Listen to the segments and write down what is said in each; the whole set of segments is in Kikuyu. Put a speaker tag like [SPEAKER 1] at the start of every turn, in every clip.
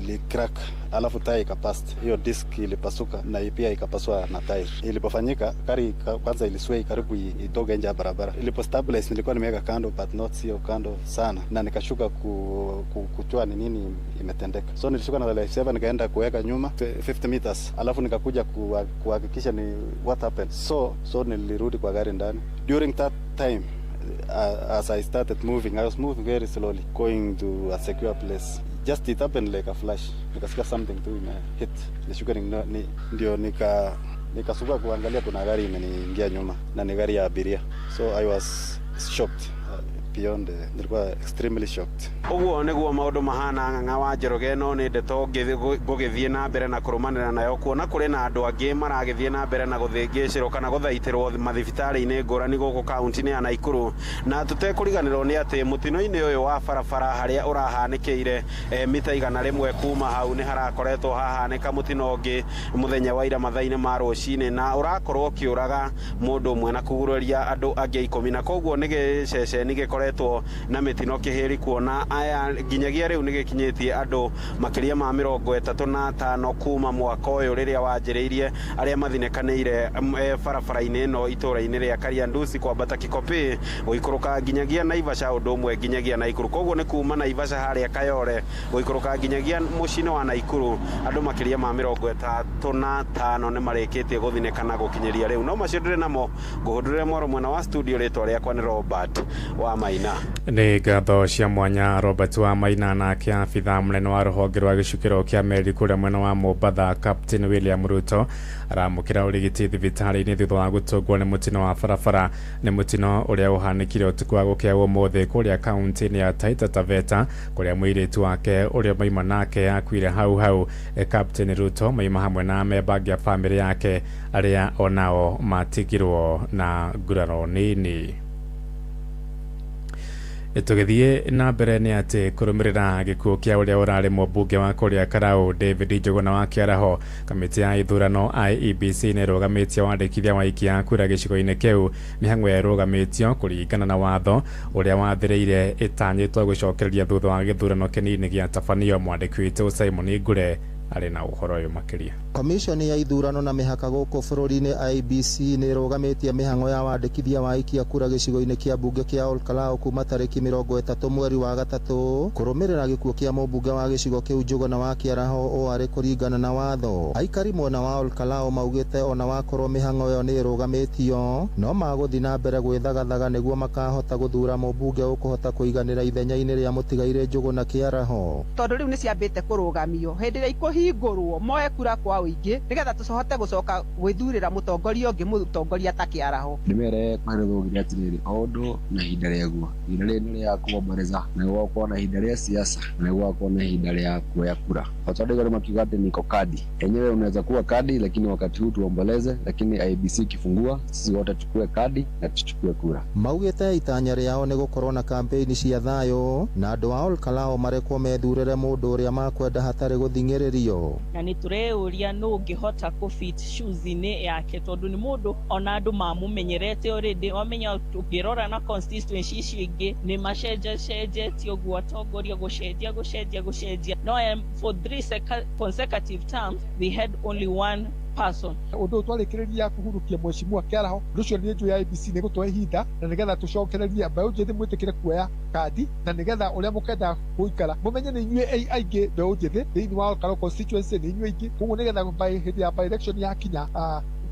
[SPEAKER 1] Ili crack alafu tyre ikaburst. Hiyo disc ilipasuka na pia ikapasua na tyre. Ilipofanyika gari kwanza ilisway karibu itoke nje ya barabara. Ilipo stabilize nilikuwa nimeweka kando, but not sio kando sana, na nikashuka kujua ni nini imetendeka. So nilishuka na life saver nikaenda kuweka nyuma 50 meters, alafu nikakuja kuhakikisha ni what happened. So nilirudi kwa gari ndani. During that time, as I started moving, I was moving very slowly, going to a secure place. Just it happened like a flash. Nikasikia something tu ime hit. Nishuka ndio nikasuka kuangalia kuna gari imeniingia nyuma na ni gari ya abiria. So I was shocked beyond, nilikuwa extremely shocked.
[SPEAKER 2] Ũguo nĩguo maũndũ mahana. Ng'ang'a wa Njoroge, no nĩ ndeto ngũgĩthiĩ na mbere na kũrũmanĩra nayo, kuona kũrĩ na andũ angĩ maragĩthiĩ na mbere na gũthĩngĩcĩrwo kana gũthaitĩrwo mathibitarĩ-inĩ ngũrani gũkũ kaunti-inĩ ya Naikuru. Na tũtekũriganĩrwo nĩ atĩ mũtino-inĩ ũyũ wa barabara harĩa ũrahanĩkĩire, mita 100 kuma hau nĩ harakoretwo hahanĩka mũtino ũngĩ mũthenya wa ira mathaa-inĩ ma rũcinĩ, na ũrakorwo ũkĩũraga mũndũ ũmwe na kũgurũria andũ angĩ 10. Na koguo nĩ gĩceceni gĩkoretwo na mĩtino kĩhĩri, kuona aya nginyagia rĩu nĩ gĩkinyĩtie andũ makĩria ma 35 kuma mwaka ũyũ rĩrĩa wanjĩrĩirie, arĩa mathinĩkanĩire barabara-inĩ ĩno itũũra-inĩ rĩa Kariandusi kwambata Kikopĩ gũikũrũka nginyagia Naivasha, ũndũ ũmwe nginyagia Naikuru. Koguo nĩ kuma Naivasha harĩa Kayole gũikũrũka nginyagia mũciĩ-inĩ wa Naikuru, andũ makĩria ma 35 nĩ marĩkĩtie gũthinĩkana gũkinyĩria rĩu. No macio ndĩrĩ namo, ngũhũndũrĩre mwaro mwena wa studio. Rĩtwa rĩakwa nĩ Robert wa Maina.
[SPEAKER 3] Nĩ ngatho cia mwanya, Robert wa Maina. Nake abitha mũnene wa rũhonge rwa gĩcukĩro kĩa meri kũrĩa mwena wa Mombatha, Captain William Ruto, aramũkĩra ũrigiti thibitarĩ-inĩ thutha wa gũtũngwo nĩ mũtino wa barabara. Nĩ mũtino ũrĩa ũhanĩkire ũtukũ wa gũkĩa ũmũthĩ kũrĩa kaunti-inĩ ya Taita Taveta, kũrĩa mũirĩtu wake ũrĩa maima nake akuire hau hau. Captain Ruto maima hamwe na memba angĩ a bamĩrĩ yake arĩa onao matigirwo na nguraro nini. Tũgĩthiĩ na mbere nĩ atĩ kũrũmĩrĩra gĩkuũ kĩa ũrĩa ũrarĩ mũmbunge wa kũrĩa Karau, David Njũgũna wa Kĩaraho, kamĩtĩ ya ithurano IEBC nĩ ĩrũgamĩtie wandĩkithia wa aikia a kura gĩcigo-inĩ kĩu. Mĩhang'o ĩrũgamĩtio kũringana na watho ũrĩa wathĩrĩire ĩtanyĩtwo gũcokereria thutha wa gĩthurano kĩnini gĩatabanio. Mwandĩki witũ Simon Ngure arĩ na ũhoro ũyũ makĩria.
[SPEAKER 4] Komishoni ya ithurano na mĩhaka gũkũ bũrũri-inĩ IEBC nĩ ĩrũgamĩtie mĩhang'o ya wandĩkithia wa aikia kura gĩcigo-inĩ kĩa mbunge kĩa Olkalau kuma tarĩki 30 mweri wa gatatũ, kũrũmĩrĩra gĩkuũ kĩa mũmbunge wa gĩcigo kĩu Njũgũna wa Kĩaraho. Ũũ arĩ kũringana na watho. Aikari mwena wa Olkalau maugĩte ona wakorwo mĩhang'o ĩyo nĩ ĩrũgamĩtio, no magũthiĩ na mbere gwĩthagathaga nĩguo makahota gũthura mũmbunge ũkũhota kũiganĩra ithenya-inĩ rĩa mũtigairĩ Njũgũna Kĩaraho.
[SPEAKER 5] Tondũ rĩu nĩ ciambĩte kũrũgamio, hĩndĩ ĩrĩa ikũhingũrwo moe kura kwa ũingĩ nĩgetha tũhote gũcoka gwĩthurĩra mũtongoria ũngĩ, mũtongoria ta Kĩaraho.
[SPEAKER 6] Ndĩmere kweherethwo atĩrĩrĩ, o ũndũ na ihinda rĩaguo. Ihinda rĩrĩ nĩ rĩa kuomboreza, na gũgakorwo na ihinda rĩa siasa, na gũgakorwo na ihinda rĩa kuoya kura. Watu wadogo makiuga ati niko kadi enyewe, unaweza kuwa kadi, lakini wakati huu tuomboleze, lakini IEBC ikifungua, sisi wote tuchukue kadi na tuchukue kura.
[SPEAKER 4] Maugĩte itanya rĩao nĩ gũkorwo na kampeni cia thayũ na andũ a Olkalau marekwo methurĩre mũndũ ũrĩa makwenda hatarĩ gũthing'ĩrĩrio.
[SPEAKER 7] Na nĩ tũreyũria nũ ũngĩhota kũ fit shoes-inĩ yake, tondũ nĩ mũndũ ona andũ mamũmenyerete already. Wamenya ũngĩrora na constituency icio ingĩ nĩ macenjacenjetie ũguo, atongoria gũcenjia gũcenjia gũcenjia, no for three consecutive terms they had only one person.
[SPEAKER 8] Ũndũ ũyũ twarĩkĩrĩria kũhurũkia mheshimiwa Kĩaraho, ũndũ ũcio nĩ njũĩ IEBC nĩ gũtũhe ihinda na nĩgetha tũcokererie mbeũ njĩthĩ mwĩtĩkĩre kuoya kandi, na nĩgetha ũrĩa mũkenda gũikara mũmenye nĩ inyuĩ aingĩ. Mbeũ njĩthĩ thĩinĩ wa Olkalau constituency nĩ inyuĩ aingĩ, koguo nĩgetha by hĩndĩ ya by election yakinya,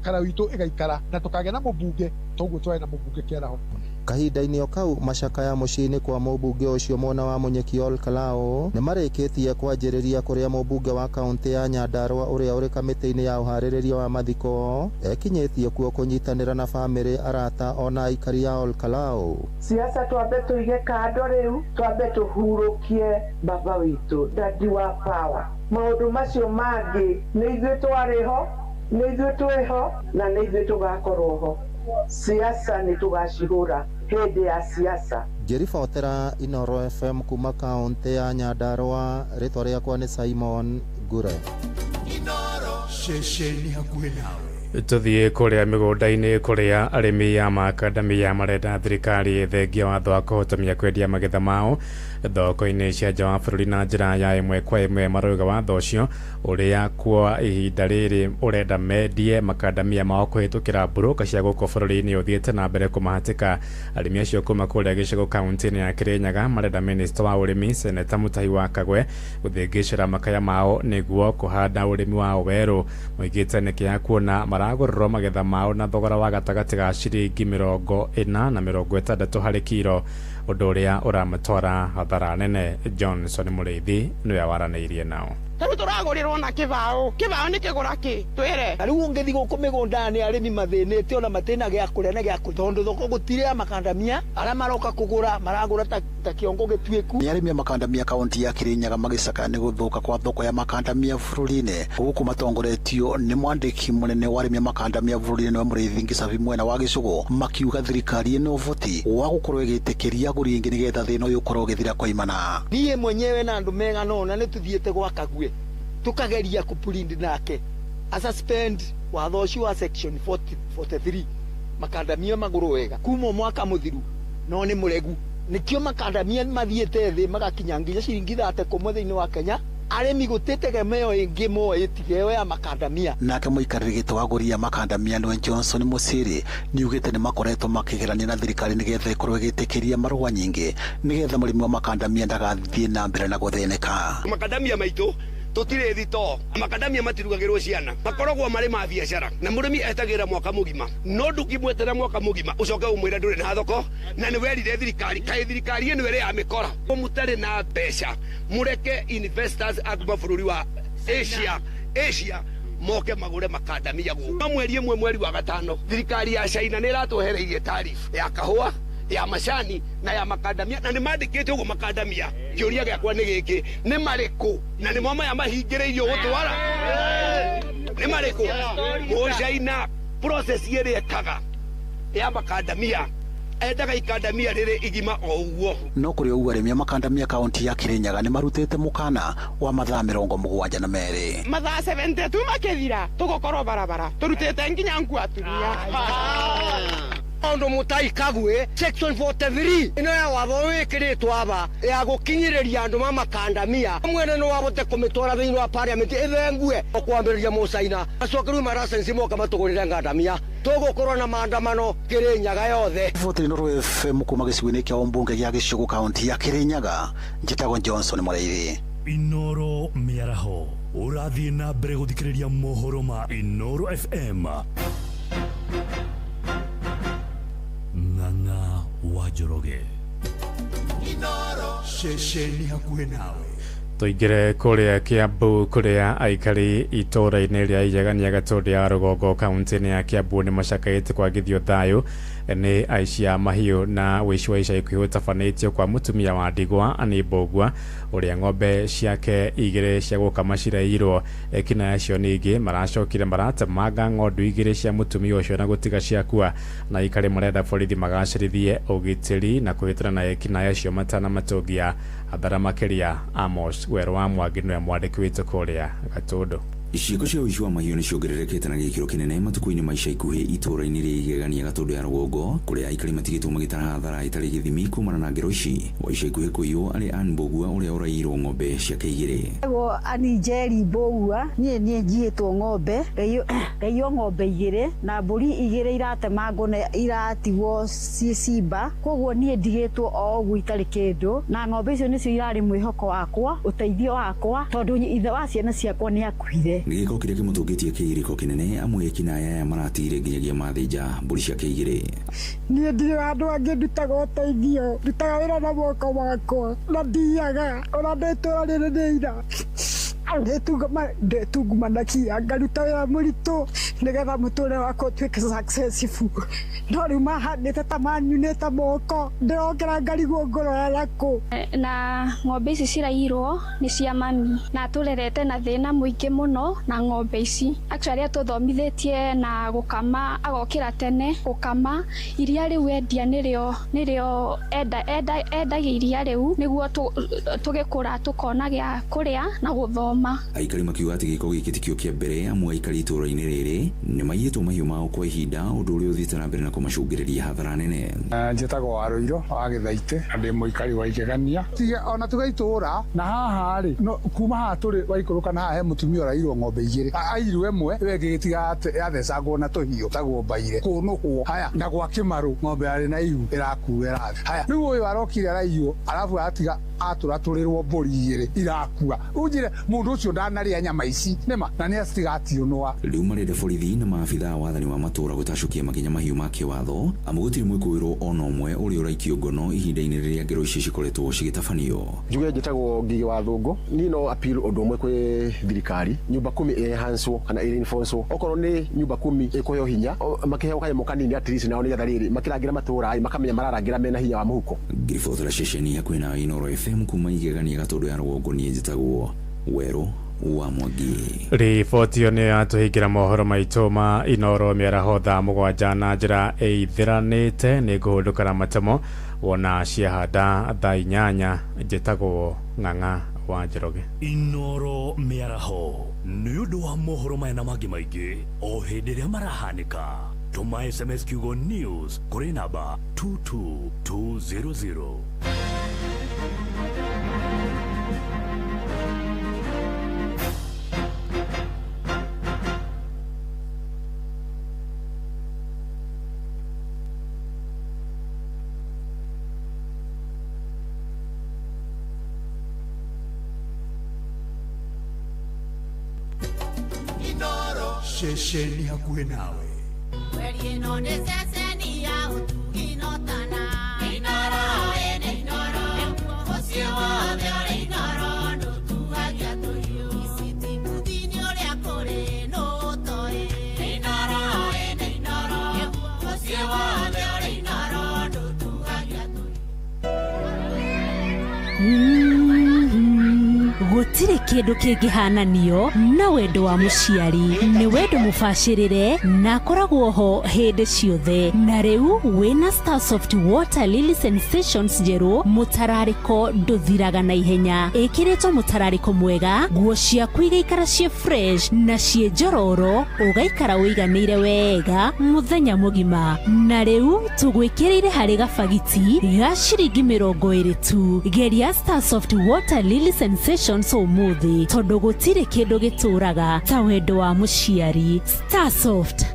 [SPEAKER 8] Karau itũ ĩgaikara na tũkagĩa na mũmbunge toguo twarĩ na mũmbunge Kĩaraho.
[SPEAKER 4] Kahinda-inĩ o kau, macakaya mũciĩ-inĩ kwa mũmbunge ũcio mwena wa Munyeki Olkalau nĩ marĩkĩtie kwanjĩrĩria, kũrĩa mũmbunge wa kaũntĩ ya Nyandarua ũrĩa ũrĩ kamĩtĩ-inĩ ya ũharĩrĩria wa mathiko ekinyĩtie kuo kũnyitanĩra na bamĩrĩ, arata ona aikari a Olkalau.
[SPEAKER 9] Siasa twambe tũige kando rĩu, twambe tũhurũkie baba witũ, dadi wa power. Maũndũ macio mangĩ nĩ ithuĩ twarĩ ho, nĩ ithuĩ twĩ ho na nĩ ithuĩ tũgakorwo ho. Siasa nĩ tũgacihũra hĩndĩ ya siasa.
[SPEAKER 4] Ngĩribotera Inoro FM kuma kaũntĩ ya Nyandarua, rĩtwa rĩakwa nĩ Simon Ngure.
[SPEAKER 10] Ceceni hakuhĩ nawe.
[SPEAKER 3] Tũthiĩ kũrĩa mĩgũnda-inĩ, kũrĩa arĩmi a makandamia marenda thirikari ĩthengie watho wa kũhotomia kwendia magetha mao. Thoko-inĩ cia nja wa bũrũri na njĩra ya ĩmwe kwa ĩmwe. Marauga watho ũcio ũrĩa kwa ihinda rĩrĩ ũrenda mendie makandamia mao kũhĩtũkĩra mburũka cia gũkũ bũrũri-inĩ ũthiĩte na mbere kũmahatĩka. Arĩmi acio kuma kũrĩa gĩcigo kaunti-inĩ ya Kirinyaga marenda minista wa ũrĩmi Seneta Mutahi wa Kagwe gũthĩngĩcĩra makaya mao nĩguo kũhanda ũrĩmi wao werũ. Moigĩte nĩkĩeha kuona maragũrĩrwo magetha mao na thogora wa gatagatĩ ga ciringi 40 na 60 harĩ kiro, ũndũ ũrĩa ũramatwara hathara nene. Johnson Mũrĩithi nĩwe waranĩirie nao.
[SPEAKER 10] Tarĩu tũragũrĩrwo na kĩbaũ, kĩbaũ nĩ kĩgũra kĩ twĩre.
[SPEAKER 11] Rĩu ũngĩthiĩ gũkũ mĩgũnda-inĩ arĩmi mathĩnĩte ona matĩna gĩa kũrĩa na gĩa kũnyua, tondũ thoko gũtirĩ ya makandamia, arĩa maroka kũgũra maragũra ta kĩongo gĩtuĩku.
[SPEAKER 12] Nĩ arĩmi a makandamia kaunti ya Kirinyaga magĩcakaya nĩ gũthũka kwa thoko ya makandamia bũrũri-inĩ, gũkũ matongoretio nĩ mwandĩki mũnene wa arĩmi a makandamia bũrũri-inĩ nĩwe Mũrĩithi Ngicabi mwena wa Gĩcũgũ, makiuga thirikari ĩna ũhoti wa gũkorwo ĩgĩtĩkĩria agũri aingĩ nĩgetha thĩna ũyũ ũkorwo ũgĩthira koimana.
[SPEAKER 11] Niĩ mwenyewe na andũ megana ũna nĩ tũthiĩte gwa Kagwe tukageria kupurindi nake asuspend watho ũcio wa section 43 makandamia magũrũ wega kuma mwaka mũthiru, no nĩ mũregu. Nĩkĩo makandamia mathiĩte thĩ magakinya nginya ciringi 30 thĩinĩ wa Kenya. Arĩmi gũtĩtegemeo ĩngĩ moĩ tiga ĩyo ya makandamia.
[SPEAKER 12] Nake mũikarĩri gĩtĩ wa agũri a makandamia nĩwe Johnson Mũciri nĩugĩte nĩ makoretwo makĩgerania na thirikari nĩgetha ĩkorwo ĩgĩtĩkĩria marũa nyingĩ nĩgetha mũrĩmi wa makandamia ndagathiĩ na mbere na gũthĩnĩka.
[SPEAKER 13] Makandamia maitũ tũtirĩ thito, makandamia matirugagĩrwo ciana, makoragwo marĩ ma biacara na mũrĩmi etagĩrĩra mwaka mũgima, no ndũngĩmwetera mwaka mũgima ũcoke ũmwĩre ndũrĩ na thoko na nĩ werire thirikari. Kaĩ thirikari ĩno ĩrĩ ya mĩkora? Mũtarĩ na mbeca mũreke investors a kuma bũrũri wa Asia moke magũre makandamia gũkũ. Mweri ĩmwe mweri wa gatano thirikari ya China nĩ ĩratwehereirie tariff ya kahũa, ya macani na ya makandamia, na nĩ mandĩkĩte ũguo makandamia. Kĩũria gĩakwa nĩ gĩkĩ, nĩ marĩkũ na nĩmo maya mahingĩrĩirio gũtwara? Nĩ marĩkũ? Mũcaina process ĩrĩa ĩkaga ya makandamia endaga ikandamia rĩrĩ igima o ũguo.
[SPEAKER 12] No kũrĩ ũguo arĩmi a makandamia kaunti ya Kirinyaga nĩ marutĩte mũkana wa mathaa 72.
[SPEAKER 10] Mathaa 72 makĩthira tũgũkorwo barabara tũrutĩte nginya nguo atumia.
[SPEAKER 11] Maũndũ Mutahi Kagwe section 43 ĩno ya watho wĩkĩrĩtwo aba ya gũkinyĩrĩria andũ ma makandamia mwene no wabote kũmĩtwara thĩinĩ wa parliament ĩthengue kwambĩrĩria mũcaina acokerwo maracenci moka matũgũrĩre ngandamia. Tũgũkorwo na maandamano Kirinyaga yothe.
[SPEAKER 12] Inooro FM kuma gĩcigo-inĩ kĩa ũmbunge gĩa Gĩcũgũ kaunti ya Kirinyaga, njĩtagwo Johnson Mũrĩithi.
[SPEAKER 14] Inooro mĩaraho ũrathiĩ na mbere gũthikĩrĩria mohoro ma Inooro FM. Ng'ang'a wa Njoroge. Ceceni hakuhĩ nawe.
[SPEAKER 3] Tũingĩre kũrĩa Kiambu kũrĩa aikari itũũra-inĩ rĩa Iyagania Gatũndũ ya rũgongo kaunti-inĩ ya Kiambu nĩ macakaĩte kwagithio thayũ nĩ aici a mahiũ na ũici wa ica ikuhĩ ũtabanĩtio kwa mũtumia wa ndigwa Anĩ Mbũgua ũrĩa ng'ombe ciake igĩrĩ cia gũkama ciraiyirwo. Ekinaĩ acio ningĩ maracokire maratemanga ng'ondu igĩrĩ cia mũtumia ũcio na gũtiga ciakua, na aikari marenda borithi magacĩrithie ũgitĩri na kũhĩtana na ekinaĩ acio matanamatũngia hathara makĩria. Amos Werũ wa Mwangi nĩwe mwandĩki witũ kũrĩa Gatũndũ.
[SPEAKER 15] Ciĩko cia ũici wa mahiũ nĩ ciongererekete na gĩkĩro kĩnene matukũ-inĩ ma ica ikuhĩ itũũra-inĩ rĩa Igegania Gatũndũ ya rũgongo kũrĩa aikari matigĩtwo magĩtara hathara ĩtarĩ gĩthimi kumana na ngero ici. Wa ica ikuhĩ kũiywo arĩ Ann Mbũgua ũrĩa ũraiyirwo ng'ombe ciake igĩrĩ.
[SPEAKER 16] Gwo Ann Njeri Mbũgua, niĩ niĩ njiyĩtwo ng'ombe, ngaiywo ng'ombe igĩrĩ na mbũri igĩrĩ iratemangwo na iratigwo ciĩ cimba, koguo niĩ ndigĩtwo o ũguo itarĩ kĩndũ, na ng'ombe icio nĩcio irarĩ mwĩhoko wakwa, ũteithio wakwa, tondũ ithe wa ciana ciakwa nĩ akuire.
[SPEAKER 15] Nĩ gĩko kĩrĩa kĩmũtũngĩtie kĩgirĩko kĩnene amwe ekinaĩ aya maratigire nginyagia mathĩnja mbũri ciake igĩrĩ.
[SPEAKER 17] Niĩ ndirĩ andũ angĩ ndutaga ũteithio, ndutaga wĩra na moko makwa na ndiaga ona ndĩtũra rĩrĩ nĩ ira ndĩtungumanagia ngaruta wĩra mũritũ nĩgetha mũtũrĩre wakwa ũtuĩke successful, no rĩu mahandĩte ta manyunĩte moko, ndĩrokĩra ngarigwo ngũrora nakũ.
[SPEAKER 18] Na ng'ombe ici ciraiyirwo nĩ cia mami na tũrerete na thĩna mũingĩ mũno na ng'ombe ici. Actually atũthomithĩtie na gũkama, agokĩra tene gũkama iria rĩu endia nĩrĩo endagia iria rĩu nĩguo tũgĩkũra tũkona gĩa kũrĩa na gũthoma. gũthoma.
[SPEAKER 15] Aikari makiuga atĩ gĩko gĩkĩ tikĩo kĩa mbere, amu aikari itũũra-inĩ rĩrĩ nĩ maiyĩtwo mahiũ mao kwa ihinda, ũndũ ũrĩa ũthiĩte na mbere na kũmacũngĩrĩria hathara nene.
[SPEAKER 19] Njĩtagwo Warũirũ wa Gĩthaitĩ na ndĩ mũikari wa Igegania. Tiga ona tuga itũũra na haha rĩ, no kuma haha tũrĩ waikũrũka na haha he mũtumia ũrairwo ng'ombe igĩrĩ, airwo ĩmwe ĩyo ĩngĩ gĩtiga yathecangwo na tũhiũ tagwo mbaire kũnũhwo. Haya, na gwa Kĩmarũ ng'ombe yarĩ na ihu ĩrakua ĩrathi. Haya, rĩu ũyũ arokire araiywo arabu atiga atũratũrĩrwo mbũri igĩrĩ irakua. Unjire mũndũ ũcio ndanarĩa nyama ici nĩma na nĩ acitigationũa.
[SPEAKER 15] Rĩu marenda borithi na maabithaa a wathani wa matũũra gũtacũkia makinya mahiũ ma kĩwatho, amu gũtirĩ mwĩkũĩrwo ona ũmwe ũrĩa ũraikio ngono ihinda-inĩ rĩrĩa ngero ici cikoretwo cigĩtabanio.
[SPEAKER 20] Njuge njĩtagwo Ngigĩ wa Thũngũ. Niĩ no appeal ũndũ ũmwe kwĩ thirikari, nyumba kumi ĩenhancwo kana ĩreinforcwo. Okorwo nĩ nyumba kumi ĩkũheo hinya, makĩheo kanyamũ kanini at least nao nĩgetha rĩrĩ makĩrangĩra matũũra makamenya mararangĩra mena hinya wa mũhuko.
[SPEAKER 15] Ngiribotera ceceni hakuhĩ na Inooro FM kuma Igegania Gatũndũ ya Rũgongo, niĩ njĩtagwo Werũ wa Mwangi.
[SPEAKER 3] Riboti ĩyo nĩyo yatũhingĩra mohoro maitũ ma Inooro mĩaraho thaa 7 na njĩra ĩithĩranĩte. Nĩ ngũhũndũka na matemo wona ciahanda thaa 8. Njĩtagwo Ng'ang'a wa Njoroge.
[SPEAKER 14] Inooro mĩaraho nĩ ũndũ wa mohoro maya na mangĩ maingĩ o hĩndĩ ĩrĩa marahanĩka. Tũma SMS kiugo news kũrĩ namba 22200. Ceceni hakuhĩ nawe.
[SPEAKER 21] Ĩno nĩ ceceni ya ũtugi notana. Inooro ĩnĩ Inooro, mũciĩ wothe ũrĩ Inooro, ndũtuagia tũhiũ. Ici ti ũrĩa kũrĩ nũ ũtoĩ. Inooro ĩnĩ Inooro, mũciĩ wothe ũrĩ Inooro, ndũtuagia tũhiũ.
[SPEAKER 22] Gũtirĩ kĩndũ kĩngĩhananio na wendo wa mũciari. Nĩ wendo mũbacĩrĩre na akoragwo ho hĩndĩ ciothe. Na rĩu wĩna Starsoft Water Lily Sensations njerũ, mũtararĩko ndũthiraga na ihenya. Ĩkĩrĩtwo mũtararĩko mwega, nguo ciaku igaikara ciĩ fresh na ciĩ njororo, ũgaikara ũiganĩire wega mũthenya mũgima. Na rĩu tũgwĩkĩrĩire harĩ gabagiti ga ciringi 20 tu. Geria Starsoft Water Lily Sensations ũmũthĩ, tondũ gũtirĩ kĩndũ gĩtũraga ta wendo wa mũciari. Starsoft.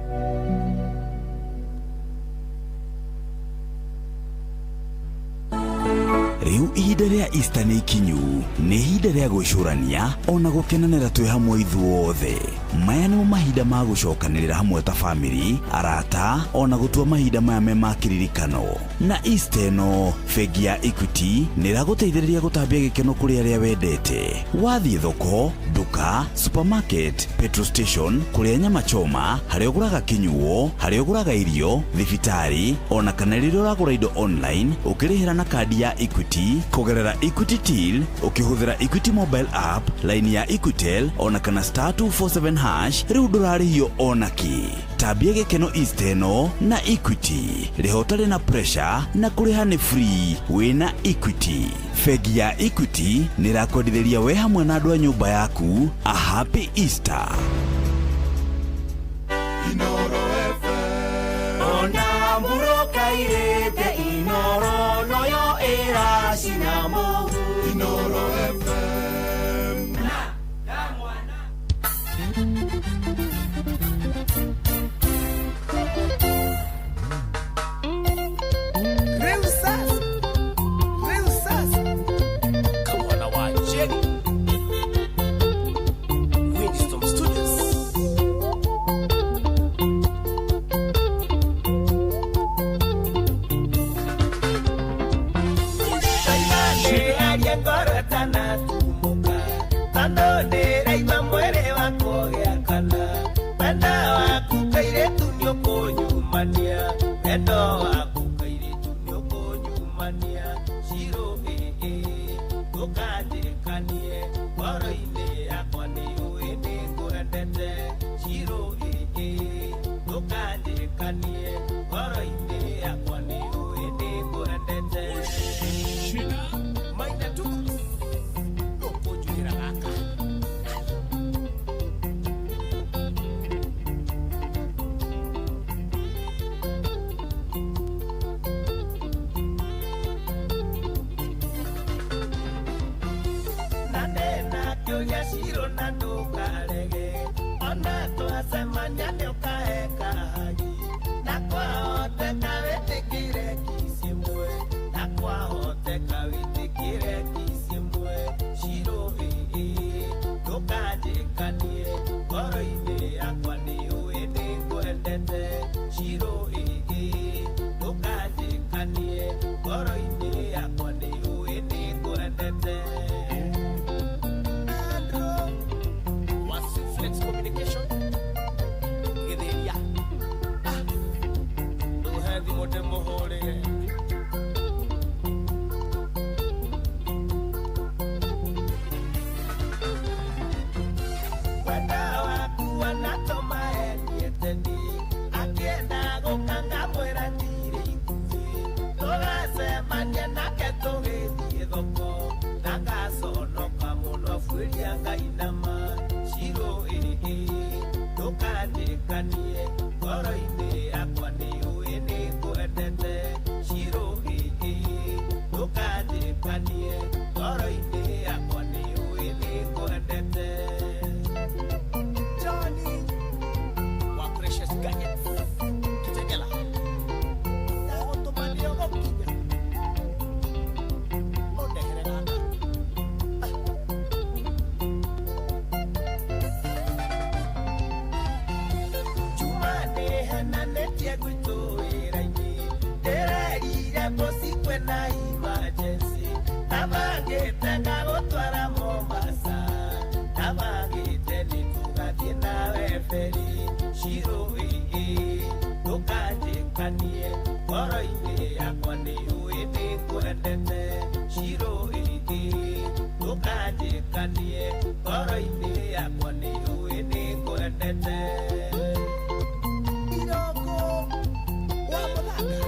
[SPEAKER 23] Rĩu ihinda rĩa Easter nĩ ikinyu, nĩ ihinda rĩa gwĩcũrania ona gũkenanĩra twĩ hamwe ithuothe. Maya nĩmo mahinda ma gũcokanĩrĩra hamwe ta famĩlĩ, arata ona gũtua mahinda maya me ma kĩririkano. Na Easter ĩno, bengi ya Equity nĩ ĩragũteithĩrĩria gũtambia gĩkeno kũrĩ arĩa wendete. Wathiĩ thoko, nduka, supermarket, petrol station, kũrĩa nyama choma, harĩa ũgũraga kĩnyuo, harĩa ũgũraga irio, thibitarĩ, ona kana rĩrĩa ũragũra indo online ũkĩrĩhĩra na kandi ya Equity kũgerera Equity Till, ũkĩhũthĩra Equity mobile app, line ya Equitel ona kana *247 hash, rĩu ndũrarĩhio ona kĩ. Tambia gĩkeno Easter ĩno na Equity. Rĩha ũtarĩ na pressure na kũrĩha nĩ free wĩna Equity. Bengi ya Equity nĩ ĩrakwendithĩria we hamwe na andũ a nyũmba yaku a happy Easter.
[SPEAKER 24] Inooro FM. Ona mburoka irĩte Inooro noyo ĩracina mũhu. Inooro FM. Na mwana.
[SPEAKER 25] Rĩu sasa, rĩu sasa, kamwana wa Jerry, Winston Studios.
[SPEAKER 24] Shina. Maina tu. Nũkũnjũhĩra gaka.
[SPEAKER 25] feri Shiro Ndukanjĩkanie ngoro-inĩ yakwa nĩ ũĩ nĩngwendete Shiro Ndukanjĩkanie ngoro-inĩ yakwa nĩ ũĩ nĩngwendete Iroko wa mũthaka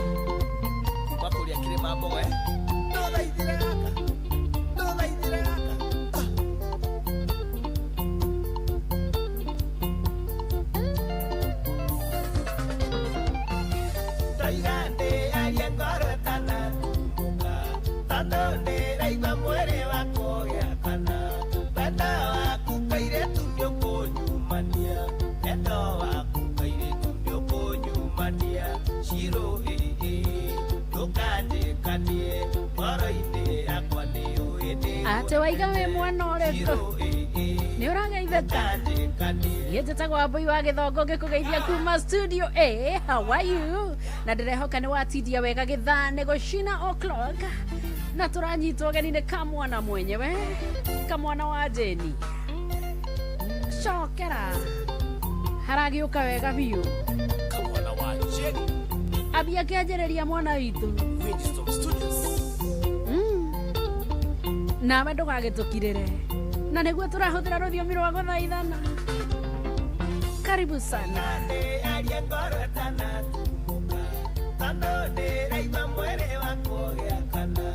[SPEAKER 25] kuma kũrĩa kĩrĩma mbogo ndũthaithĩre gaka ndũthaithĩre gaka Ndoiga ndĩarie ngoro ĩtanatumũka tondũ ndĩraigua mwĩrĩ wakwa ũgĩakana wendo waku kairĩtu nĩũkũnyumania wendo waku kairĩtu nĩũkũnyumania Shiro ndũkanjĩkanie ngoro-inĩ yakwa nĩ ũĩ nĩ
[SPEAKER 1] Atĩ waiga wĩ mwana ũrĩkũ nĩ ũrageithĩka niĩ njĩtagwo Wambui wa Gĩthongo ngĩkũgeithia kuma studio A. How are you? Na ndĩrehoka nĩ watindia wega gĩthaa nĩ gũcina o'clock na tũranyitwo ũgeni nĩ kamwana mwenyewe kamwana wa Jeni cokera haragĩũka wega biũ
[SPEAKER 25] kamwana wa Jeni
[SPEAKER 1] ambia kĩanjĩrĩria mwana witũ
[SPEAKER 25] Winston Studios
[SPEAKER 1] nawe ndũgagĩtũkirĩre na nĩguo tũrahũthĩra rũthiomi rwa gũthaithana karibu sana
[SPEAKER 25] arie ngoro ĩtanatumũka tondũ ndĩraigua mwĩrĩ wakwa ũgĩakana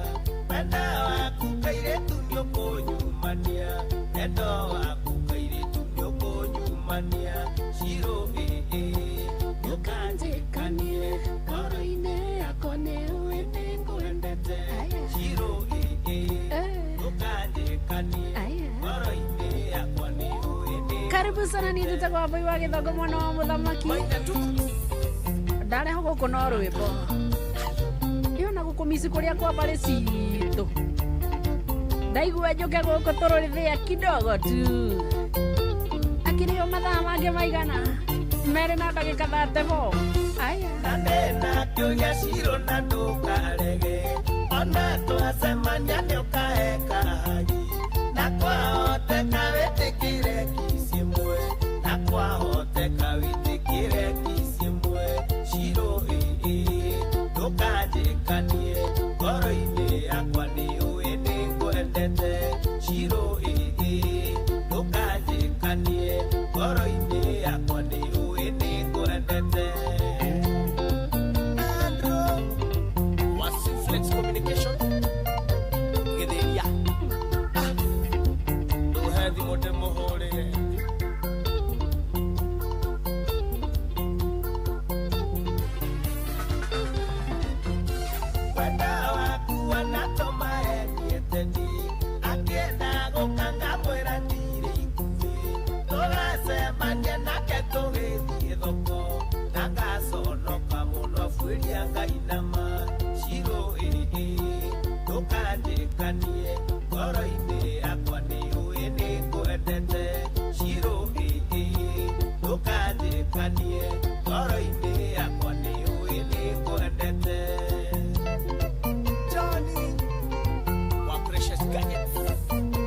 [SPEAKER 25] wendo waku kairĩtu nĩũkũnyumania wendo waku kairĩtu nĩũkũnyumania Shiro ndũkanjĩkanie ngoro-inĩ yakwa nĩ ũĩ nĩngwendete Shiro ndũkanjĩkanie ngoro-inĩ yakwa nĩ ũĩ nĩ
[SPEAKER 1] karibu sana niĩ njĩtagwo Wambui wa Gĩthongo mwana wa mũthamaki ndarehwo gũkũ no rwĩmbo ĩona gũkũmici kũrĩa kwa mbarĩ citũ ndaigua njũke gũkũ tũrũrĩthĩa kidogo tu akĩrĩo mathaa mangĩ maigana merĩ na ndagĩka 34 aya
[SPEAKER 25] na kĩũria Shiro na ndũkarege ona twacemania nĩũkahe kahagi na kwahoteka wĩtĩkĩre kiss ĩmwe na kwahoteka wĩtĩkĩre kiss ĩmwe Shiro ndũkanjĩkanie ngoro-inĩ yakwa nĩ ũĩ nĩngwendete Shiro ndũkanjĩkanie ngoro-inĩ yakwa nĩ ũĩ nĩngwendete Andrew wa Flex Communication Gĩthĩria ndũhe thimũ ndĩmũhũrĩre wendo waku wanatũma endiete akĩenda gũka ngamwĩra ndirĩ ikuhĩ tũgacemania nake tũgĩthiĩ thoko na ngaconoka mũno abuĩria ngainama Shiro ndũkanjĩkanie ngoro-inĩ yakwa nĩ ũĩ nĩngwendete Shiro ndũkanjĩkanie ngoro-inĩ yakwa nĩ ũĩ nĩngwendete Johnny wa Precious Gadgets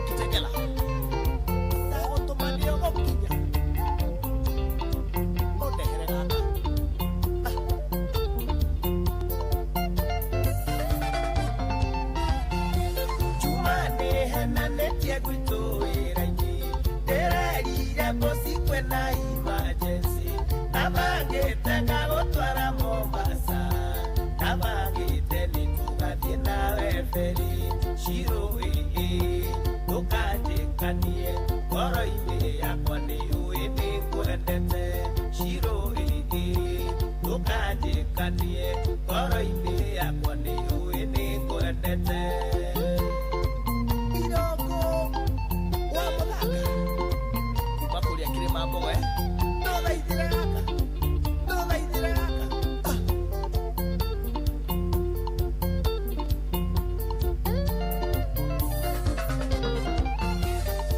[SPEAKER 25] Kitegela ndagũtũma nĩũgũkinya ũndehere gaka Juma nĩhenanĩtie gwitũ wĩra-inĩ ndĩrerire bosi kwĩna emergency ndabangĩte ngagũtwara Mombasa ndabangĩte nĩtũgathiĩ nawe feri Shiro ndũkanjĩkanie ngoro-inĩ yakwa nĩ ũĩ nĩngwendete Shiro ndũkanjĩkanie ngoro-inĩ yakwa nĩ ũĩ nĩngwendete Iroko wa mũthaka kuma kũrĩa kĩrĩma mbogo ndũthaithĩre gaka ndũthaithĩre gaka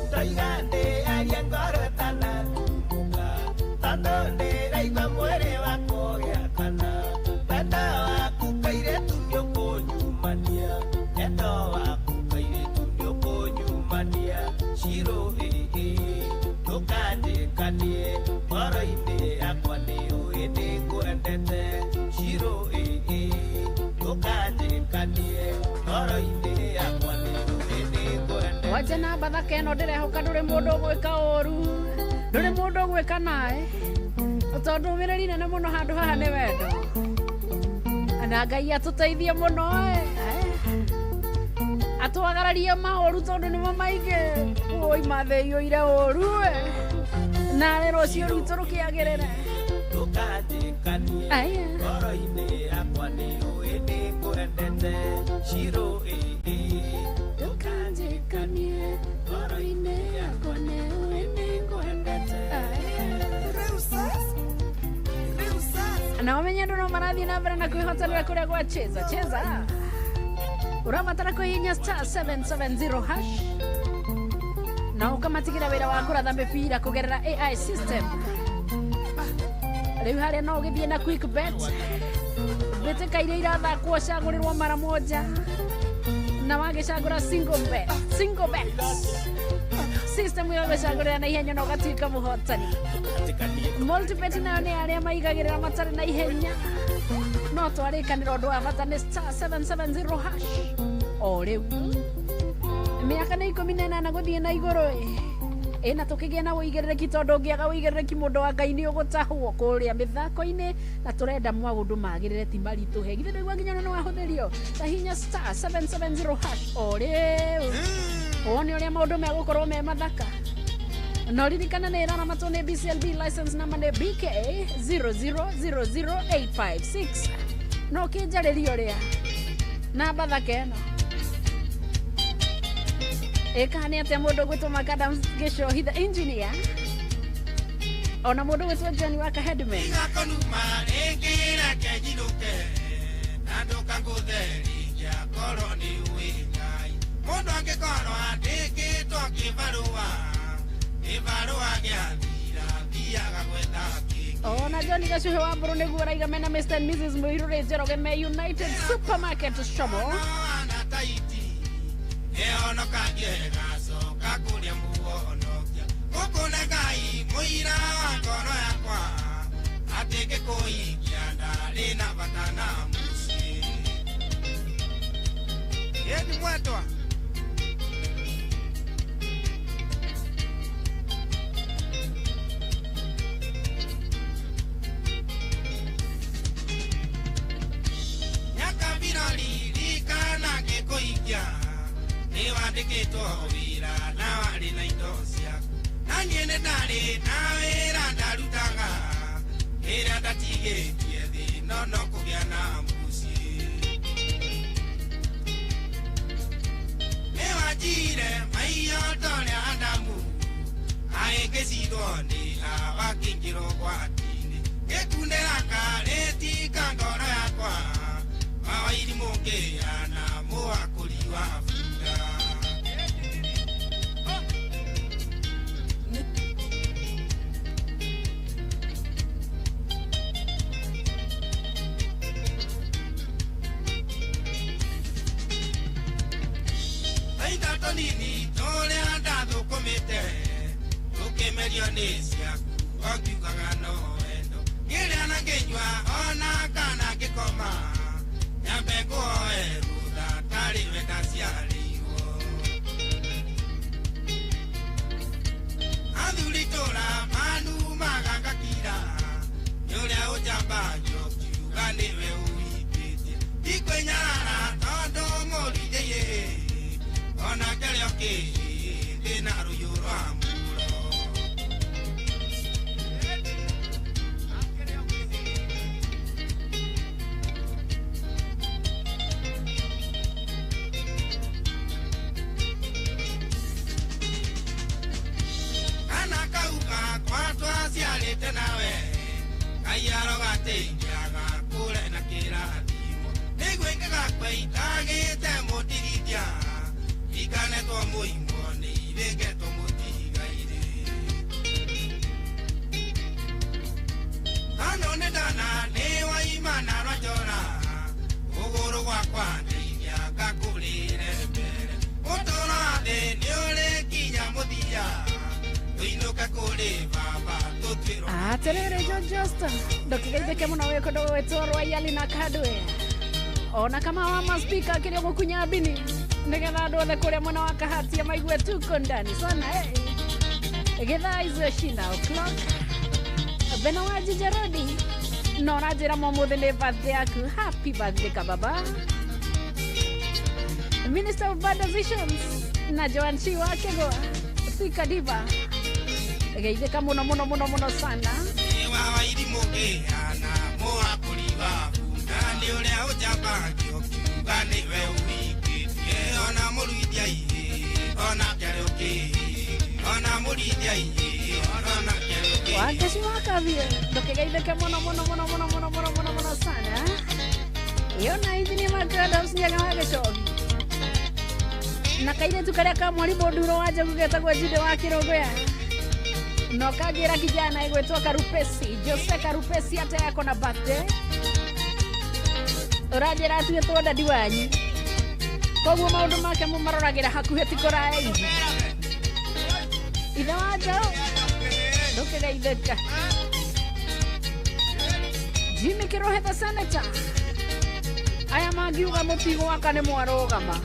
[SPEAKER 25] Ndoiga ndĩarie ngoro ĩtanatumũka tondũ ndĩraigua mwĩrĩ wakwa ũgĩakana wendo waku kairĩtu nĩũkũnyumania wendo waku kairĩtu nĩũkũnyumania Shiro ndũkanjĩkanie Ngoro-inĩ yakwa nĩ ũĩ nĩngwendete Shiro ndũkanjĩkanie ngoro-inĩ yakwa nĩ ũĩ nĩngwendete.
[SPEAKER 1] Wanja na bathaka ĩno ndĩrehoka ndũrĩ mũndũ ũgwĩka ũru, ndũrĩ mũndũ ũgwĩka naĩ, tondũ ndũmĩrĩri nene mũno handũ haha nĩ wendo. Na Ngai atũteithie mũno atwagararie maũru tondũ nĩmo maingĩ. Oi mathĩiyũire ũru narĩ rũciũ rwitũ rũkĩagĩrĩre.
[SPEAKER 25] Ndũkanjĩkanie ngoro-inĩ yakwa nĩ ũĩ nĩngwendete Shiro
[SPEAKER 1] ndũkanjĩkanie ngoro-inĩ yakwa nĩ ũĩ nĩngwendete. Na ũmenye andũ no marathiĩ na mbere na kwĩhotanĩra kũrĩa gwa cheza cheza. Ũrabatara kũhihinya *770 hash na ũkamatigĩra wĩra wa kũratha mĩbira kũgerera AI system. Rĩu harĩa no ũgĩthiĩ na quick bet, mbĩtĩka iria irathakwo cagũrĩrwo mara moja, na wagĩcagũra single bet, single bet system ĩgagũcagũrĩra na ihenya na ũgatuĩka mũhotani. Multibet nayo nĩ arĩa maigagĩrĩra matarĩ na ihenya, no twarĩkanĩra ũndũ wa bata nĩ *770 hash. O rĩu mĩaka nĩ 18 gũthiĩ na igũrũ ĩna tũkĩgĩa na ũigĩrĩrĩki, tondũ ũngĩaga ũigĩrĩrĩki mũndũ wa Ngai nĩ ũgũtahwo kũrĩa mĩthako-inĩ, na tũrenda maũndũ magĩrĩre ti maritũhe. Githĩ ndũigua nginya nĩ wahũthĩrio ta hinya *770 hash o rĩu wone ũrĩa maũndũ megũkorwo me mathaka. No ririkana nĩ ĩraramatwo nĩ BCLB license number nĩ BK 0000856. No kĩnjarĩrie ũrĩa namba thaka ĩno ĩkaha nĩ atĩa mũndũ ũgwĩtwo Macadam Gĩcohi the engineer, ona mũndũ ũgwĩtwo John Waka headman. Ona John Gacuhe wa Mbũrũ nĩguo araiga mena Mr and Mrs Mũirũrĩ Njoroge me United Supermarket Shomo. Atiriri John Justin ndukigeithike muno wi kundu gwitwo Royal na Kadwe ona kama wa maspika kiria gukunya mbini nigetha andu othe kuria mwena wa Kahatia maigue tuko ndani sana githaa icio cina o'clock Bena wa Jijerodi no ranjira momuthi ni birthday yaku. Happy birthday kababa. Minister of Bad Decisions na Joan Chi wa Kigwa Thika Diva geithika muno muno muno muno sana. Wangeci wakathie ndukigeithike muno muno muno muno muno muno muno muno sana. Iyo na injinia Mark Nyaga wa Gicogi na kairitu karia ka mwarimu Nduro wa Njogu getagwo Jude wa Kirongoya no kagira kijana igwetwo Karupesi Jose Karupesi ate yako na birthday uranjira atuĩtwo dadi wanyu koguo maundu make mumaroragira hakuhĩ ti kũraya ithi ithe wa Njaũ ndukigeithĩka. Jimmy Kĩrohe the senator aya mangiuga mũtigwaka nĩ mwarũgama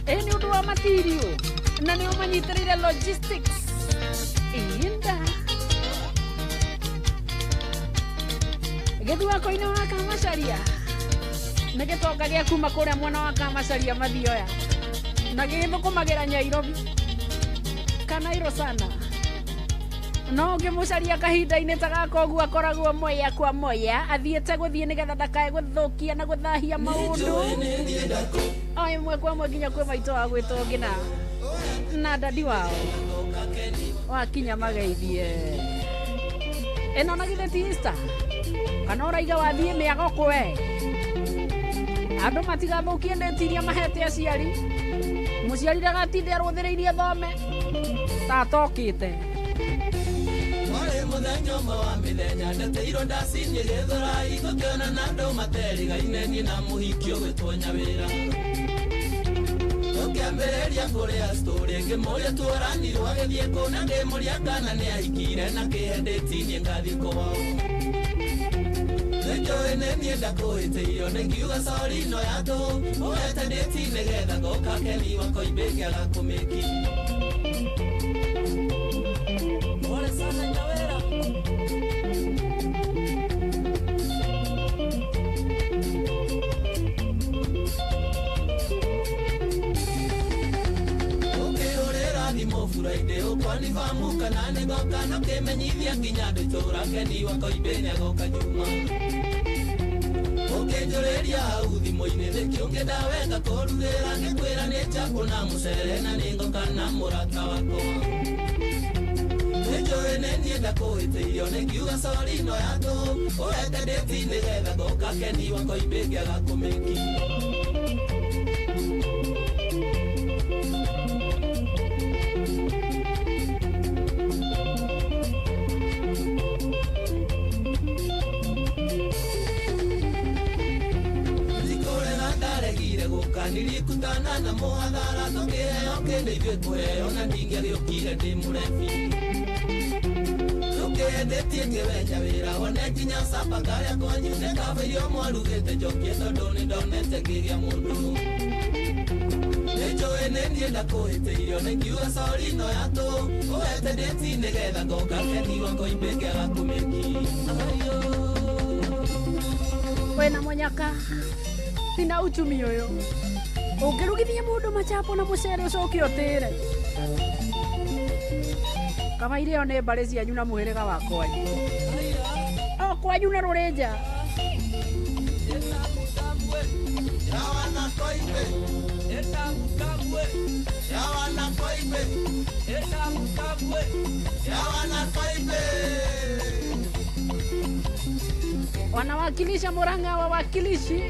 [SPEAKER 1] ĩ nĩ ũndũ wa material na nĩo manyitĩrĩire logistics inda gĩthwako-inĩ wa Kamacaria nĩ gĩtonga gĩa kuma kũrĩa mwena wa Kamacaria Mathioya na gĩgĩthũkũmagĩra Nyairobi Kanairo sana no ũngĩmũcaria kahinda-inĩ ta gaka ũguo akoragwo moya kwa moya athiĩte gũthiĩ nĩgetha ndakae gũthũkia na gũthahia maũndũ o ĩmwe kwa ĩmwe nginya kwĩ maitũ wa gwĩtwo ngina na dadi wao wakinya mageithie ĩno na githĩ ti Easter kana ũraiga wathiĩ mĩago kwe andũ matigathũkie ndĩti iria mahete aciari mũciari ndagatinde arũthĩrĩirie thome ta atokĩte.
[SPEAKER 25] Mũthenya ũmwe wa mĩthenya ndeteirwo ndacinie gĩthũrai gũkĩona na andũ materigaine niĩ na mũhiki ũgwĩtwo Nyawĩra tũkĩambĩrĩria kũrĩa story ngĩmũria tuoranirwo agĩthiĩ kũ na ngĩmũria kana nĩ ahikire na kĩhe ndĩtinie ngathiĩ kwao nĩnjũĩ nĩ niĩ ndakũhĩtĩirio nĩngiuga sorry no ya tũhũ ũhete ndĩti nĩgetha ngoka Keni wakoimbĩ ngĩaga kũmĩki. Pole sana Nyawĩra. Ũkĩhũrĩra thimũ Friday ũkwanibamu kana nĩgoka na ũkĩmenyithia nginya andũ itũũra Keni wakoimbĩ nĩagoka Juma ũkĩnjũrĩria hau thimũ-inĩ nĩkĩ ũngĩenda wega kũrugĩra ngĩkwĩra nĩ chapo na mũcere na nĩngoka na mũrata wakwa nĩnjũĩ nĩ niĩ ndakũhĩtĩirio nĩngiuga sorry no ya tũhũ ũhete ndĩti nĩgetha ngoka Keni wakoimbĩ ngĩaga kũmĩki. Nilikutana na mũhathara tũkĩheo kĩndũ ithuĩ kũheo na ndingĩagĩũkire ndĩ mũrebi tũkĩendetie ngĩwenja wĩra one nginya capa karĩa kwanyu nĩ kaba irio mwarugĩte njokie tondũ nĩndonete ngĩgĩa mũndũ nĩnjũĩ nĩ niĩ ndakũhĩtĩirio nĩngiuga sorry no ya tũhũ ũhete ndĩti nĩgetha ngoka Keni wakoimbĩ ngĩaga kũmĩki.
[SPEAKER 1] Wĩna mũnyaka tina uchumi ũyũ ũngĩrugithia mũndũ machapo na mũcere ũcoke ũtĩre kaba irĩo nĩ mbarĩ cianyu na mũhĩrĩga wa kwanyu o kwanyu na rũrĩnja. Wanawakilisha Murang'a wawakilishi.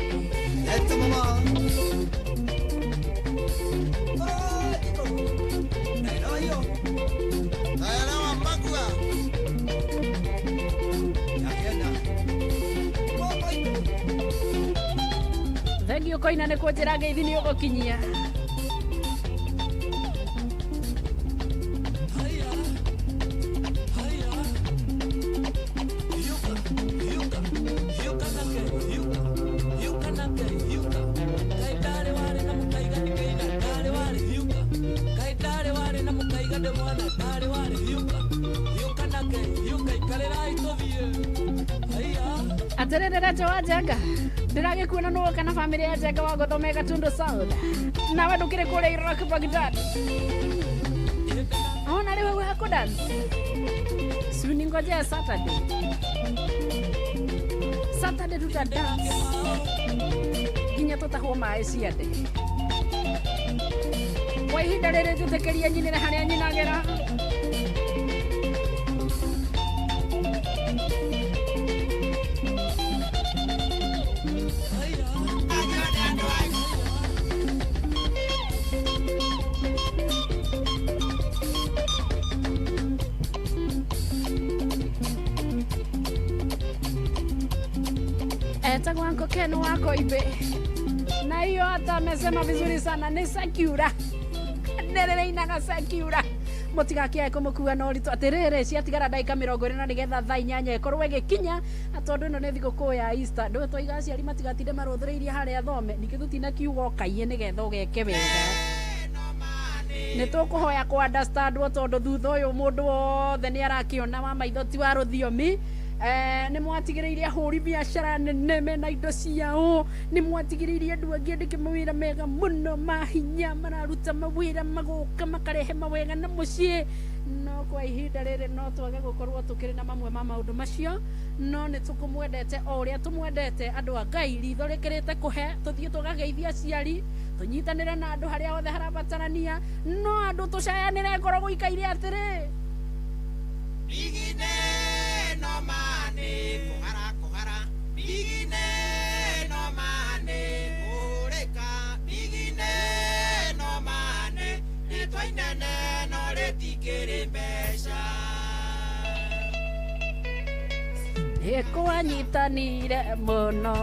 [SPEAKER 1] Thengio koina nĩ kũnjĩra ngeithi nĩ ũgũkinyia. Atirĩrĩ Recho wa Njenga, ndĩragĩkuona nũ kana bamĩrĩ ya Njenga wa Gothome Gatundu South. Nawe ndũkĩrĩ kũrĩa Iraq Baghdad. Ona rĩu hau hakũ dance. Si uningojea Saturday. Saturday tuta dance. Nginya tũtahwo maĩ ciande. Kwa ihinda rĩrĩ njĩtĩkĩria nyinĩre harĩa nyinagĩra. Etagwo Uncle Ken wako ibe. Na hiyo hata amesema vizuri sana ni Sakura. Nĩrĩinaga Sakura. Mũtigakĩae kũmũkua na ũritũ. Atĩrĩrĩ, ciatigara ndagĩka 20 na nĩgetha thaa 8 ĩkorwo ĩgĩkinya, na tondũ ĩno nĩ thigũkũ ya Easter, ndũĩ twaiga aciari matigatinde marũthĩrĩirie harĩa thome, ningĩ tũtinakiuga ũkaiye nĩgetha ũgeke wega. Nĩ tũkũhoya kũ understandwo tondũ thutha ũyũ mũndũ wothe nĩ arakĩona wa maitho ti wa rũthiomi. Nĩ mwatigĩrĩirie ahũri biacara nene mena indo ciao, nĩ mwatigĩrĩirie andũ angĩ andĩke mawĩra mega mũno ma hinya, mararuta mawĩra magoka makarehe mawega na mũciĩ. No kwa ihinda rĩrĩ no twage gũkorwo tũkĩrĩ na mamwe ma maũndũ macio, no nĩ tũkũmwendete o ũrĩa tũmwendete. Andũ a Ngai, ritho rĩkĩrĩte kũhe, tũthiĩ tũgageithia aciari, tũnyitanĩre na andũ harĩa hothe harabatarania, no andũ tũcayanĩre ngoro gũikaire atĩrĩ. Nĩkwanyitanire mũno.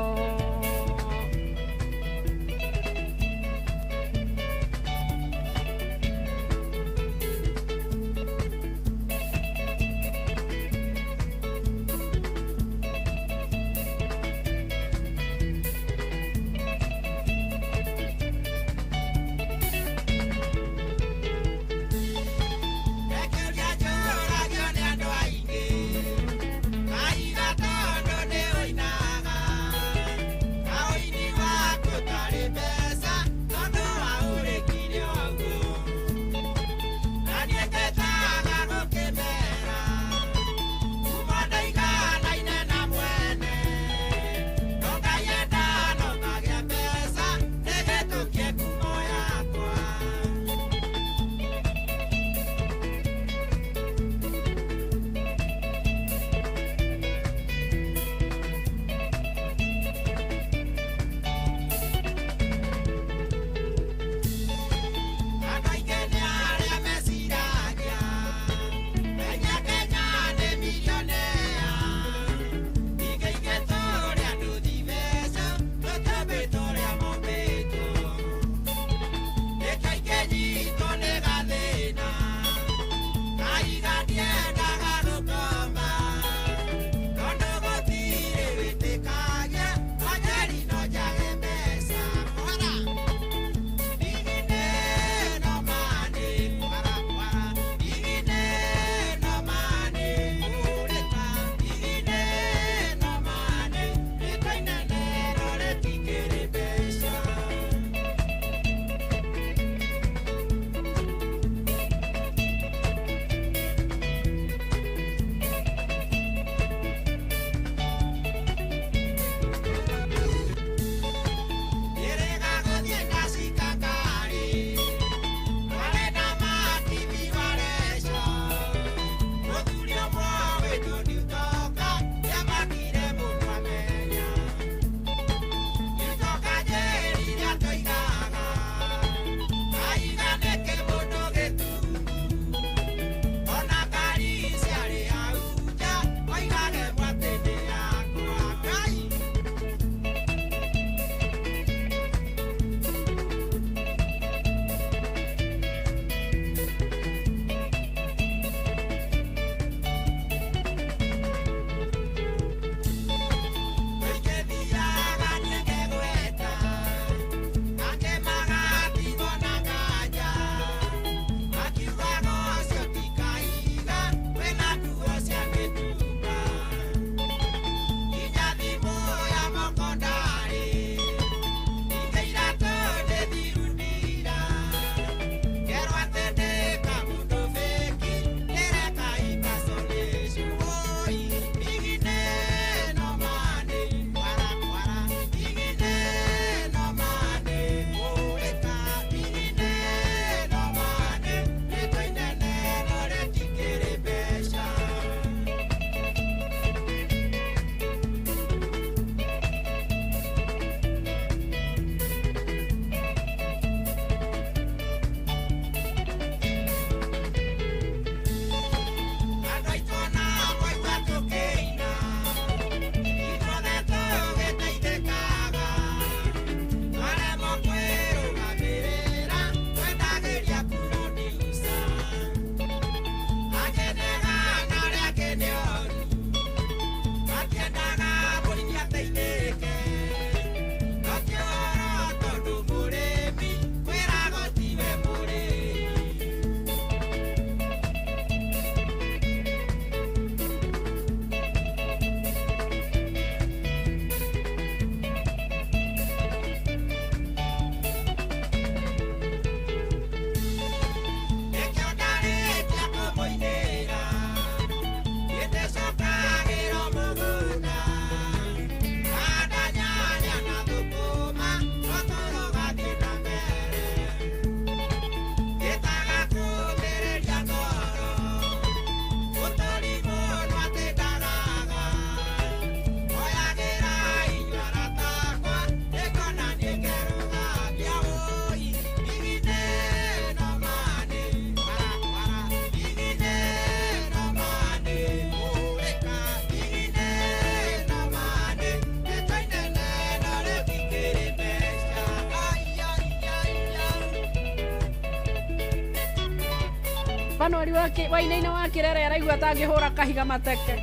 [SPEAKER 1] Panuari wainaina wa Kirere araigua atangĩhũra kahiga mateke.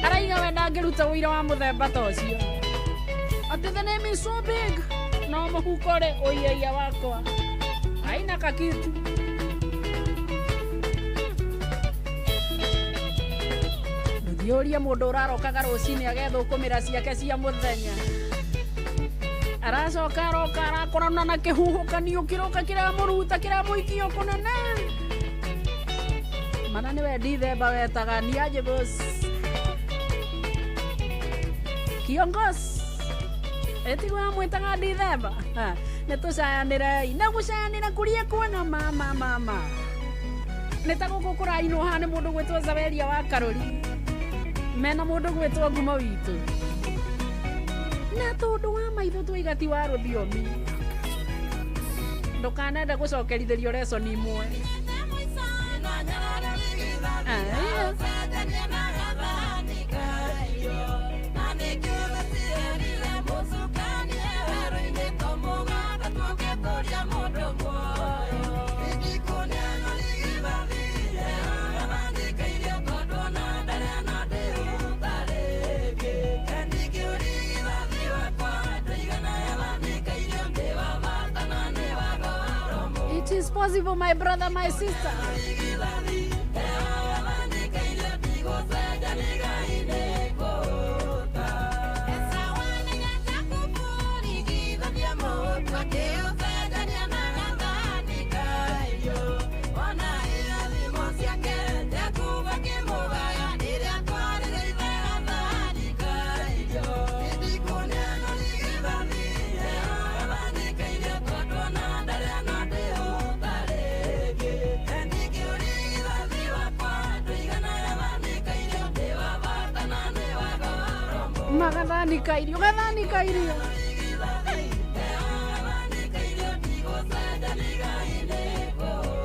[SPEAKER 1] Araiga we ndangĩruta ũira wa mũthemba ta ũcio. Atĩ the name is so big no mũhuko rĩ ũiyaia wakwa haina kakitu. Ndũthiũrie mũndũ ũrarokaga rũcinĩ agethũkũmĩra ciake cia mũthenya. Aracoka aroka arakorana na kĩhuhũkanio kĩroka kĩramũruta kĩramũikia kũnene. Mana nĩwe Dithemba wetaga niaje boss. Kiongozi etiguo amwĩtaga Dithemba. Nĩ tũcayanĩrei na gũcayanĩra kũrĩa kwega mama mama. Nĩ ta gũkũ kũrainwo haha nĩ mũndũ gwĩtwo Zaberia wa Karũri mena mũndũ gwĩtwo Ngumo witũ. Na tondũ wa maitho twaiga ti wa rũthiomi ndũkanende gũcokerithĩrio lesson imwe. It is possible, my brother, my sister. Magathanika irio, gathanika irio.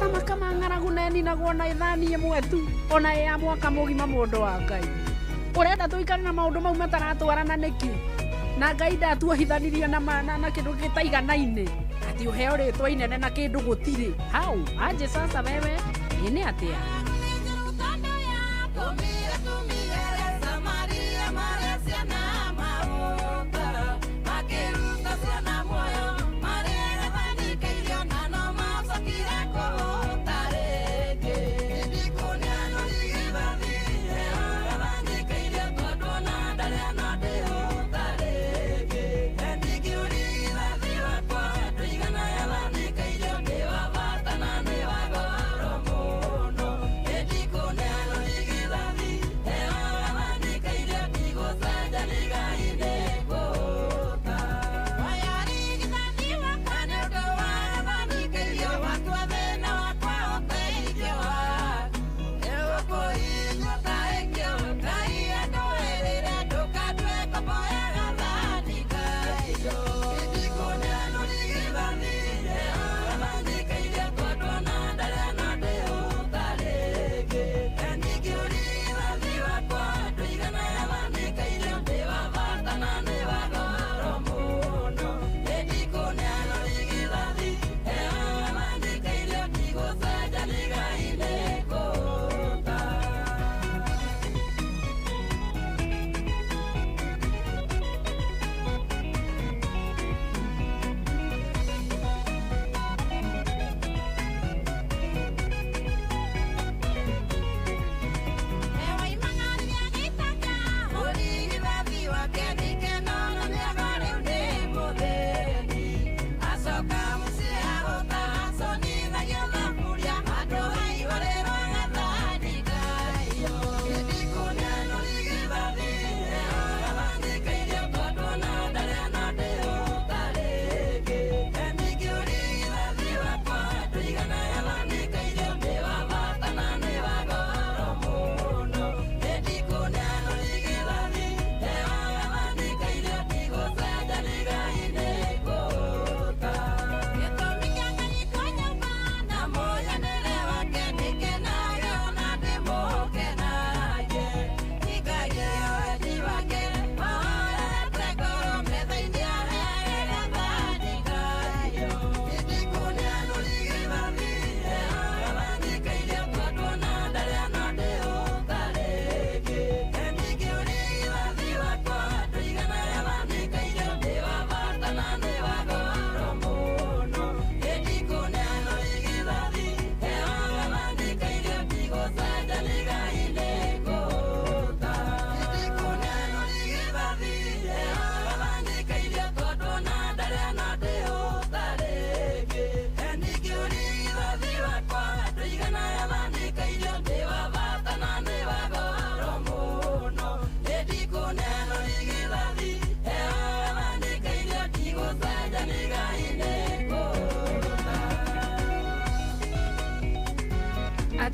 [SPEAKER 1] Tamaka ma ng'aragu na ĩninagwo na ithani ĩmwe tu ona ĩ ya mwaka mũgima mũndũ wa Ngai. Ũrenda tũikare na maũndũ mau mataratwarana nĩkĩ? Na Ngai ndatuohithanirie na kĩndũ gĩtaiganaine atĩ ũheo rĩtwa inene na kĩndũ gũtirĩ. Hau anje sasa wewe ĩ nĩ atĩa?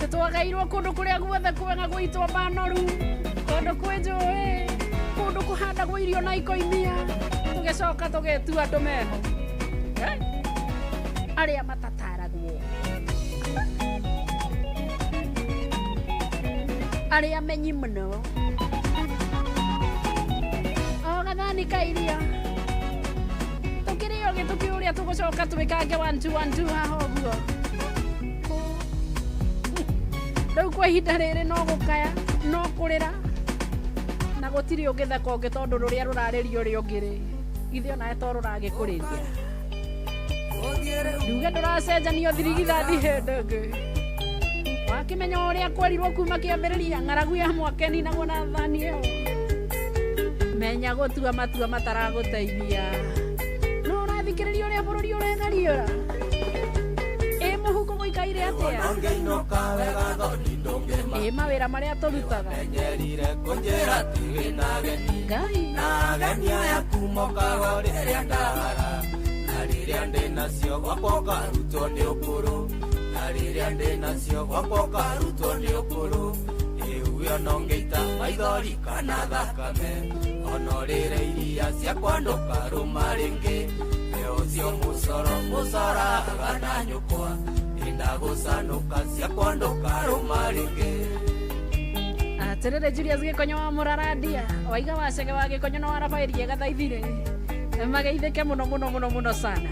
[SPEAKER 1] Atĩ twagairwo kũndũ kũrĩa guothe kwega gwĩtwo Banoru, kũndũ kwĩ njũĩ, kũndũ kũhandagwo irio na ikoimia, tũgĩcoka tũgetua andũ meho. Arĩa matataragwo, arĩa menyi mũno, o gathani ka iria tũkĩrĩo gĩtũkĩ ũrĩa tũgũcoka twĩkange 1 2 1 2 haha ũguo. Rĩu kwa ihinda rĩrĩ no gũkaya no kũrĩra na gũtirĩ ũngĩtheka ũngĩ tondũ rũrĩa rũrarĩrio ũrĩa ũngĩ rĩ ithe onawe to rũragĩkũrĩria. Nduge ndũracenjanio thirigithathi hĩndĩ ĩngĩ. Wakĩmenya ũrĩa kwerirwo kuma kĩambĩrĩria ng'aragu ya mwakeni naguo na thani ĩyo. Menya gũtua matua mataragũteithia. No ũrathikĩrĩria ũrĩa bũrũri ũreng'ariũra. Ĩ mũhuko gũikaire atĩa? Ĩ mawĩra marĩa tũrutaga. Ngai.
[SPEAKER 25] Rĩrĩa ndĩnacio gwakwa ũkarutwo nĩ ũkũrũ, na rĩrĩa ndĩnacio gwakwa ũkarutwo nĩ ũkũrũ. Ĩu ona ũngĩita maithori kana thakame, ona ũrĩre iria ciakwa ndũkarũma rĩngĩ. Ĩ ũcio mũcoro mũcoraga na nyũkwa, ĩndagũcanũka ciakwa ndũkarũma rĩngĩ.
[SPEAKER 1] Atĩrĩrĩ Julius Gĩkonyo wa Mũrarandia, waiga wacege wa Gĩkonyo na warabaĩrie gathaithire. Mageithĩke mũno mũno mũno mũno sana.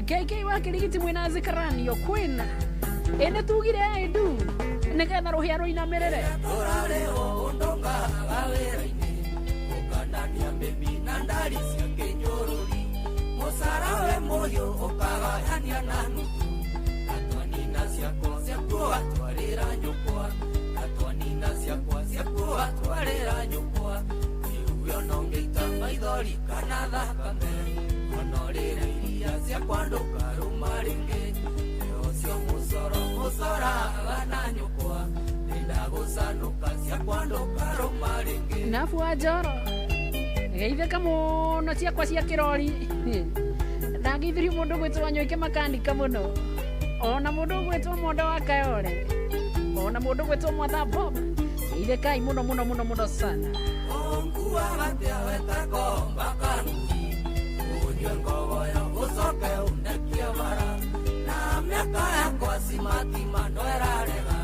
[SPEAKER 1] KK wa Kĩrigiti mwĩna Zikaranio kwĩna ĩ nĩ tugire ĩndu nĩgetha rũhĩa rũinamĩrĩre.
[SPEAKER 25] Tũrarĩhwo ũndũ ngaga wĩra-inĩ, ũkanania mĩbi na ndari cia kĩnyũrũri. Mũcara we mũhiũ ũkagayania na nuthu, gatwanina ciakwa ciaku ũgatwarĩra nyũkwa, gatwanina ciakwa ciaku ũgatwarĩra nyũkwa. Ĩu ona ũngĩita maithori kana thakame, ona ũrĩre iria ciakwa ndũkarũma rĩngĩ. Ĩ ũcio mũcoro mũcoraga na nyũkwa, ndagũcanũka ciakwa ndũkarũma rĩngĩ.
[SPEAKER 1] Nabu wa Njoro geithĩka mũno ciakwa cia kĩrori. Ndageithirie mũndũ gwĩtwo Nyoike makanika mũno, ona mũndũ gwĩtwo Mondo wa Kayore, ona mũndũ gwĩtwo Mwatha Bob. Geithĩkai mũno mũno mũno mũno sana.
[SPEAKER 25] Ũnguaga atĩa wetakomba kanui, ũnyue ngogoyo ũcoke ũnekie bara, na mĩaka yakwa cimatima no ĩrarega.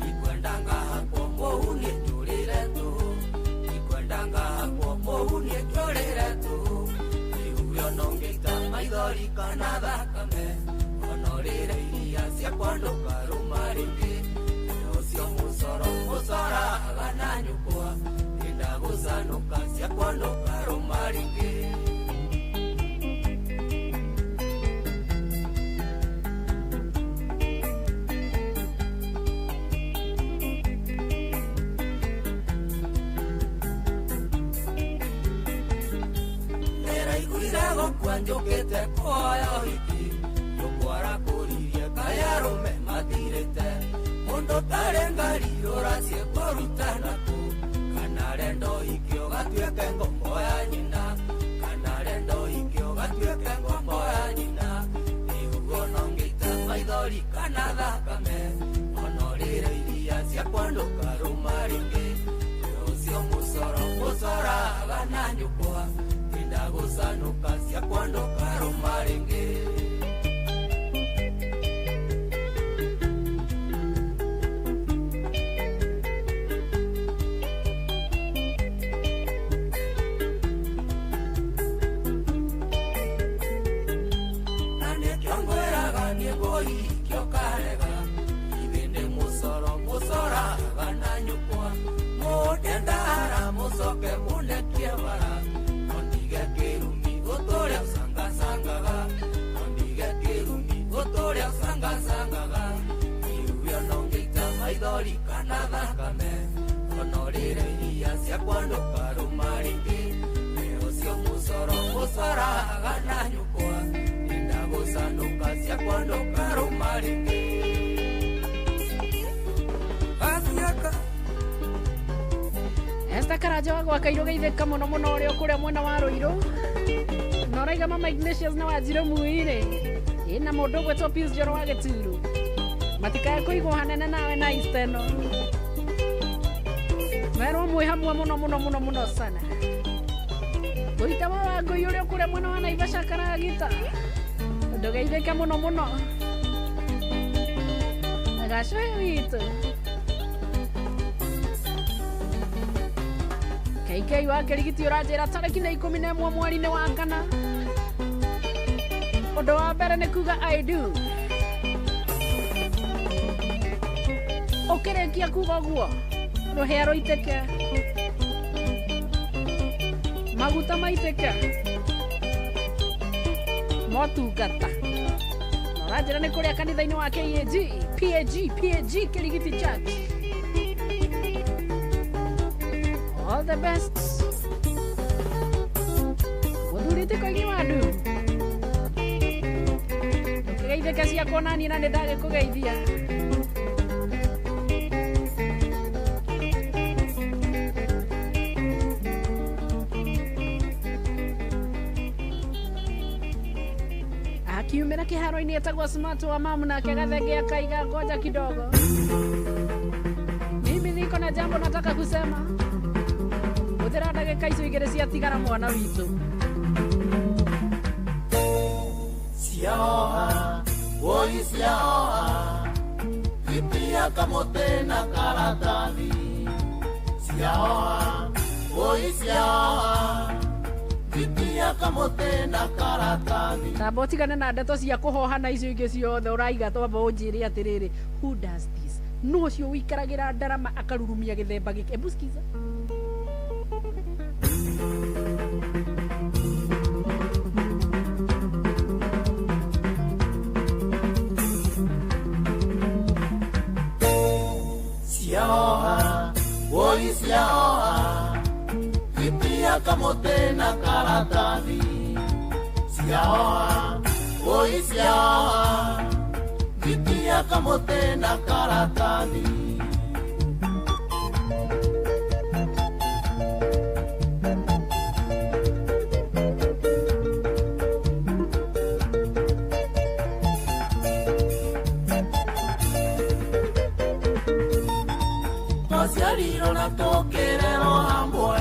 [SPEAKER 25] Ikwenda ngahakwo mũhu niĩ njũrĩre tũhũ, ikwenda ngahakwo mũhu niĩ njũrĩre tũhũ. Ĩu ona ũngĩita maithori kana thakame, ona ũrĩre iria ciakwa ndũkarũma rĩngĩ. Ĩ ũcio mũcoro mũcoraga na nyũkwa, ndagũcanũka ciakwa ndũkarũma rĩngĩ. Ndĩraiguire gũkua njũkĩte kuoya ũhiki, nyũkwa arakũririe kaĩ arũme mathirĩte. Mũndũ ũtarĩ ngari ũraciĩ kũruta nakũ, kana rendo ũhiki ũgatuĩke ngombo ya nyina, kana rendo ũhiki ũgatuĩke ngombo ya nyina. Ĩu ona ũngĩita maithori kana thakame, ona ũrĩre iria ciakwa ndũkarũma rĩngĩ. Ĩ ũcio mũcoro mũcoraga na nyũkwa, ndagũcanũka ciakwa ndũkarũma rĩngĩ. Na nĩkĩo ngwĩraga niĩ ngũhikio karega, ithe nĩ mũcoro mũcoraga na nyũkwa. Mũndĩ ndahara mũcoke mũnekie bara, ondige kĩrumi ũtũre ũcangacangaga, ondige kĩrumi ũtũre ũcangacangaga. Ĩu ona ũngĩita maithori kana thakame, ona ũrĩre iria ciakwa ndũkarũma rĩngĩ. Ĩ ũcio mũcoro mũcoraga na nyũkwa, ndagũcanũka ciakwa ndũkarũma rĩngĩ.
[SPEAKER 1] Esther Karanja wa gwaka irũ geithĩka mũno mũno ũrĩa kũrĩa mwena wa Rũirũ. Na ũraiga mama Ignatius na Wanjirũ Muirĩ. Ĩ na mũndũ ũgwĩtwo Pius Njoro wa Gĩturu. Matikae kũigwo hanene nawe na Easter ĩno. Merwo mwĩ hamwe mũno mũno mũno mũno sana. Ngũita wa Wangũi ũrĩa ũkũrĩa mwena wa Naivasha Karagita. Ndũgeithĩke mũno mũno. Gacũhĩ witũ. KK wa Kĩrigiti ũranjĩra tarĩki nĩ 11 mweri-inĩ wa kana. Ũndũ wa mbere nĩ kuga I do. Ũkĩrĩkia kuga ũguo rũhĩa rũitĩke, maguta maitĩke, motungata. Na ũranjĩra nĩ kũrĩa kanitha-inĩ wa KAG, PAG, PAG Kĩrigiti Church. All the best. Mũthuri ti koigi wa ndu. Ndũkĩgeithĩke ciakwa naniĩ na nĩndagĩkũgeithia. Akiumĩra kĩharo-inĩ etagwo Smart wa mamu nake Gathenge akaiga ngoja kidogo. Mimi niko na jambo nataka kusema. Hũthĩra ndagĩka icio igĩrĩ ciatigara mwana witũ.
[SPEAKER 24] Ciaoha, woi ciaoha, titia kamũtĩ na karatathi. Ciaoha, woi ciaoha, titia kamũtĩ na karatathi.
[SPEAKER 1] Tamba ũtigane na ndeto cia kũhoha na icio ingĩ ciothe ũraiga twamba ũnjĩre atĩrĩrĩ, who does this? Nũ ũcio ũikaragĩra ndarama akarurumia gĩthemba gĩkĩ? Ebu sikiza.
[SPEAKER 24] Ciaoha, woi ciaoha, titia kamũtĩ na karatathi. Ciaoha, woi ciaoha, titia kamũtĩ na karatathi. Twaciarirwo na tũkĩrerwo hamwe,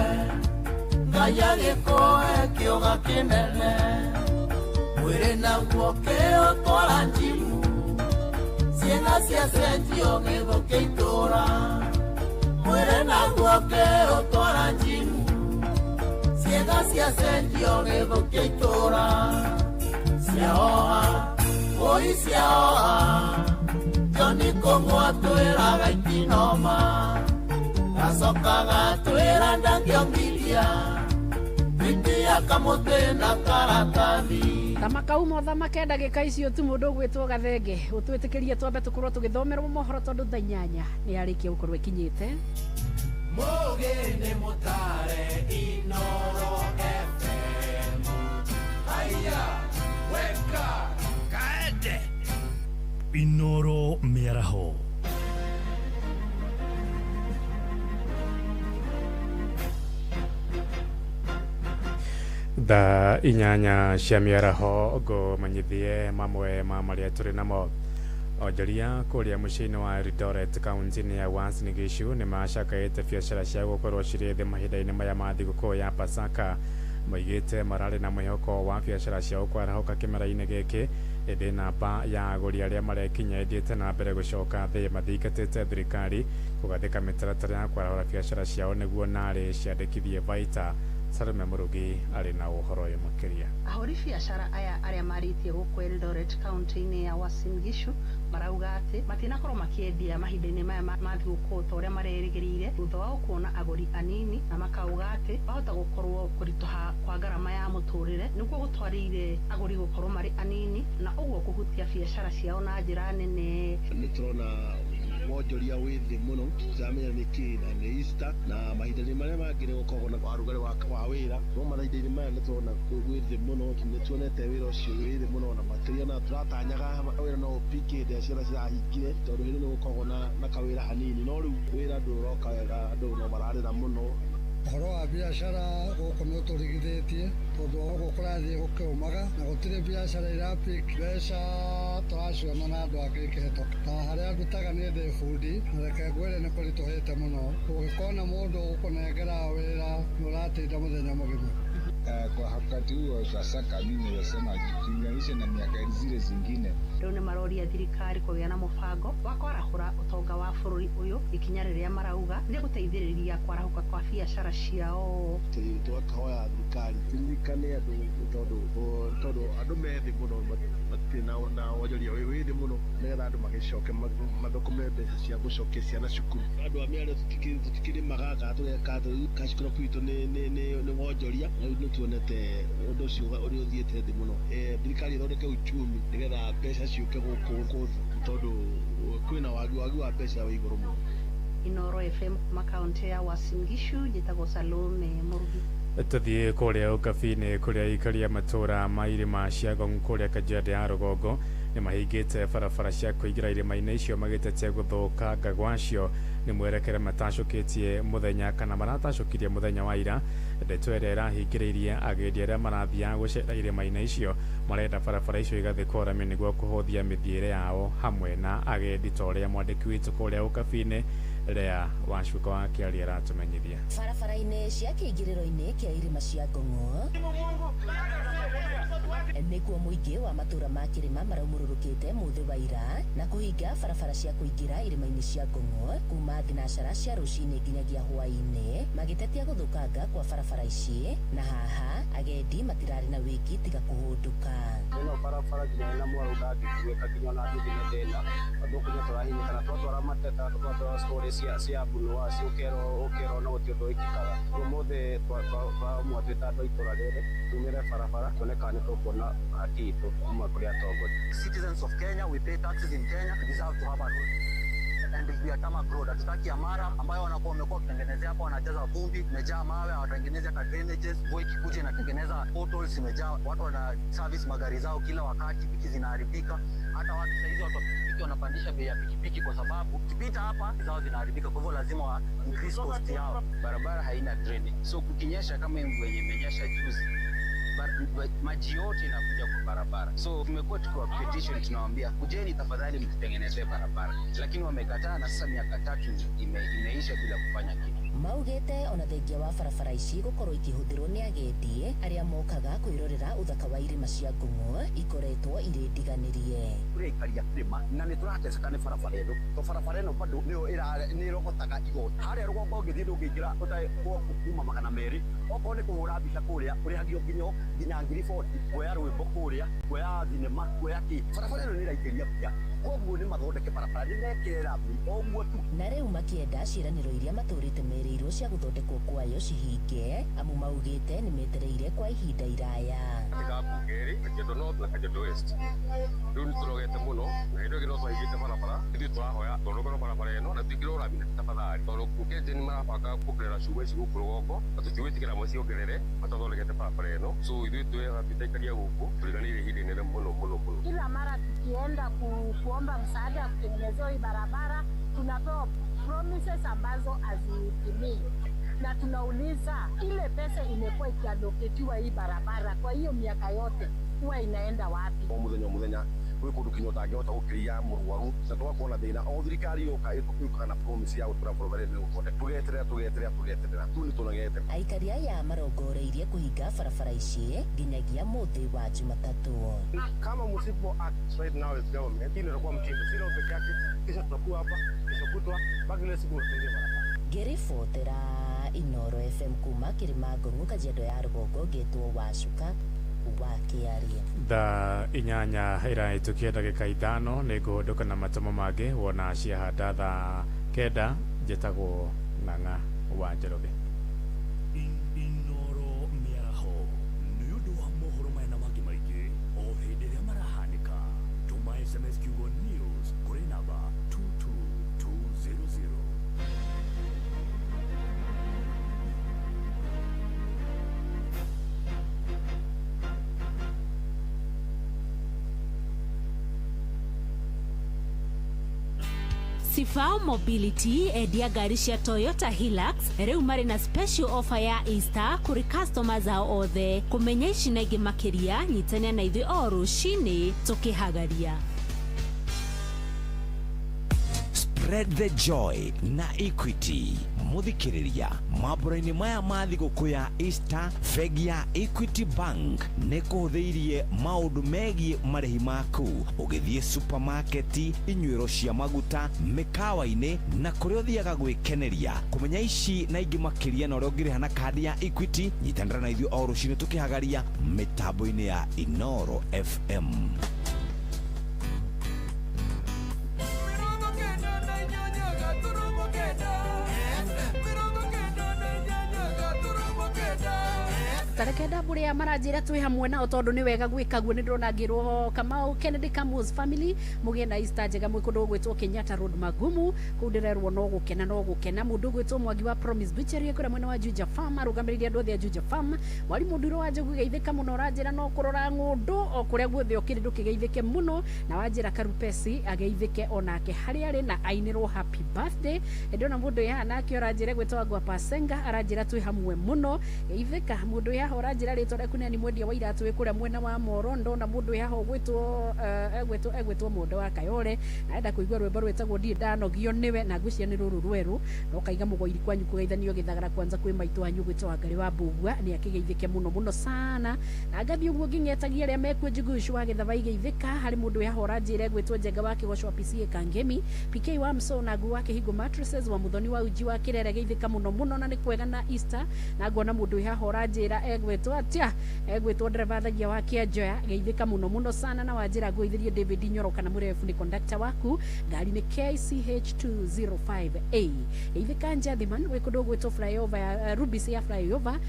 [SPEAKER 24] Ngai agĩkũhe kĩũga kĩnene. Mwĩrĩ naguo kĩũtwara njimu, ciĩga ciacenjio gĩthũkia itũra. Mwĩrĩ naguo kĩũtwara njimu, ciĩga ciacenjio gĩthũkia itũra. Ciaoha, woi ciaoha, Joni kũng'wa twĩraga itinoma. Gacoka gatwĩra ndangĩongiria, titia kamũtĩ na karatathi.
[SPEAKER 1] Thamaka uma ũthamake ndagĩka icio tu mũndũ ũgwĩtwo Gathenge ũtwĩtĩkĩrie twambe tũkorwo tũgĩthomerwo mohoro tondũ thaa 8 nĩ yarĩkia gũkorwo ĩkinyĩte.
[SPEAKER 24] Mũgĩ nĩ mũtare Inoro FM. Haya, weka kaende.
[SPEAKER 14] Inoro mĩaraho.
[SPEAKER 3] Thaa 8 cia mĩaraho ngũmenyithie mamwe ma marĩa tũrĩ namo. Onjoria kũrĩa mũciĩ-inĩ wa Eldoret kaunti-inĩ ya Uasin Gishu nĩ macakaĩte biacara cia gũkorwo cirĩ thĩ mahinda-inĩ maya ma thigũkũ ya Pasaka. Moigĩte mararĩ na mwĩhoko wa biacara ciao kwarahũka kĩmera-inĩ gĩkĩ, ĩndĩ namba ya agũri arĩa marekinya ĩthiĩte na mbere gũcoka thĩ mathingatĩte thirikari kũgathĩka mĩtaratara ya kwarahũra biacara ciao nĩguo narĩ ciandĩkithie baita. Salome Murugi arĩ na ũhoro ũyũ makĩria.
[SPEAKER 2] Ahũri biacara aya arĩa marĩtie gũkũ Eldoret kaunti-inĩ ya Uasin Gishu marauga atĩ matinakorwo makĩendia mahinda-inĩ maya ma thigũkũ ta ũrĩa marerĩgĩrĩire thutha wao kuona agũri anini, na makauga atĩ bahota gũkorwo kũritũha kwa ngarama ya mũtũrĩre nĩkuo gũtwarĩire agũri gũkorwo marĩ anini na ũguo kũhutia biacara ciao na njĩra nene.
[SPEAKER 5] Nĩ tũrona wonjoria wĩ thĩ mũno, tũtiramenya nĩkĩ na nĩ Easter na mahinda-inĩ marĩa mangĩ nĩ gũkoragwo na ũrugarĩ wa wĩra, no mahinda-inĩ maya nĩ tũrona gwĩ thĩ mũno, nĩ tuonete wĩra ũcio wĩ thĩ mũno na makĩria na tũratanyaga wĩra no ũpike hĩndĩ ĩrĩa ciana cirahingire tondũ hĩndĩ nĩ gũkoragwo na kawĩra hanini, no rĩu wĩra ndũroka wega, andũ no mararĩra mũno.
[SPEAKER 4] Ũhoro wa biacara gũkũ nĩ ũtũrigithĩtie tondũ gũkũ kũrathiĩ gũkĩũmaga na gũtirĩ biacara irapick mbeca tũraciona na andũ angĩ ikĩhĩtũka. Ta harĩa ndutaga niĩ ndĩ bundi na reke ngwĩre nĩ kũritũhĩte mũno, ũngĩkona mũndũ ũgũkũnengera wĩra nĩ ũratinda mũthenya mũgima.
[SPEAKER 6] Kwa wakati huu wa Pasaka, mimi naweza kilinganisha na miaka zile zingine.
[SPEAKER 2] Rĩu nĩ maroria thirikari kũgĩa na mũbango wa kwarahũra ũtonga wa bũrũri ũyũ, ikinya rĩrĩa marauga nĩ gũteithĩrĩria kwarahũka kwa biacara ciao.
[SPEAKER 5] Tũkahoya thirikari ririkane andũ tondũ andũ me thĩ mũno matirĩ na wonjoria wĩ thĩ mũno nĩgetha andũ magĩcoke mathũkũme mbeca cia gũcokia ciana cukuru. Andũ a mĩario tũtikĩrĩmaga kana tũgeka atĩ cash crop itũ nĩ wonjoria na rĩu nĩtuonete ũndũ ũcio ũrĩa ũthiĩte thĩ mũno. Thirikari ĩthondeke uchumi nĩgetha mbeca ciũke gũkũ thĩ tondũ kwĩna wagi wa mbeca wĩ igũrũ mũno.
[SPEAKER 2] Inoro FM kuma kaunti ya Uasin Gishu, njĩtagwo Salome Mũrugi.
[SPEAKER 3] Tuthiĩ kũrĩa ũkabi-inĩ kũrĩa aikaria matũra ma irĩma cia Ngong kũrĩa Kajiado ya rũgongo nĩ mahingĩte barabara cia kũingĩra irĩma-inĩ icio magĩtetia gũthũkanga gwacio nĩ mwerekera matacũkĩtie mũthenya kana maratacũkirie mũthenya wa ira. Ndeto ĩrĩa ĩrahingĩrĩirie agendi arĩa marathiaga gũcera irĩma-inĩ icio marenda barabara icio igathikwo rami nĩguo kũhũthia mĩthiĩre yao hamwe na agendi ta ũrĩa mwandĩki witũ kũrĩa ũkabi-inĩ Lea Wacuka wa Kĩaria aratũmenyithia.
[SPEAKER 7] Barabara-inĩ cia kĩingĩrĩro-inĩ kĩa irĩma cia Ngong'o nĩkuo mũingĩ wa matũra ma kĩrĩma maraumũrũrũkĩte mũthĩ wa ira na kũhinga barabara cia kũingĩra irĩma-inĩ cia Ngong'o kuma thinacara cia rũcinĩ nginyagia hwaĩ-inĩ magĩtetia gũthũkanga kwa barabara ici, na haha agendi matirarĩ na wĩki tiga kũhũndũka.
[SPEAKER 8] Ĩno barabara nginya ĩna mwaro ndangĩkuĩka nginya ona ngĩthiĩ nĩ thĩna tondũ nginya tũrahinyĩkana twatwara mateta twatwara story cia mbunuasi ũkerwo no gũtirĩ ũndũ wĩkĩkaga. Ũmũthĩ twamua twĩ ta andũ a itũra rĩrĩ tumĩre barabara tuone kana nĩ tũkuona haki itũ kuma kũrĩ atongoria.
[SPEAKER 9] Citizens of Kenya, we pay taxes in Kenya, we deserve to have a road. And we are tarmac road. Hatutaki amara ambayo wanakuwa wamekuwa wakitengenezea hapa, wanajaza vumbi, imejaa mawe, hawatengenezi hata drainages. Mvua ikikuja inatengeneza potholes, imejaa watu wana service magari zao kila wakati, piki zinaharibika. Hata watu saizi watu wa pikipiki wanapandisha bei ya pikipiki kwa sababu kipita hapa zao zinaharibika, kwa hivyo lazima wa increase cost yao.
[SPEAKER 8] Barabara haina drainage, so kukinyesha kama mvua yenye imenyesha juzi maji yote inakuja kwa barabara. So tumekuwa tukiwa petition, tunawaambia kujeni tafadhali mtutengenezee barabara, lakini wamekataa, na sasa miaka 3 imeisha bila kufanya kitu.
[SPEAKER 7] Maugĩte ona thengia wa barabara ici gũkorwo ikĩhũthĩrwo nĩ agendi arĩa mokaga kwĩrorera ũthaka wa irĩma cia Ngong'o ikoretwo irĩ ndiganĩrie.
[SPEAKER 9] Kũrĩ aikari a kĩrĩma na nĩ tũrateceka nĩ barabara ĩno to barabara ĩno bado nĩyo nĩ ĩrogotaga igoti harĩa rũgongo ũngĩthiĩ ndũngĩingĩra ũtarĩ kuma 200 okorwo nĩ kũhũra mbica kũrĩa ũrĩhagio nginya 40,000 kuoya rwĩmbo kũrĩa kuoya thinema kuoya kĩ. Barabara ĩno nĩ ĩraingĩria mbia, koguo nĩ mathondeke barabara nĩ mekĩre rami o ũguo tu.
[SPEAKER 7] Na rĩu makĩenda ciĩranĩro iria matũrĩte merĩirwo cia gũthondekwo kwayo cihinge, amu maugĩte nĩ metereire kwa ihinda iraya.
[SPEAKER 26] Kajiado Kajiado North na Kajiado West rĩu nĩ tũrogete mũno na hĩndĩ ĩyo no twahingĩte barabara ithuĩ tũrahoya thondekwo barabara ĩno na twĩkĩrwo rami tafadhali tondũ Kengen marabanga kuongerera cuma ici gũkũ rũgongo na tũtigwĩtĩkĩra maciongerere matathondekete barabara ĩno, so ithuĩ twĩhaga twĩtaikaria gũkũ tũriganĩire ihinda inene mũno mũno mũno.
[SPEAKER 27] Kila mara tukienda kuomba msaada wa kutengenezewa hii barabara tunapewa promises ambazo hazitimii, na tunauliza ile pesa imekuwa ikialoketiwa hii barabara kwa hiyo miaka yote huwa inaenda wapi?
[SPEAKER 26] O muthenya gwĩ kũndũ kinya ũtangĩhota gũkĩria mũrwaru na tũgakorwo na thĩna o thirikari yoka ĩtũkaga na promise ya gũtũra barabara ĩno ĩgũthondekwo tũgeterera tũgeterera tu nĩ tũnogete.
[SPEAKER 7] Aikari aya marongoreirie kũhinga barabara ici nginyagia mũthĩ wa Jumatatũ.
[SPEAKER 26] Kama msipo act right now as government, hii ndio mtindo si leo peke yake, kisha tutakuwa hapa kesho kutwa mpaka ile siku tufungie barabara.
[SPEAKER 7] Ngĩribotera Inoro FM kuma Kĩrĩma Ngong'o Kajiado ya rũgongo ngĩtwo Wacuka wa Kĩaria.
[SPEAKER 3] Thaa 8 ĩrahĩtũkia ndagĩka 5 nĩ ngũhũndũka na matũmo mangĩ wona ciahanda thaa 9. Njĩtagwo Ng'ang'a wa Njoroge.
[SPEAKER 14] Inoro mĩaraho nĩ ũndũ wa mohoro maya na mangĩ maingĩ o hĩndĩ ĩrĩa marahanĩka. Tũma SMS kiugo news kũrĩ namba 22200.
[SPEAKER 22] Sifao Mobility endia ngari cia Toyota Hilux rĩu marĩ na special offer ya Easter kũrĩ customers ao othe. Kũmenya ici na ingĩ makĩria, nyitania na ithuĩ o rũcinĩ tũkĩhagaria.
[SPEAKER 23] Spread the joy na Equity. Muthikiriria mambura-inĩ maya ma thigũkũ ya Easter, bengi ya Equity Bank nĩ kũhũthĩirie maũndũ megiĩ marĩhi maku ũgĩthiĩ supermarket, inyuĩro cia maguta, mĩkawa-inĩ na kũrĩa ũthiaga gwĩkeneria. Kũmenya ici na ingĩ makĩria na ũrĩa ũngĩrĩha na kandi ya Equity, nyitanĩra na ithuĩ o rũcinĩ tũkĩhagaria mĩtambo-inĩ ya Inoro FM.
[SPEAKER 1] Tareke ndambũrĩa maranjĩra twĩ hamwe nao tondũ nĩ wega gwĩka guo. Nĩ ndĩrona ngĩrwo Kamau Kennedy Kamu's family mũgĩe na Easter njega mwĩ kũndũ gũgwĩtwo Kenyatta Road Magumu. Kũu ndĩrerwo no gũkena no gũkena. Mũndũ ũgwĩtwo Mwangi wa Promise Butchery kũrĩa mwena wa Juja Farm arũgamĩrĩire andũ othe a Juja Farm. Mwarimũ Nduro wa Njogu geithĩka mũno, ũranjĩra no kũrora ng'ũndũ o kũrĩa guothe ũkĩrĩ ndũkĩgeithĩke mũno. Na wanjĩra Karupesi ageithĩke onake harĩa arĩ na ainĩrwo happy birthday. Ndĩrona mũndũ wĩ haha nake ũranjĩra gwĩtwo Angwa Pasenga aranjĩra twĩ hamwe mũno, geithĩka. Mũndũ wĩ haha ũranjĩra rĩtwa rĩaku nĩ mwendia wa iratũ wĩ kũrĩa mwena wa Moro. Ndona mũndũ wĩ haha ũgwĩtwo egwĩtwo Mondo wa Kayore, arenda kũigua rwĩmbo rwĩtagwo Ndirĩ Ndanogio Nĩwe, na ngwĩciria nĩ rũrũ rwerũ. Na ũkaiga mũgoiri kwanyu kũgeithanio gĩthagara kwanza kwĩ maitũ wanyu gwĩtwo Wangarĩ wa Mbũgua, nĩ akĩgeithĩke mũno mũno sana. Na ngathiĩ ũguo ngĩng'etagia arĩa mekuo Njigucu wa Gĩthaba igeithĩka. Harĩ mũndũ wĩ haha ũranjĩra egwĩtwo Njenga wa Kĩgoco wa PCA Kangemi, PK wa Mso na Ngu wa Kĩhingo Mattresses wa Muthoni wa Uji wa Kĩrere, geithĩka mũno mũno na nĩ kwega na Easter. Na ngona mũndũ wĩ haha ũranjĩra egwĩtwo atĩa, egwĩtwo ndereba Thagia wa Kĩanjoya, geithĩka mũno mũno sana. Na wanjĩra ngũithĩrie David Nyoro kana mũrebu nĩ conductor waku, ngari nĩ KCH 205A. Geithĩka Njathiman wĩ kũndũ gwĩtwo flyover ya Rubis ya flyover.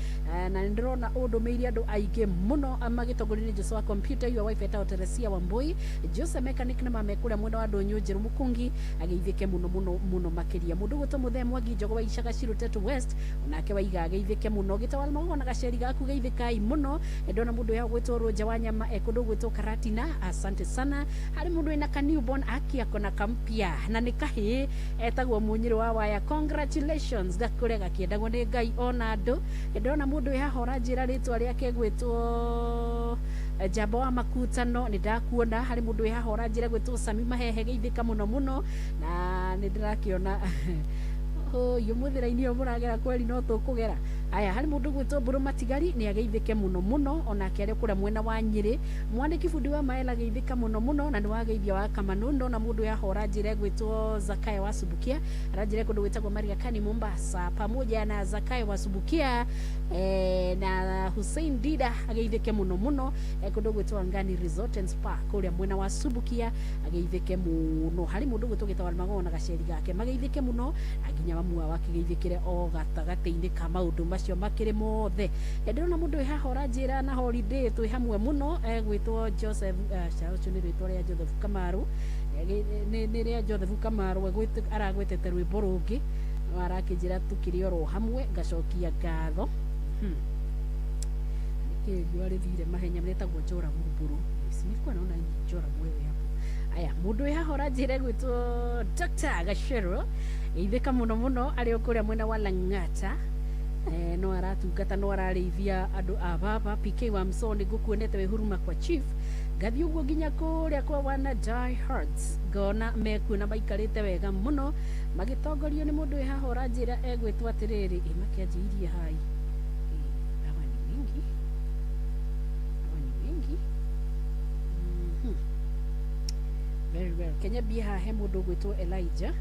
[SPEAKER 1] Na nĩ ndĩrona ũndũmĩire andũ aingĩ mũno magĩtongorio nĩ Jose wa computer, your wife etagwo Teresia Wambui, Jose mechanic na mame kũrĩa mwena wa Ndũnyũ Njerũ Mũkungi, ageithĩke mũno mũno mũno makĩria. Mũndũ gwĩtwo Mũthee Mwangi Njogo wa Icaga Cirutetu West onake waiga ageithĩke mũno. Gĩtawal Magogo na gaceri gaku geithĩkai mũno. Ndona mũndũ ya gwĩtwo Rũnja wa Nyama kũndũ gwĩtwo Karatina, asante sana. Harĩ mũndũ wĩna ka newborn akiako na kampia na nĩ kahĩĩ etagwo Mũnyĩrĩ wa Waya, congratulations, gakũre gakĩendagwo nĩ Ngai ona andũ. Ndona mũndũ wĩ haha ũranjĩra rĩtwa rĩake gwĩtwo Njamba wa Makutano, nĩ ndakuona. Harĩ mũndũ wĩ haha ũranjĩra gwĩtwo Sami Mahehe, geithĩka mũno mũno. Na nĩ ndĩrakĩona ũyũ mũthĩra-inĩ ũyũ mũragera kweri no tũkũgera. Aya, harĩ mũndũ gwĩtwo Mbũrũ Matigari nĩ ageithĩke mũno mũno onake arĩ kũrĩa mwena wa Nyĩrĩ. Mwanĩki bundi wa Maela geithĩka mũno mũno na nĩ wageithia wa Kamanũ. Ndona mũndũ yaha ũranjĩra gwĩtwo Zakayo wa Subukia, aranjĩra kũndũ gwĩtagwo Mariakani Mombasa, pamoja na Zakayo wa Subukia na Hussein Dida ageithĩke mũno mũno kũndũ gwĩtwo Angani Resort and Spa kũrĩa mwena wa Subukia, ageithĩke mũno. Harĩ mũndũ gwĩtwo Gĩtawal Magogo na gaceri gake mageithĩke mũno, na nginya mamu wao akĩgeithĩkĩre o gatagatĩ-inĩ ka maũndũ macio makĩrĩ mothe. Ndĩrona mũndũ wĩ haha ũranjĩra na holiday twĩ hamwe mũno, egwĩtwo Joseph ũcio nĩ rĩtwa rĩa Joseph Kamaru, nĩ rĩa Joseph Kamaru aragwĩtete rwĩmbo rũngĩ no arakĩnjĩra tũkĩrĩ oro hamwe, ngacokia ngatho. Nĩkĩ riũa rĩthire mahenya, rĩtagwo Njora Mũmbũrũ. Nilikuwa naona Njora mwewe hapo. Aya, mũndũ wĩ haha ũranjĩra gwĩtwo Dr. Gachero, geithĩka mũno mũno arĩ o kũrĩa mwena wa Lang'ata. No aratungata no ararĩithia andũ a baba. PK wa Mso nĩ ngũkuonete wĩ huruma kwa chief. Ngathiĩ ũguo nginya kũrĩa kwa wana Die Hearts, ngona mekuo na maikarĩte wega mũno magĩtongorio nĩ mũndũ wĩ haha ũranjĩra egwĩtwo atĩrĩrĩ, ĩ makĩanjĩirie hai. Hawa ni wengi, hawa ni wengi. Very well. Kenya mbie haha he mũndũ ũgwĩtwo Elijah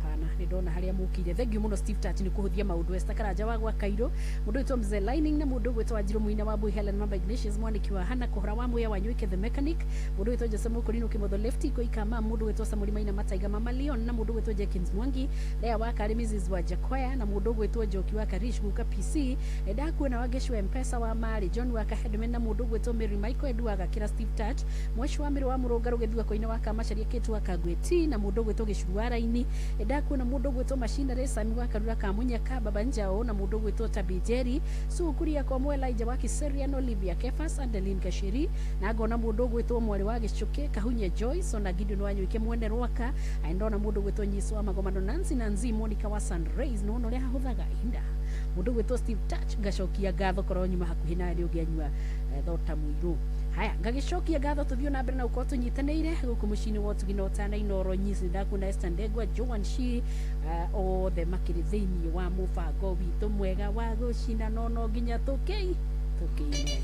[SPEAKER 1] kana nĩ ndona harĩa mũkire. Thank you mũno Steve Tach nĩ kũhũthia maũndũ. Esther Karanja wa gwa Kairũ, mũndũ wĩtwo Mzee Lining na mũndũ ũgwĩtwo Wanjiru Mũina wa Mbui, Helen Mamba Ignatius Mwaniki wa Hana Kũhora wa Muya wa Nywike the Mechanic, mũndũ wĩtwo Jose Mũkũrinũ Kĩmotho Lefty Koikama, mũndũ wĩtwo Samuri Maina Mataiga Mama Leon na mũndũ wĩtwo Jenkins Mwangi Lea wa Karĩ Mrs wa Jakoya na mũndũ ũgwĩtwo Njoki wa Karish Guka PC. Ndakuona wa Gecwa Mpesa wa Mari John wa Kahedman na mũndũ ũgwĩtwo Mary Michael Edu wa Gakĩra Steve Tach Mweshi wa Mĩrũ wa Mũrũngarũ Gĩthua Koine wa Kamacaria Kĩtu wa Kangweti na mũndũ ũgwĩtwo Gĩcuru wa Raini. Ndakuona mundu gwitwo machinery Sami wa Karura ka Munyaka Baba Njao na mundu gwitwo Tabijeri Sukuria kwa Mwela Ija wa Kiserian Olivia Kefas Adeline Kashiri na ngona mundu gwitwo mwari wa Gicuke Kahunye Joyce ona Gideon Wanyoike mwene Rwaka ndona mundu gwitwo Nyiso wa Magomano Nancy Nanzi Monica wa Sunrise no no hahuthaga ihinda mundu gwitwo Steve Touch ngacokia ngatho korwo nyuma hakuhi nawe ni ungianyua thota muiru. Haya ngagicokia ngatho tuthio na mbere na ukorwo tunyitanĩire guku muciĩ-inĩ wa Ũtugi na Ũtana Inoro Nyisi ndakuona Esther Ndegwa Joan Shi othe makĩrĩ thĩinĩ wa mũbango witũ mwega wa gũcina no no nginya tũkĩine.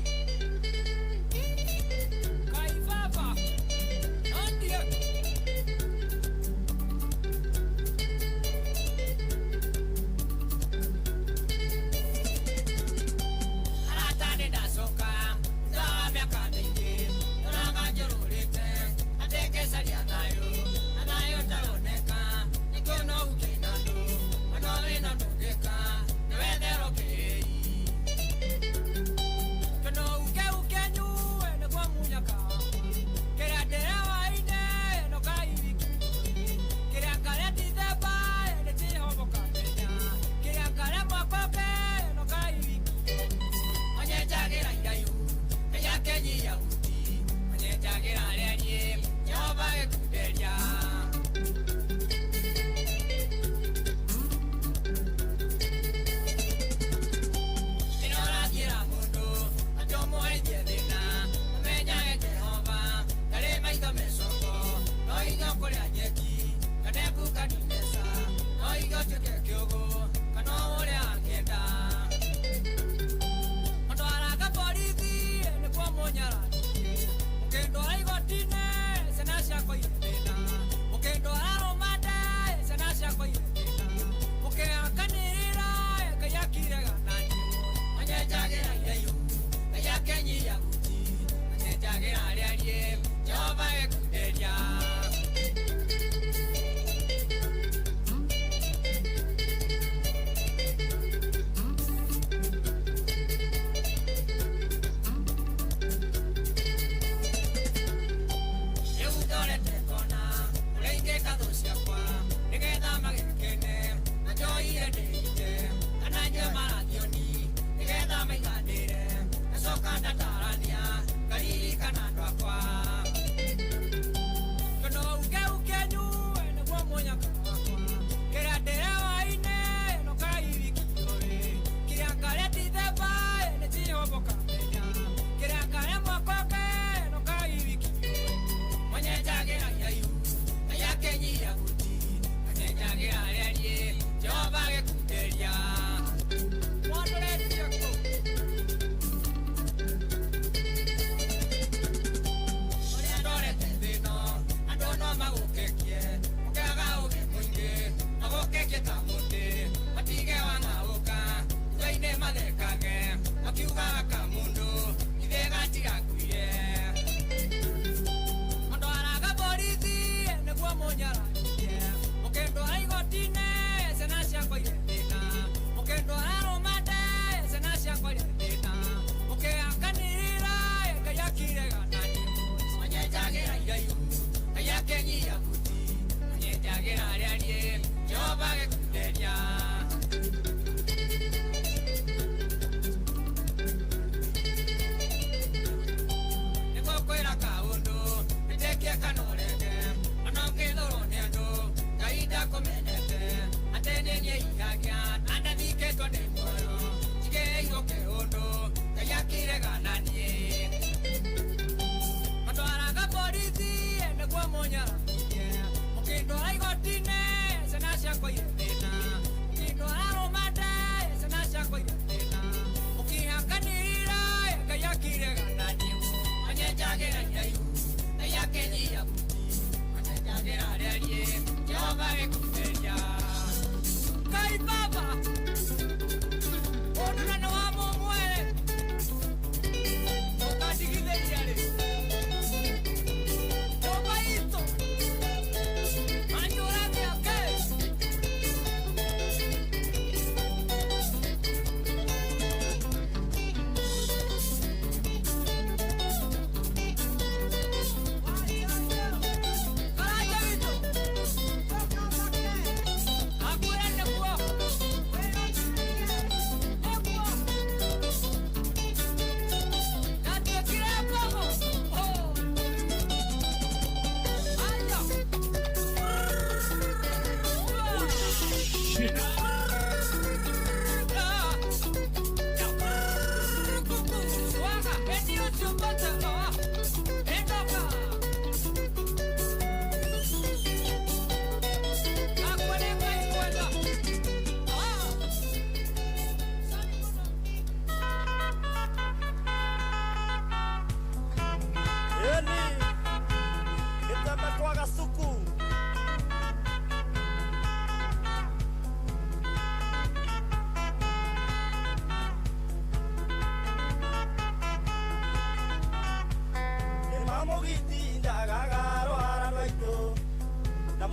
[SPEAKER 25] Kwa Gasuku.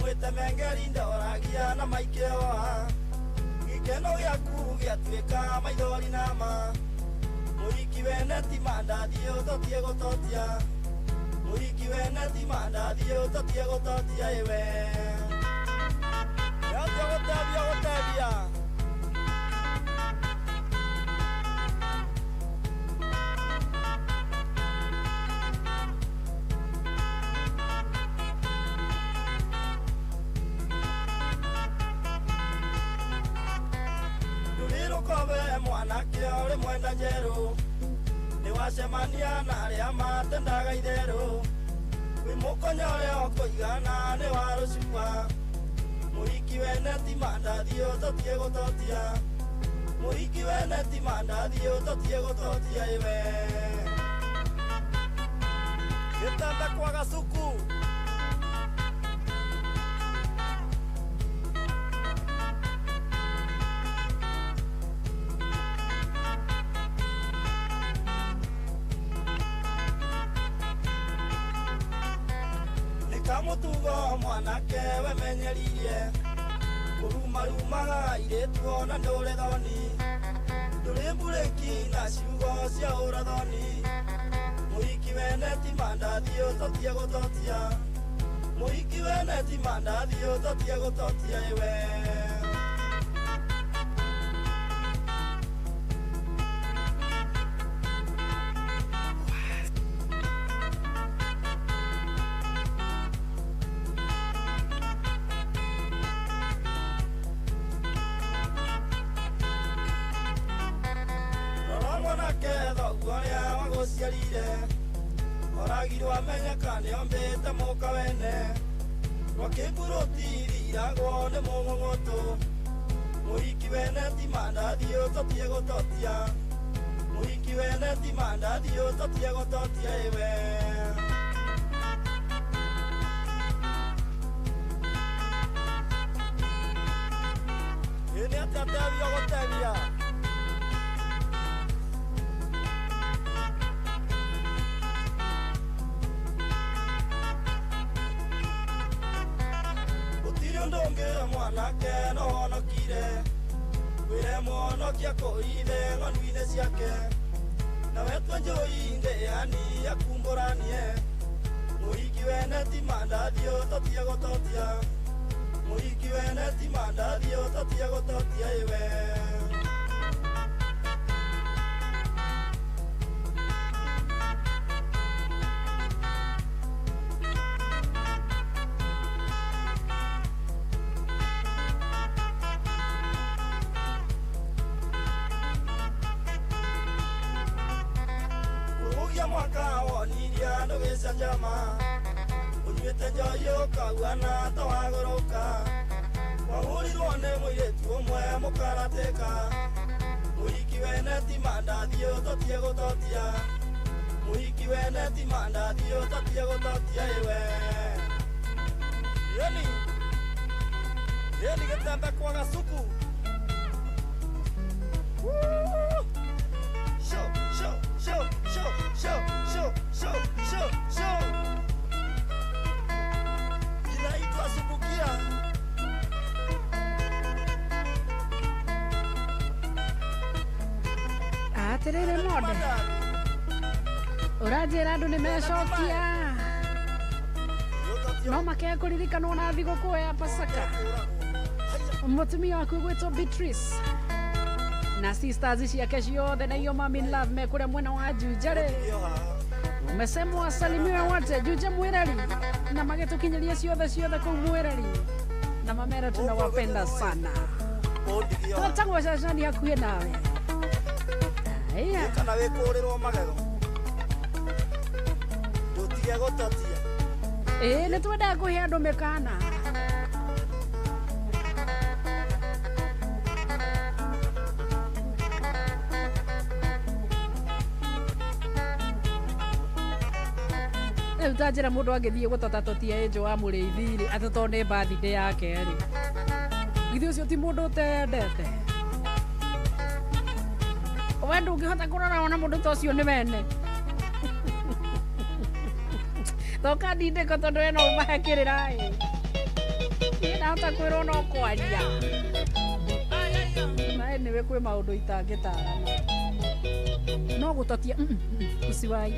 [SPEAKER 25] Mwite ndoragia na maikeoa gikeno gĩaku gĩatuĩka maithori nama mũhiki wene ti mandathi ũtotie gũtotia mũhiki wene ti mandathi ũtotie gũtotia ĩwe yatio gũtebia gũtebia mwanake ũrĩ mwenda njerũ nĩwacemania na arĩa matendaga itherũ wĩ mũkonya ũrĩa ũkũigana nĩ wa rũcua mũhiki wene ti mandathi ũtotie gũtotia mũhiki wene ti mandathi ũtotie gũtotia ĩwe gĩtanda kwa Gasuku. Kamutugo mwanake wemenyeririe kũrumarumaga airĩtu ona ndũrĩ thoni ndũrĩ mburĩki na ciugo cia ũrathoni mũhiki wene ti mandathi ũtotie gũtotia mũhiki wene ti mandathi ũtotie gũtotia ĩwe oragirwo amenyeka nĩombĩte mũka wene rwakĩmburuti riragwo nĩ mũng'ũng'ũtũ mũhiki wene ti mandathi ũtotie gũtotia mũhiki wene ti mandathi ũtotie gũtotia ĩwe ĩ nĩ atĩa tebia gũtebia mwanake no honokire wĩre mũhonokia kũithe ng'ondu-inĩ ciake nawe twe njũi ndĩani akumbũranie mũhiki wene ti mandathi ũtotie gũtotia mũhiki wene ti mandathi ũtotie gũtotia ĩwe mwaka wonirie andũ gĩcanjama ũnyuĩte njohi ũkauana ta wagũrũka wahũrirwo nĩ mũirĩtu ũmwe mũkaratĩka mũhiki wene ti mandathi ũtotie gũtotia mũhiki wene ti mandathi ũtotie gũtotia ĩwe yeni yeni gĩtembe kwa Gasuku. Show, show, show, show, show, show, show, show, show. Inaitwa Subukia.
[SPEAKER 1] Atiriri monde ũranjĩra andũ nĩ mecokia no makega kũririkanwo na thigũkũ ya Pasaka mũtumia waku gwĩtwo Beatrice na sisters ciake ciothe na iyo mami love me kũrĩa mwena wa Juja rĩ umesemwo asalimiwe wote Juja mwireri na magĩtũkinyĩria ciothe ciothe kũu mwireri na mamera tunawapenda sana twetagwo cacani hakuhĩ nawe. Aya
[SPEAKER 25] kana wĩkũrĩrwo magego ndũtige gũtotia
[SPEAKER 1] ĩĩ nĩ twendaga kũhe andũ mĩkana. Rĩu ta njĩra mũndũ angĩthiĩ gũtotatotia ĩnjũ wa mũrĩithi rĩ, atĩ tondũ nĩ birthday yake rĩ, githĩ ũcio ti mũndũ ũtendete? We ndũngĩhota kũrora wona mũndũ ta ũcio nĩ wene. Thoka ndindĩko tondũ we no ũmahe kĩrĩra ĩ. Niĩ ndahota kwĩrwo no kwaria. Na anyway kwĩ maũndũ itangĩtarana. No gũtotia usiwai.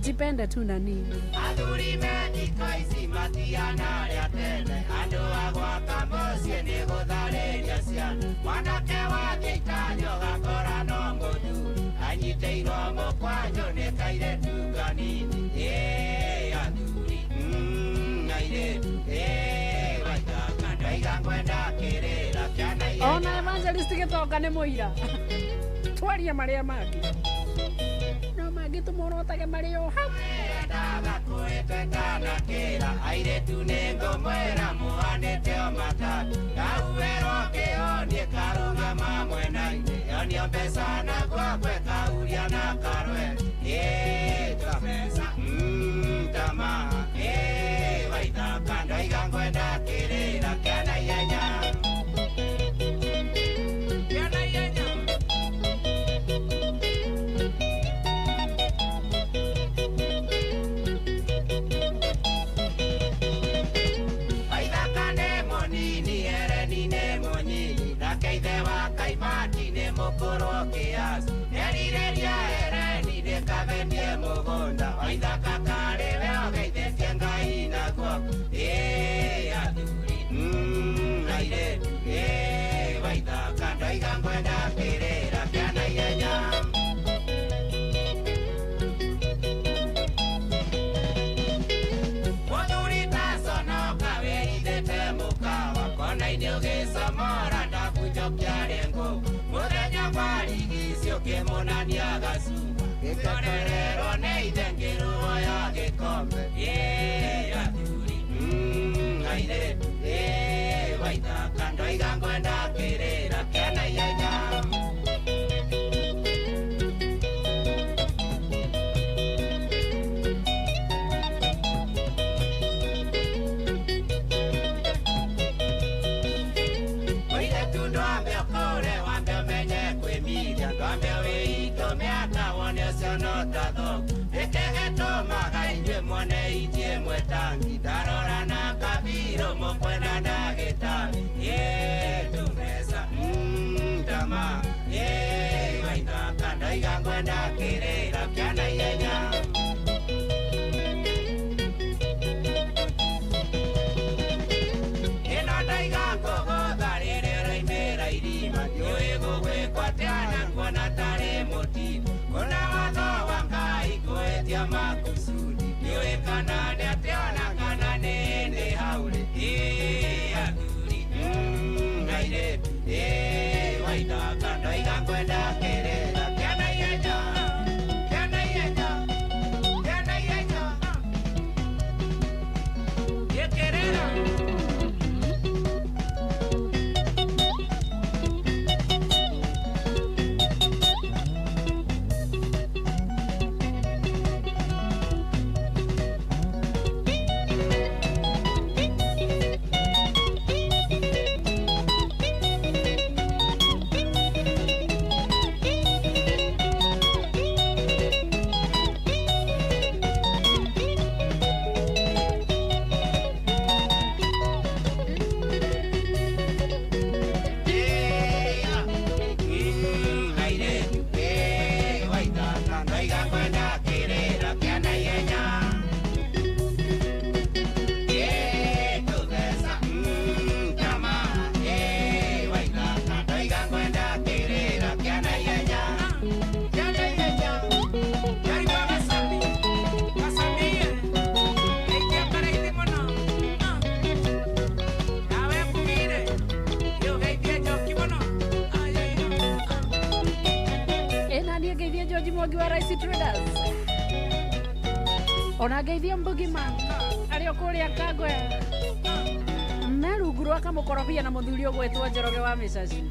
[SPEAKER 1] Jipende tu na nini.
[SPEAKER 24] Athuri me thikũ ici matiana arĩa tene, andũ a gwaka mũciĩ nĩ gũtharĩria ciana. Mwanake wathiĩ itanyo gakora no mũthuri, anyitĩirwo mũkwanjũ nĩ kairĩtu kanini. Ĩ athuri, airĩtu, ĩ waithaka, ndaiga ngwenda kĩrĩra kĩa naihenya.
[SPEAKER 1] Ona evangelist gĩtonga nĩ mũira. Twaria marĩa mangĩ. No mangĩ tũmorotage marĩ o hau.
[SPEAKER 24] Ndaga kwĩtwetana kĩra, airĩtu nĩ ngũmwĩra mũhanĩte o matatũ. Kauwerwo kĩhonie karũgama mwena-inĩ, yonio mbeca na gwakwe kauria na karwe. Ĩ ta mbeca, tamaa, ĩ waithaka, ndaiga ngwenda kĩrĩra kĩa naihenya. Kĩa naihenya. Waithaka nĩ mũnini, Hereni nĩ mũnyinyi, nake ithe wa Kaimati nĩ mũkũrũ kĩasi. Erirĩria Hereni ndĩkabendie mũgũnda, Waithaka karĩ we ũgeithĩtie Ngai na guoko. Ĩ athuri, airĩtu, ĩ Waithaka, ndoiga ngwenda kĩrĩra kĩa naihenya. Mũthuri taconoka wĩrithĩte mũkawa, kona-inĩ ũgĩcomora ndabunjokia rĩngũ. Mũthenya kwarigici ũkĩmũnania gacumba, gĩkorererwo nĩ ithe ngĩrũo ya gĩkombe. Ĩ athuri, airĩtu, ĩ Waithaka, ndoiga ngwenda kĩrĩra kĩa naihenya. Mũirĩtu ndwambe ũkũre, wambe ũmenye kwĩmiria, ndwambe wĩitũ mĩaka wone ũcio no ta thoguo. Nĩkĩ gĩtũmaga inyuĩ muone ithiĩ mwetangi, ndarora na kabirũ mũkwenda ndagĩtarĩ. Ĩ tũmbeca, tamaa, ĩ Waithaka, ndoiga ngwenda kĩrĩra kĩa naihenya. Ĩno ndaiga kũgũtha rĩrĩa ũraimĩra irima, ndiũĩ gũgwĩkwo atĩa na nguona tarĩ mũtino. Kuna watho wa Ngai ngwĩtia makusudi, ndiũĩ kana nĩ atĩa ona kana nĩ nĩ hau rĩ. Ĩ athuri, airĩtu, ĩ Waithaka, ndoiga ngwenda kĩrĩra kĩa naihenya, kĩa naihenya, kĩa naihenya. Gĩkĩrĩra.
[SPEAKER 1] Ĩna niĩ ngeithie George Mwangi wa Rice Traders. Ona ngeithie Mbugima arĩ o kũrĩa Kangwea. Me rungu rwa kamũkorobia na mũthuri ũgwĩtwo Njoroge wa Mĩcacu.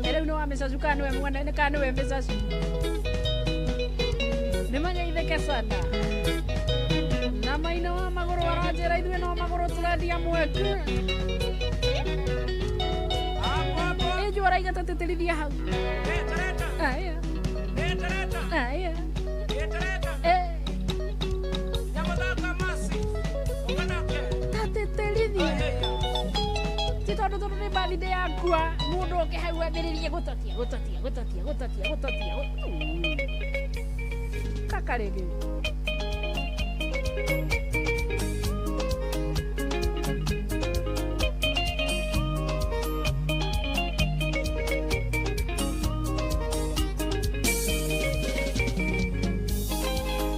[SPEAKER 1] Ĩ rĩu nĩ wa Mĩcacu kana nĩwe mwene kana nĩwe Mĩcacu? Nĩ mageithĩke sana. Na maina wa magũrũ aranjĩra ithuĩ no magũrũ tũrendia mweke. Ĩnjũ araiga tatĩtĩrithia hau. Aya. Aya. Tatĩtĩrithia. Ti tondũ tondũ nĩ birthday yakwa mũndũ oke hau ambĩrĩrie gũtotia gũtotia gũtotia gũtotia gũtotia. Kaka rĩngĩ.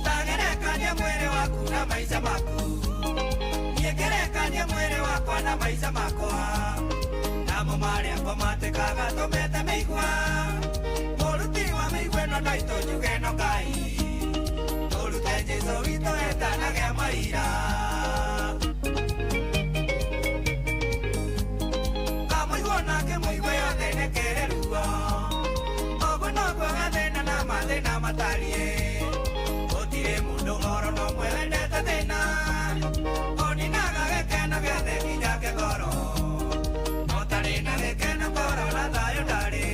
[SPEAKER 24] Tagerekania mwĩrĩ waku na maica maku, niĩ ngerekanie mwĩrĩ wakwa na maica makwa, namo marĩa ngomatĩkaga tũmĩte mĩigua, mũruti wa mĩigua ĩno ndaitũ njuge ĩno Ngai, tũrute Jesũ witũ etanagĩa maira. Kamũigua nake mũigua yothe nĩkĩrĩ ruo, ũguo noguo gathĩna na mathĩna matariĩ. Gũtirĩ mũndũ oro na ũmwe wendete thĩna, ũninaga gĩkeno gĩothe nginya kĩgoro, ũtarĩ na gĩkeno ngoro na thayũ ndarĩ.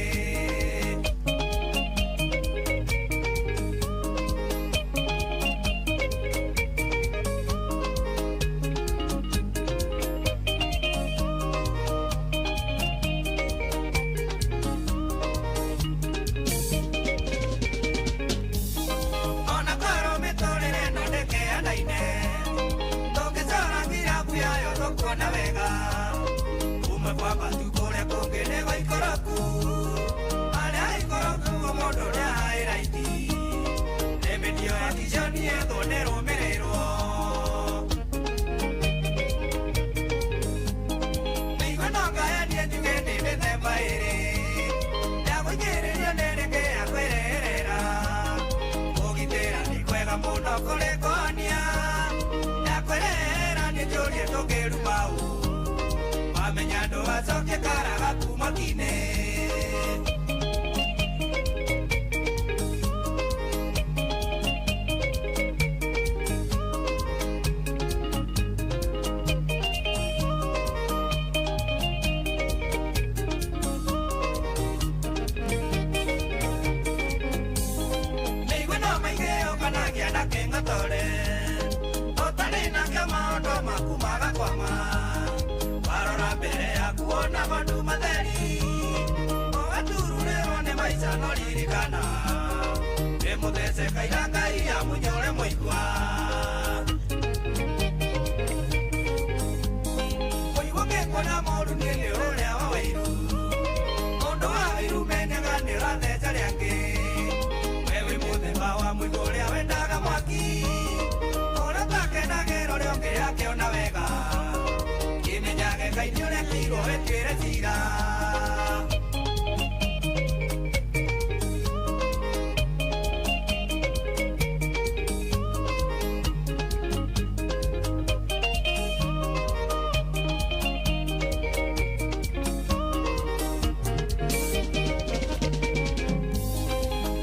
[SPEAKER 24] Ona korwo mĩtũrĩre ĩno ndĩkĩanaine, tũngĩcora ngirabu yayo tũkuona wega, kumwe kwa matu kũrĩa kũngĩ nĩ gũikũrũku, harĩa haikũrũku mũndũ nĩahaĩraiti, rĩmĩtio ya kiconi yethwo nĩrũmĩrĩrwo. Mĩigua no ngayanie njuge nĩ mĩthemba ĩrĩ, ya gũikĩrĩrio nĩ rĩngĩ ya kwĩrehera, kũgitĩra nĩ kwega mũno kũrĩ kũhonia, ya kwĩrehera nĩ njũrie ndũngĩruma ũ, wamenya ndũgacokie karaga kuma kinĩ. Mĩigua no maigĩo kana kĩanda kĩng'otore, ũtarĩ nakĩo maũndũ maku magakwama, warora mbere yaku wona maũndũ matheri, ũgatururĩrwo nĩ maica no ririkana, wĩ mũthece kaira Ngai amunyore mũigua. Mũigua ũngĩkuona mũũru niĩ nĩ ũrĩa wa wĩiru, mũndũ wa wĩiru menyaga nĩ ũratheca rĩangĩ, we wĩ mũthemba wa mũigua ũrĩa wendaga mwaki, ũrĩa ũtakenagĩra ũrĩa ũngĩ akĩona wega, kĩmenyage Ngai nĩ ũrekirwo wĩtuĩre cira.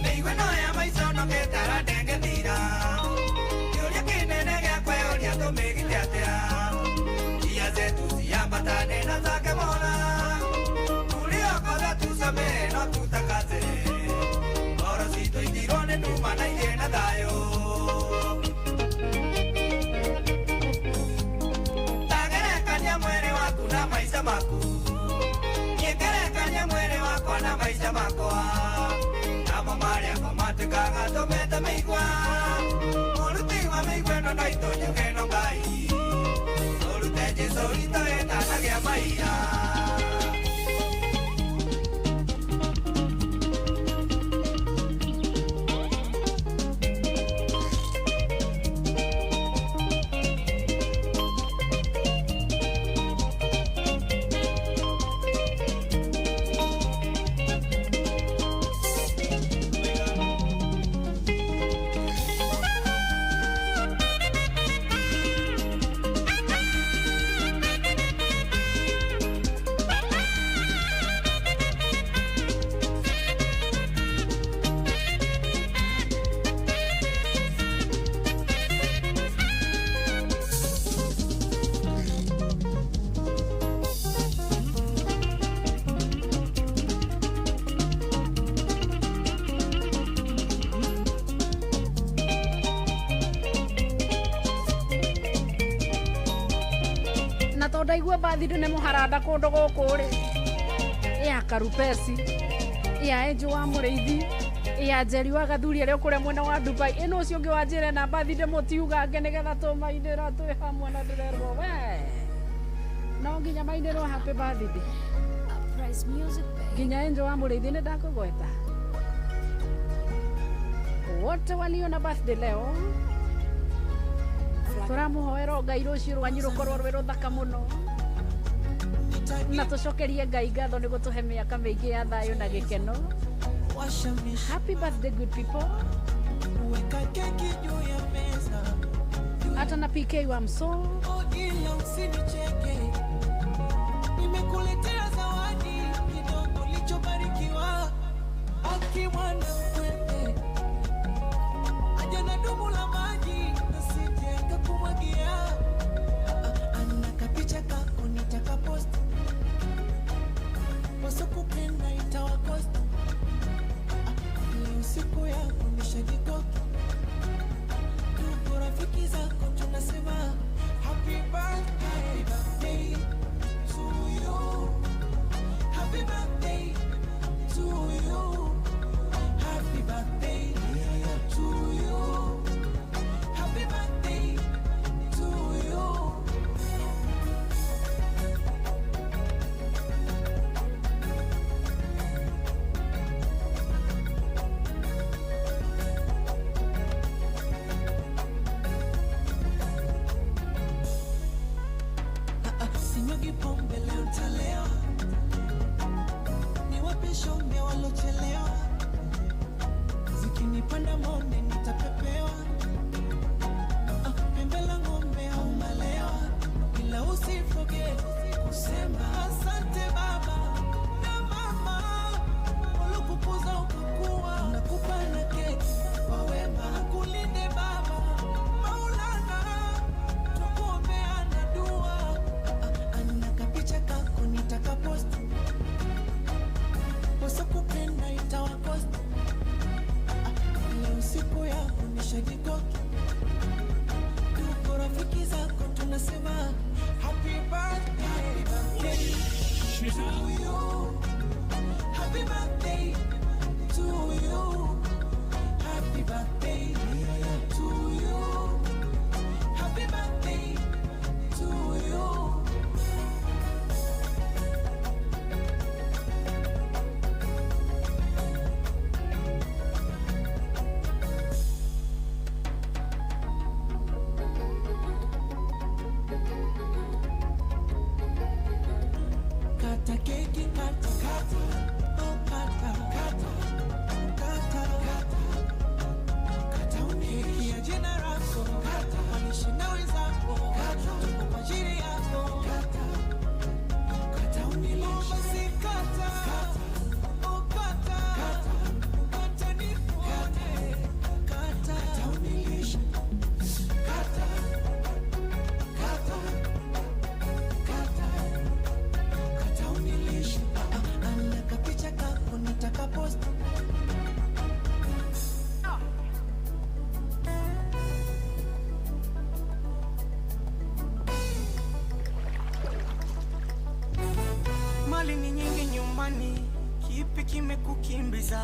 [SPEAKER 24] Mĩigua ĩno ya maica ũnogete arandengethira, kĩũria kĩnene gĩa kwĩyũria tũmĩgite atĩa, njia zetu ciambatane na zake Mola, tuliokoza tusamehe no tutakase, ngoro citũ ithirwo nĩ nduma na igĩe na thayũ. Tagerekania mwĩrĩ waku na maica maku, niĩ ngerekanie mwĩrĩ wakwa na maica makwa, namo marĩa ngomatĩkaga tũmĩte mĩigua, mũruti wa mĩigua ĩno ndaitũ njuge ĩno Ngai, tũrute Jesũ witũ ĩtanagĩa maira.
[SPEAKER 1] Ndaigua birthday nĩ mũharanda kũndũ gũkũ rĩ. Ya Karupesi, ya Enjo wa Mũrĩithi, ya Njeri wa Gathuri arĩa kũrĩa mwena wa Dubai. Ĩno ũcio ũngĩ wa njĩra na birthday mũtiugange nĩgetha tũmainĩra twĩ hamwe na ndĩrerwo we. No nginya mainĩrwo happy birthday. Nginya Enjo wa Mũrĩithi nĩ ndakũgweta. Wote walio na birthday leo tũramũhoera Ngai rũciũ rwanyu rũkorwo rwĩ rũthaka mũno na tũcokerie Ngai ngatho nĩ gũtũhe mĩaka mĩingĩ ya thayũ na gĩkeno. Happy birthday good people. Hata na PK wa Mso.
[SPEAKER 10] Nimekuletea zawadi kidogo ulichobarikiwa. Akimwana mkwete aja na dumu la maji nasije kakumwagia. Ana kapicha kako nitakapost wasokupenda itawakost. Leo siku yako nishajikoki tuko rafiki zako tunasema happy birthday, birthday to you. Happy birthday to you. Happy birthday to you. Happy birthday to you. Sinyugi pombe leo nitalewa, niwape shombe walochelewa, zikinipanda monde nitapepewa, pembe la ng'ombe au malewa, ila usifoge kusema asante baba na mama waliokukuza ukakuwa, nakupa na keki kwa wema, akulinde baba Maulana, tukuombea na dua. Picha kako nitakapost wasokupenda itawakost. Leo siku yako nishajikoki tuko rafiki zako tunasema happy birthday, birthday to you. Happy birthday to you. Happy birthday to you. Happy birthday to you. Kata keki kata kata, oh kata kata kata kata kata, keki ya jina lako kata, wanishi na wenzako kata, tuko kwa ajili yako kata kata, unilishe basi kata kata, oh kata kata kata, nikuone kata kata, unilishe kata kata kata kata, unilishe. Ana kapicha kako nitakapost.
[SPEAKER 11] Mali ni nyingi nyumbani, kipi kimekukimbiza?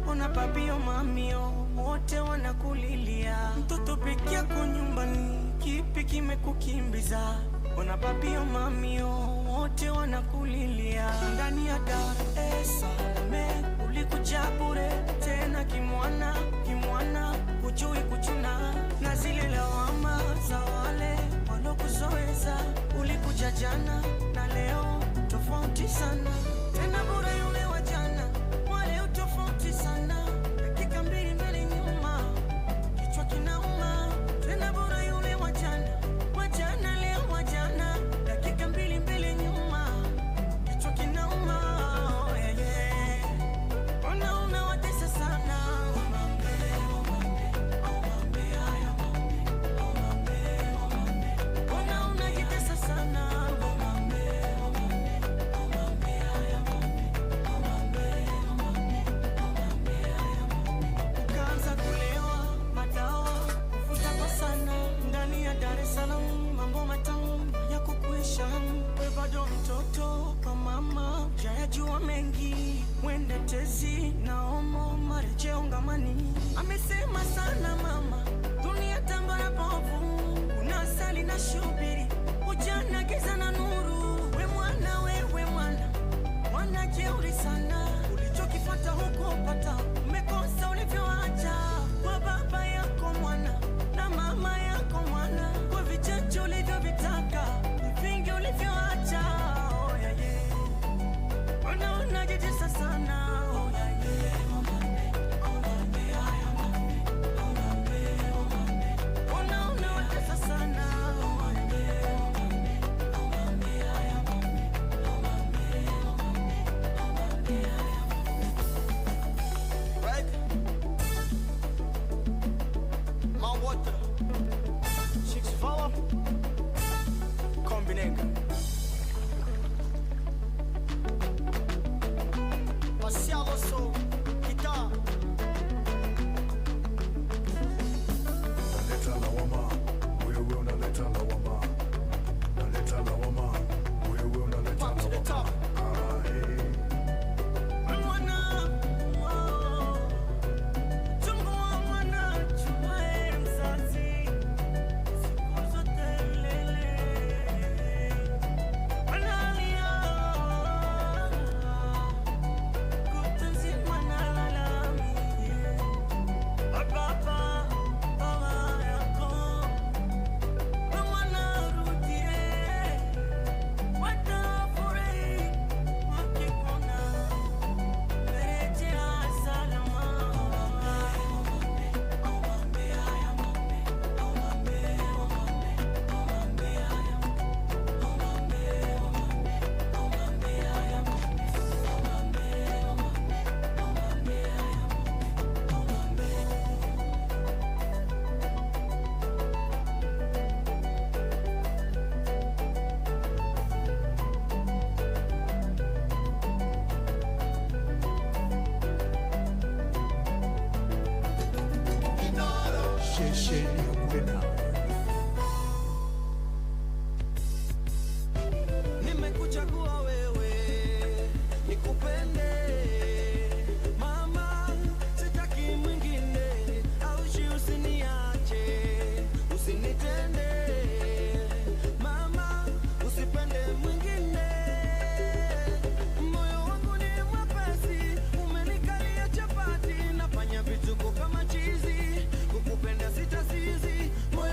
[SPEAKER 11] Ona papio mamio wote wanakulilia. Mtoto peke yako nyumbani, kipi kimekukimbiza? Ona papio mamio wote wanakulilia. Ndani ya Dar es Salaam ulikuja bure, tena kimwana kimwana, hujui kuchuna na zile lawama za wale walokuzoeza. Ulikuja jana na leo tofauti sana, tena bure yule wa jana, wale tofauti sana, dakika mbili mbele nyuma, kichwa kinauma. Tena bure yule wa jana, wa jana leo wa jana, dakika mbili mbele nyuma, kichwa kinauma. Mwende tezi na omo marejeo ngamani. Amesema sana mama, dunia tambara bovu. Unasali na shubiri, ujana giza na nuru. We mwana, wewe mwana, mwana jeuri sana. Ulichokipata huko pata, umekosa ulivyoacha. Kwa baba yako mwana, na mama yako mwana. Kwa vichache ulivyovitaka, vingi ulivyoacha. Oh yeah yeah. Unajitesa sana. Oh yeah yeah. Unawatesa sana. Oh yeah.
[SPEAKER 10] Right? My water. 6-4. Kombinenga. Marcial guitar.
[SPEAKER 12] Naleta lawama, wewe unaleta lawama. Naleta lawama, wewe unaleta lawama. Ah, eh.
[SPEAKER 11] Mwana, oh, chungu wa mwana, chumae mzazi. Siku zote milele. Analia, kutwa nzima nalalamia. Baba, baba yako, mwana rudie. Watafurahi wakikuona. Rejea salama.
[SPEAKER 12] Shesheni hakuwe nawe.
[SPEAKER 10] Nimekuchagua wewe, nikupende mama, sitaki mwingine, aushi usiniache, usinitende mama, usipende mwingine. Moyo wangu ni mwepesi, umenikalia chapati, nafanya vituko kama chizi, kukupenda sitasizi. Moyo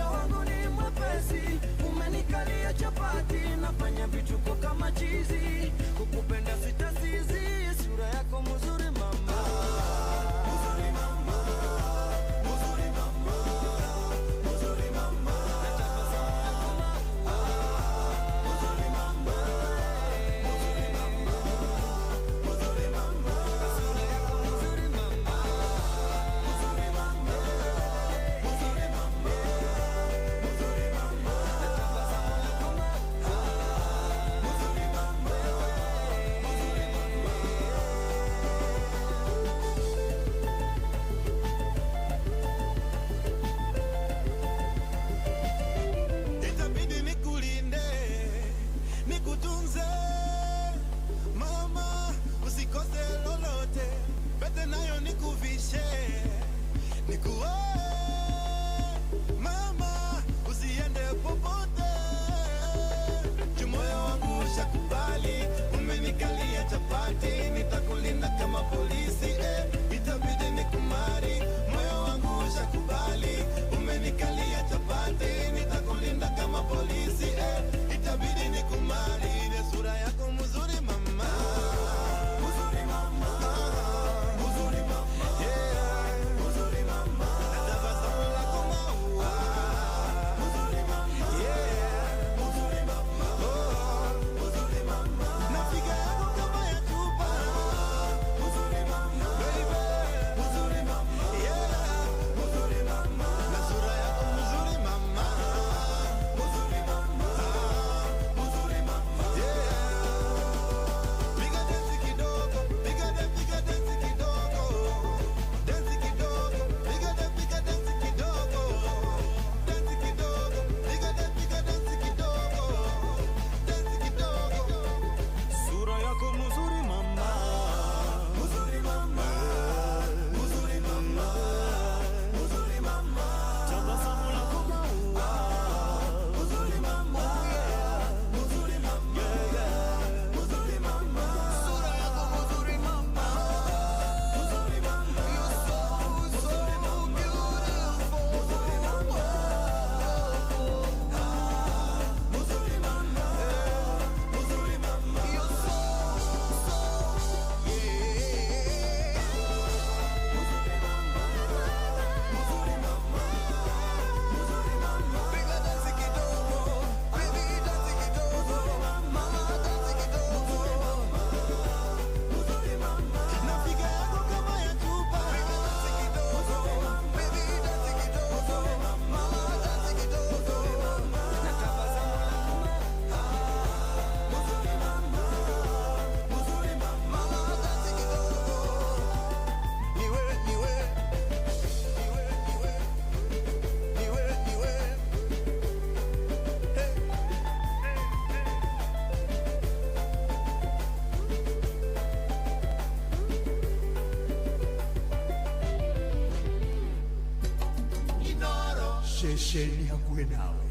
[SPEAKER 13] Ceceni hakuhĩ nawe.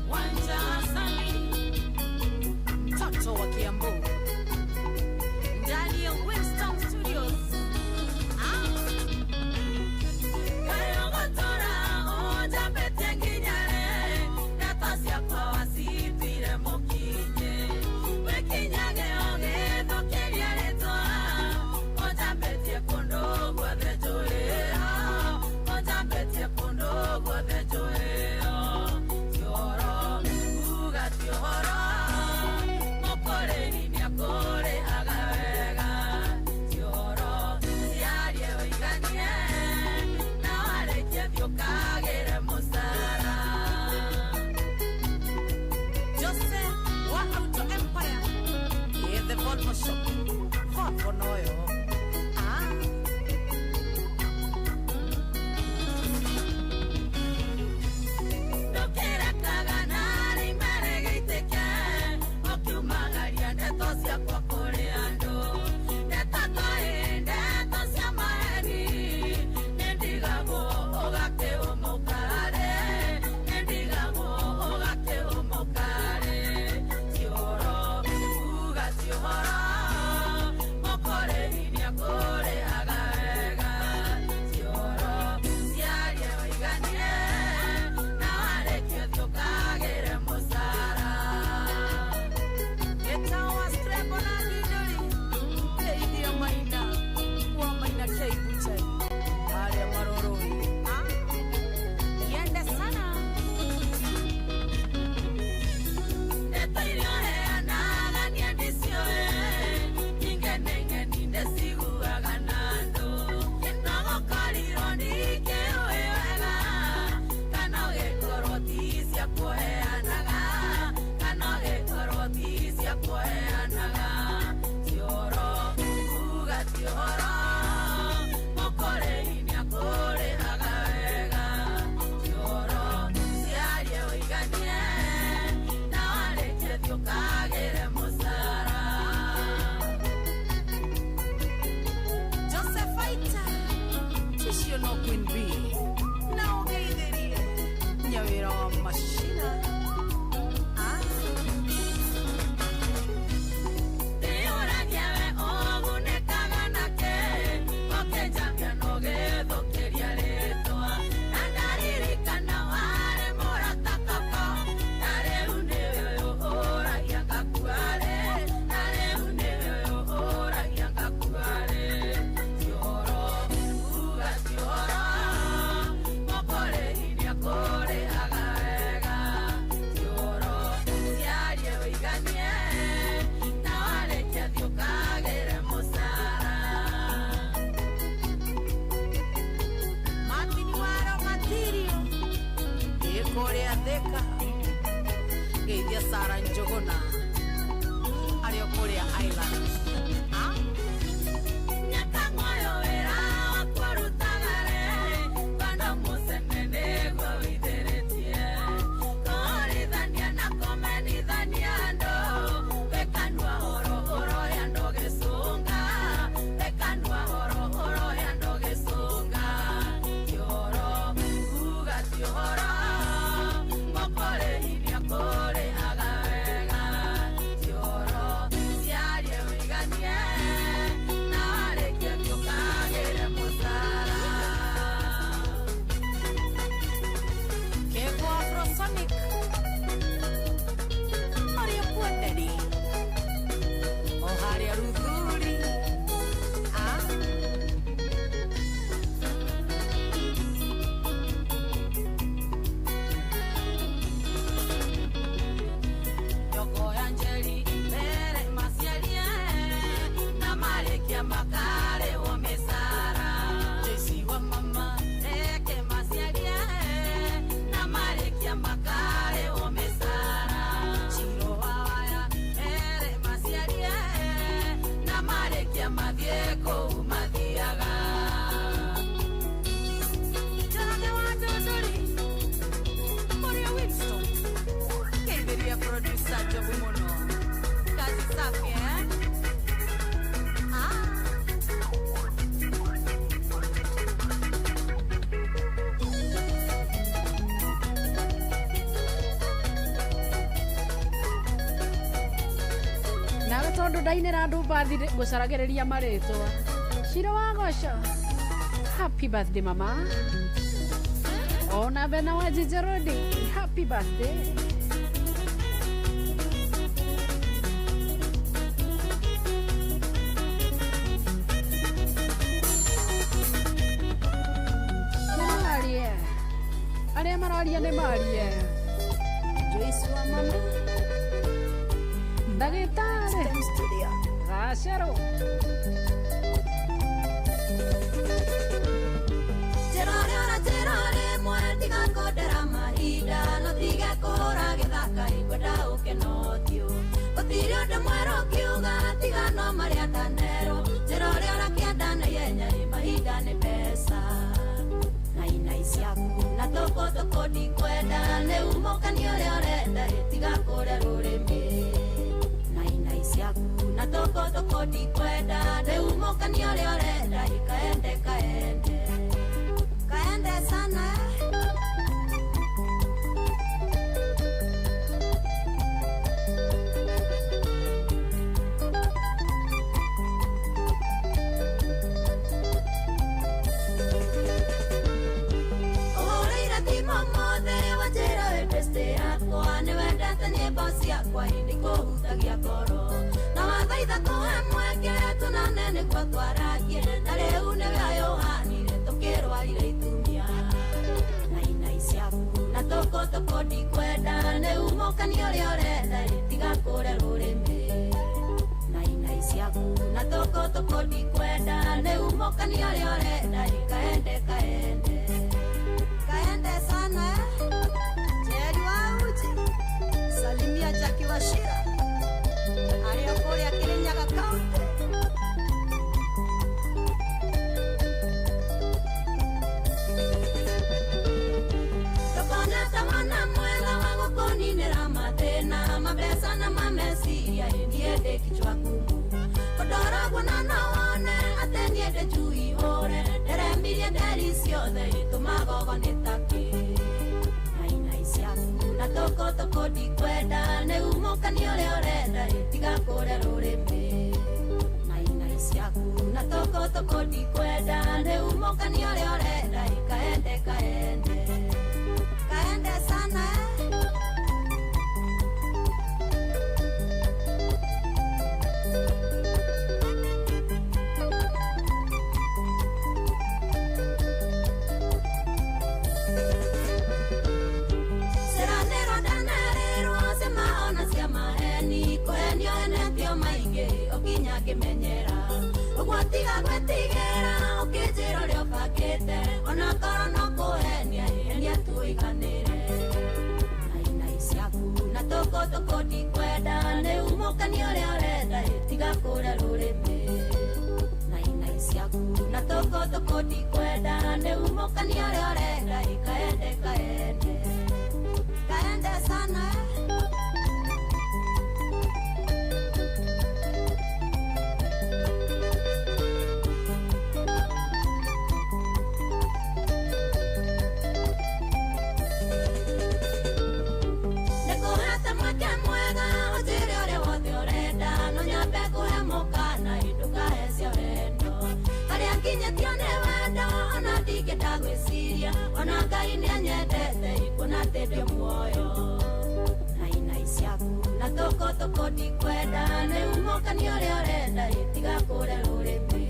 [SPEAKER 1] Wanja Asali, mtoto wa Kiambu, ndani ya Winston Studios.
[SPEAKER 15] Safi eh?
[SPEAKER 1] Nawe tondu ndainĩra andũ mbathi ngũcaragĩrĩria marĩtwa. Ciro wa Goco, happy birthday mama. Ona Bena wa Jijerodi, happy birthday. Nĩmarie arĩa mararia nĩ marie.
[SPEAKER 15] Joyce wa mama.
[SPEAKER 1] Ndagĩtarĩ Gacero.
[SPEAKER 15] Njĩra ũrĩa njĩra rĩmwe tiga kũndera mahinda no tige kũhũra gĩthaka ingwenda ũke na ũthiũ gũtirĩ ũndũ mwerũ ũkiuga tiga no marĩa ndanerwo njĩra ũrĩa ũrakĩenda na ihenya ĩ mahinda nĩ mbeca na inai ciaku na tũkũ tũkũ ndikwenda nĩ umũkani ũrĩa ũrenda ĩ tiga kũrĩa rũrĩmĩ na inai ciaku na tũkũ tũkũ ndikwenda nĩ umũkani ũrĩa ũrenda ĩ kaende kaende kaende sana. Ũhũrĩire thimũ ũmũthĩ wanjĩra wĩ best yakwa nĩwendete nyĩmbo ciakwa ĩndĩ kũhutagia ngoro na wathaitha kũhe mweke tũnane nĩguo twaragie na rĩu nĩwe ayũhanire tũkĩrwarire itumia na inai ciaku na tũkũ tũkũ ndikwenda nĩ umũkani ũrĩa ũrenda ĩ tiga kũrĩa rũrĩmĩ na inai ciaku na tũkũ tũkũ ndikwenda nĩ umũkani ũrĩa ũrenda ĩ kaende kaende kaende sana.
[SPEAKER 16] Jerry wa Uji, salimia Jackie Wachira arĩa kũrĩa Kirinyaga County.
[SPEAKER 15] Ndũkonete mwana mwega wa gũkũninĩra mathĩna mabeca na mameciria ĩ niĩ ndĩ kichwa ngumu kũndoragwo na no wone atĩ niĩ ndĩ njui hũre nderemirie nderi ciothe ĩtũmagogo nĩ takĩ na inai ciaku na tũkũ tũkũ ndikwenda nĩ umũkani ũrĩa ũrenda ĩ tiga kũrĩa rũrĩmĩ na inai ciaku na tũkũ tũkũ ndikwenda nĩ umũkani ũrĩa ũrenda ĩ kaende kaende
[SPEAKER 16] kaende sana.
[SPEAKER 15] Ciranĩrwo ndanerĩrwo cimaona cia maheni kũhenio henetio maingĩ ũkinya ngĩmenyera ũguo tiga gwĩtigĩra ũkĩnjĩra ũrĩa ũbangĩte onakorwo no kũhenia henia tuiganĩre na inai ciaku na tũkũ tũkũ ndikwenda nĩ umũkani ũrĩa ũrenda ĩ tiga kũrĩa rũrĩmĩ na inai ciaku na tũkũ tũkũ ndikwenda nĩ umũkani ũrĩa ũrenda ĩ kaende kaende
[SPEAKER 16] kaende sana.
[SPEAKER 15] Nĩkũhete mweke mwega ũnjĩre ũrĩa wothe ũrenda no nyambe kũhe mũkana ĩ ndũkahe cia wendo harĩa nginyĩtio nĩ wendo ona ndingĩenda gwĩciria ona Ngai nĩanyendete ĩ kuona atĩ ndĩ muoyo na inai ciaku na tũkũ tũkũ ndikwenda nĩ umũkani ũrĩa ũrenda ĩ tiga kũrĩa rũrĩmĩ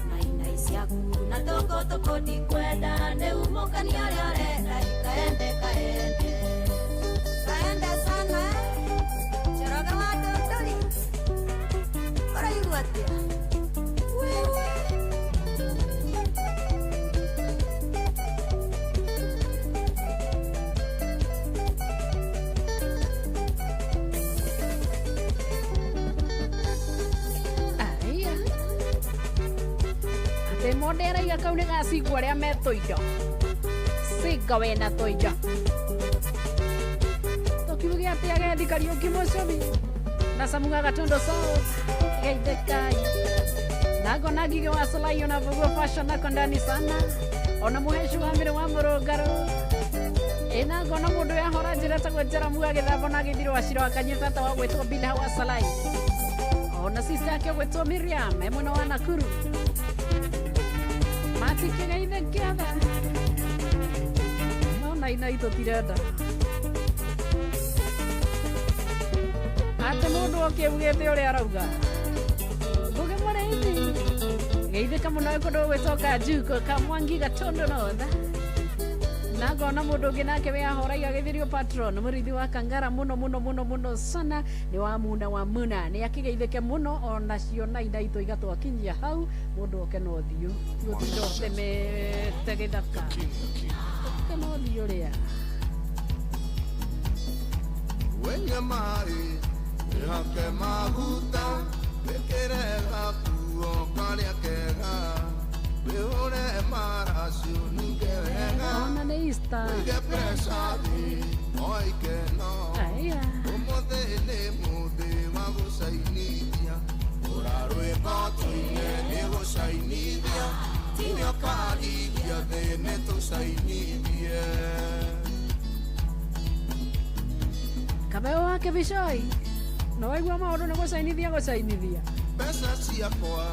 [SPEAKER 15] na inai ciaku na tũkũ tũkũ ndikwenda nĩ umũkani ũrĩa ũrenda ĩ kaende kaende
[SPEAKER 16] kaende sana. Njoroge wa Ndũndũri ũraigua atĩa? Wewe
[SPEAKER 1] Aya. Atĩ monde araiga kau nĩ gacigwo arĩa me tũindo cinga wĩna tũindo tũkiuge atĩ agethi Kariũki Mũcũmi Na Samuga Gatondo South geithĩkai. Nago nagige wa Salai na Vugua Fashion nako ndani sana. Ona muheshu wa mbere wa murungaro. Ina ngona mundu yahora njira ta gwenjera muga githambo na githiro wa ciro akanyita ta wa gwitwo Bila wa Salai. Ona sister yake gwitwo Miriam e mwena wa Nakuru. Matikigeithe kiatha. No na ina itutirenda. Ate mundu oke ugete uria arauga. Ngugi Muriithi. Geithĩka mũno nĩ kũndũ gwĩtwo Njuko Kamwangi Gatondo North. Na ngona mũndũ ũngĩ nake wĩyahoraiga agĩthirio patron mũrĩithi wa Kangara mũno mũno mũno mũno sana nĩ wa Muna wa Muna nĩ akĩgeithĩke mũno onacio na ina itũ igatwakinyia hau mũndũ oke na ũthiũ gũtinda ũtemete gĩthaka oke na ũthiũ rĩa
[SPEAKER 4] Wenye maĩ wĩhake maguta wĩkĩre gakuo karĩa kega wĩhũre maraci ũnunge wega.
[SPEAKER 1] Ona nĩ Easter.
[SPEAKER 4] Wĩige pressure thĩ o ikeno.
[SPEAKER 1] Aya.
[SPEAKER 4] Ũmũthĩ nĩ mũthĩ wa gũcainithia ũra rwĩmbo tũine nĩ gũcainithia tinia ũkarithia thĩ nĩ tũcainithie.
[SPEAKER 1] Kabeo wake Bishoi no waigua maũndũ nĩ gũcainithia gũcainithia.
[SPEAKER 4] Mbeca ciakwa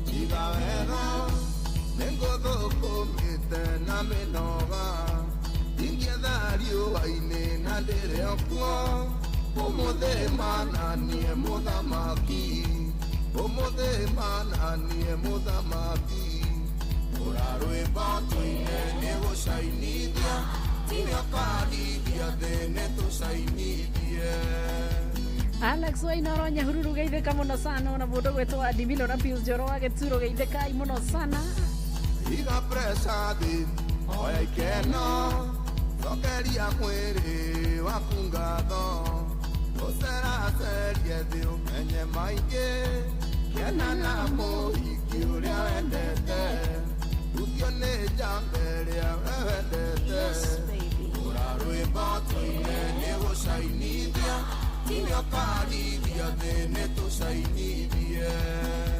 [SPEAKER 4] njiga wega nĩngũthũkũmĩte na mĩnoga ingĩetha riũa-inĩ na ndĩrĩ o kuo ũmũthĩ mananie mũthamaki ũmũthĩ mananie mũthamaki ũra rwĩmbo tũine nĩ gũcainithia tinia ũkarithia thĩ nĩ tũcainithie.
[SPEAKER 1] Alex Wainoro Nyahururu geithĩka mũno sana ona mũndũ gwĩtwo Adimilo na Pius Njoro wa Gĩturo geithĩkai mũno sana.
[SPEAKER 4] Iga pressure thĩ oya ikeno cokeria mwĩrĩ waku ngatho ũceracerie thĩ ũmenye maingĩ kena na mũhiki ũrĩa wendete uthio nĩ njamba ĩrĩa we wendete ũra rwĩmbo tũine nĩ gũcainithia tinia ũkarithia thĩ nĩ tũcainithie.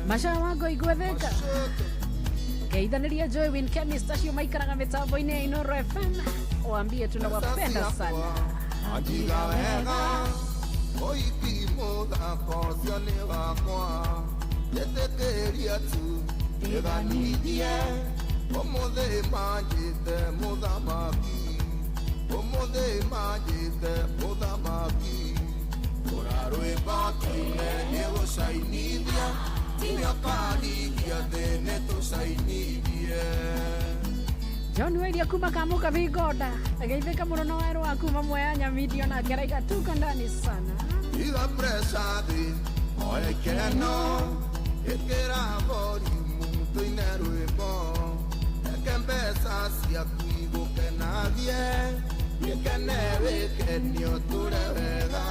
[SPEAKER 1] Maca wa Ngoi gwethĩka geithanĩria Joy Win Chemist acio maikaraga mĩtambo-inĩ ya Inoro FM waambie tunawapenda sana.
[SPEAKER 4] Anjiga wega ũhiki mũthako ũcio nĩ wakwa njĩtĩkĩria tu ndĩganithie ũmũthĩ manjĩte mũthamaki ũmũthĩ manjĩte mũthamaki ũra rwĩmbo tũine nĩ gũcainithia tinia ũkarithia thĩ nĩ tũcainithie.
[SPEAKER 1] John Wairia kuma Kamuka Vigoda geithĩka mũno na werũ wa kuma Mwea Nyamithi ona ngeraiga tuko ndani sana.
[SPEAKER 4] Iga pressure thĩ oya ikeno ĩkĩra volume tũine rwĩmbo reke mbeca ciaku igũkenagie wĩkene wĩkenio tũre wega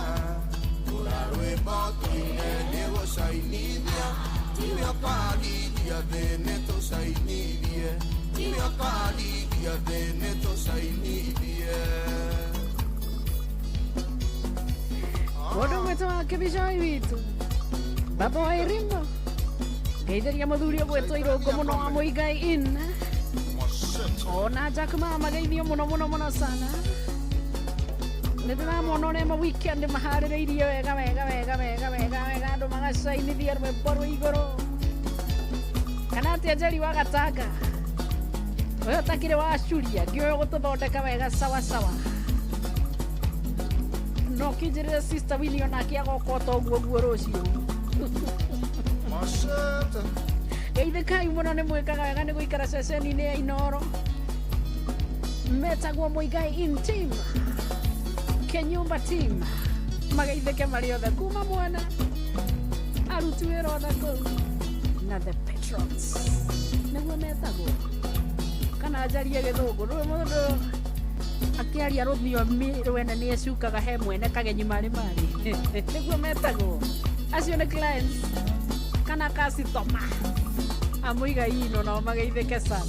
[SPEAKER 4] ũra rwĩmbo tũine nĩ gũcainithia tinia ũkarithia thĩ nĩ tũcainithie tinia ũkarithia thĩ nĩ tũcainithie.
[SPEAKER 1] Mũndũ gwĩtwo Kĩbicoi witũ baba wa Irimbo geithĩria mũthuri ũgwĩtwo Irũngũ mũno wa Mũigai Inn ona Jack mama geithio mũno mũno mũno sana nĩ ndĩramona ũrĩa ma weekend maharĩrĩirie wega wega wega wega wega wega andũ magacainithia rwĩmbo rwĩ igũrũ kana atĩa Njeri wa Gatanga ũyũ ũtakĩrĩ wa curia ngĩũyũ gũtũthondeka wega sawa sawa no kĩnjĩrĩre sister Winnie onake agoka o ta ũguo guo rũciũ. Geithĩkai mũno nĩ mwĩkaga wega nĩ gũikara ceceni-inĩ ya Inoro metagwo Mũigai in team Kenyumba team mageithĩke marĩ othe kuma mwana aruti wĩra othe kũu na the patrons nĩguo metagwo kana njarie gĩthũngũ rũĩ mũndũ akĩaria rũthiomi rwene nĩ ecukaga he mwene kagenyi marĩ marĩ nĩguo metagwo acio nĩ clients kana customer a Muigai ino nao mageithĩke sana.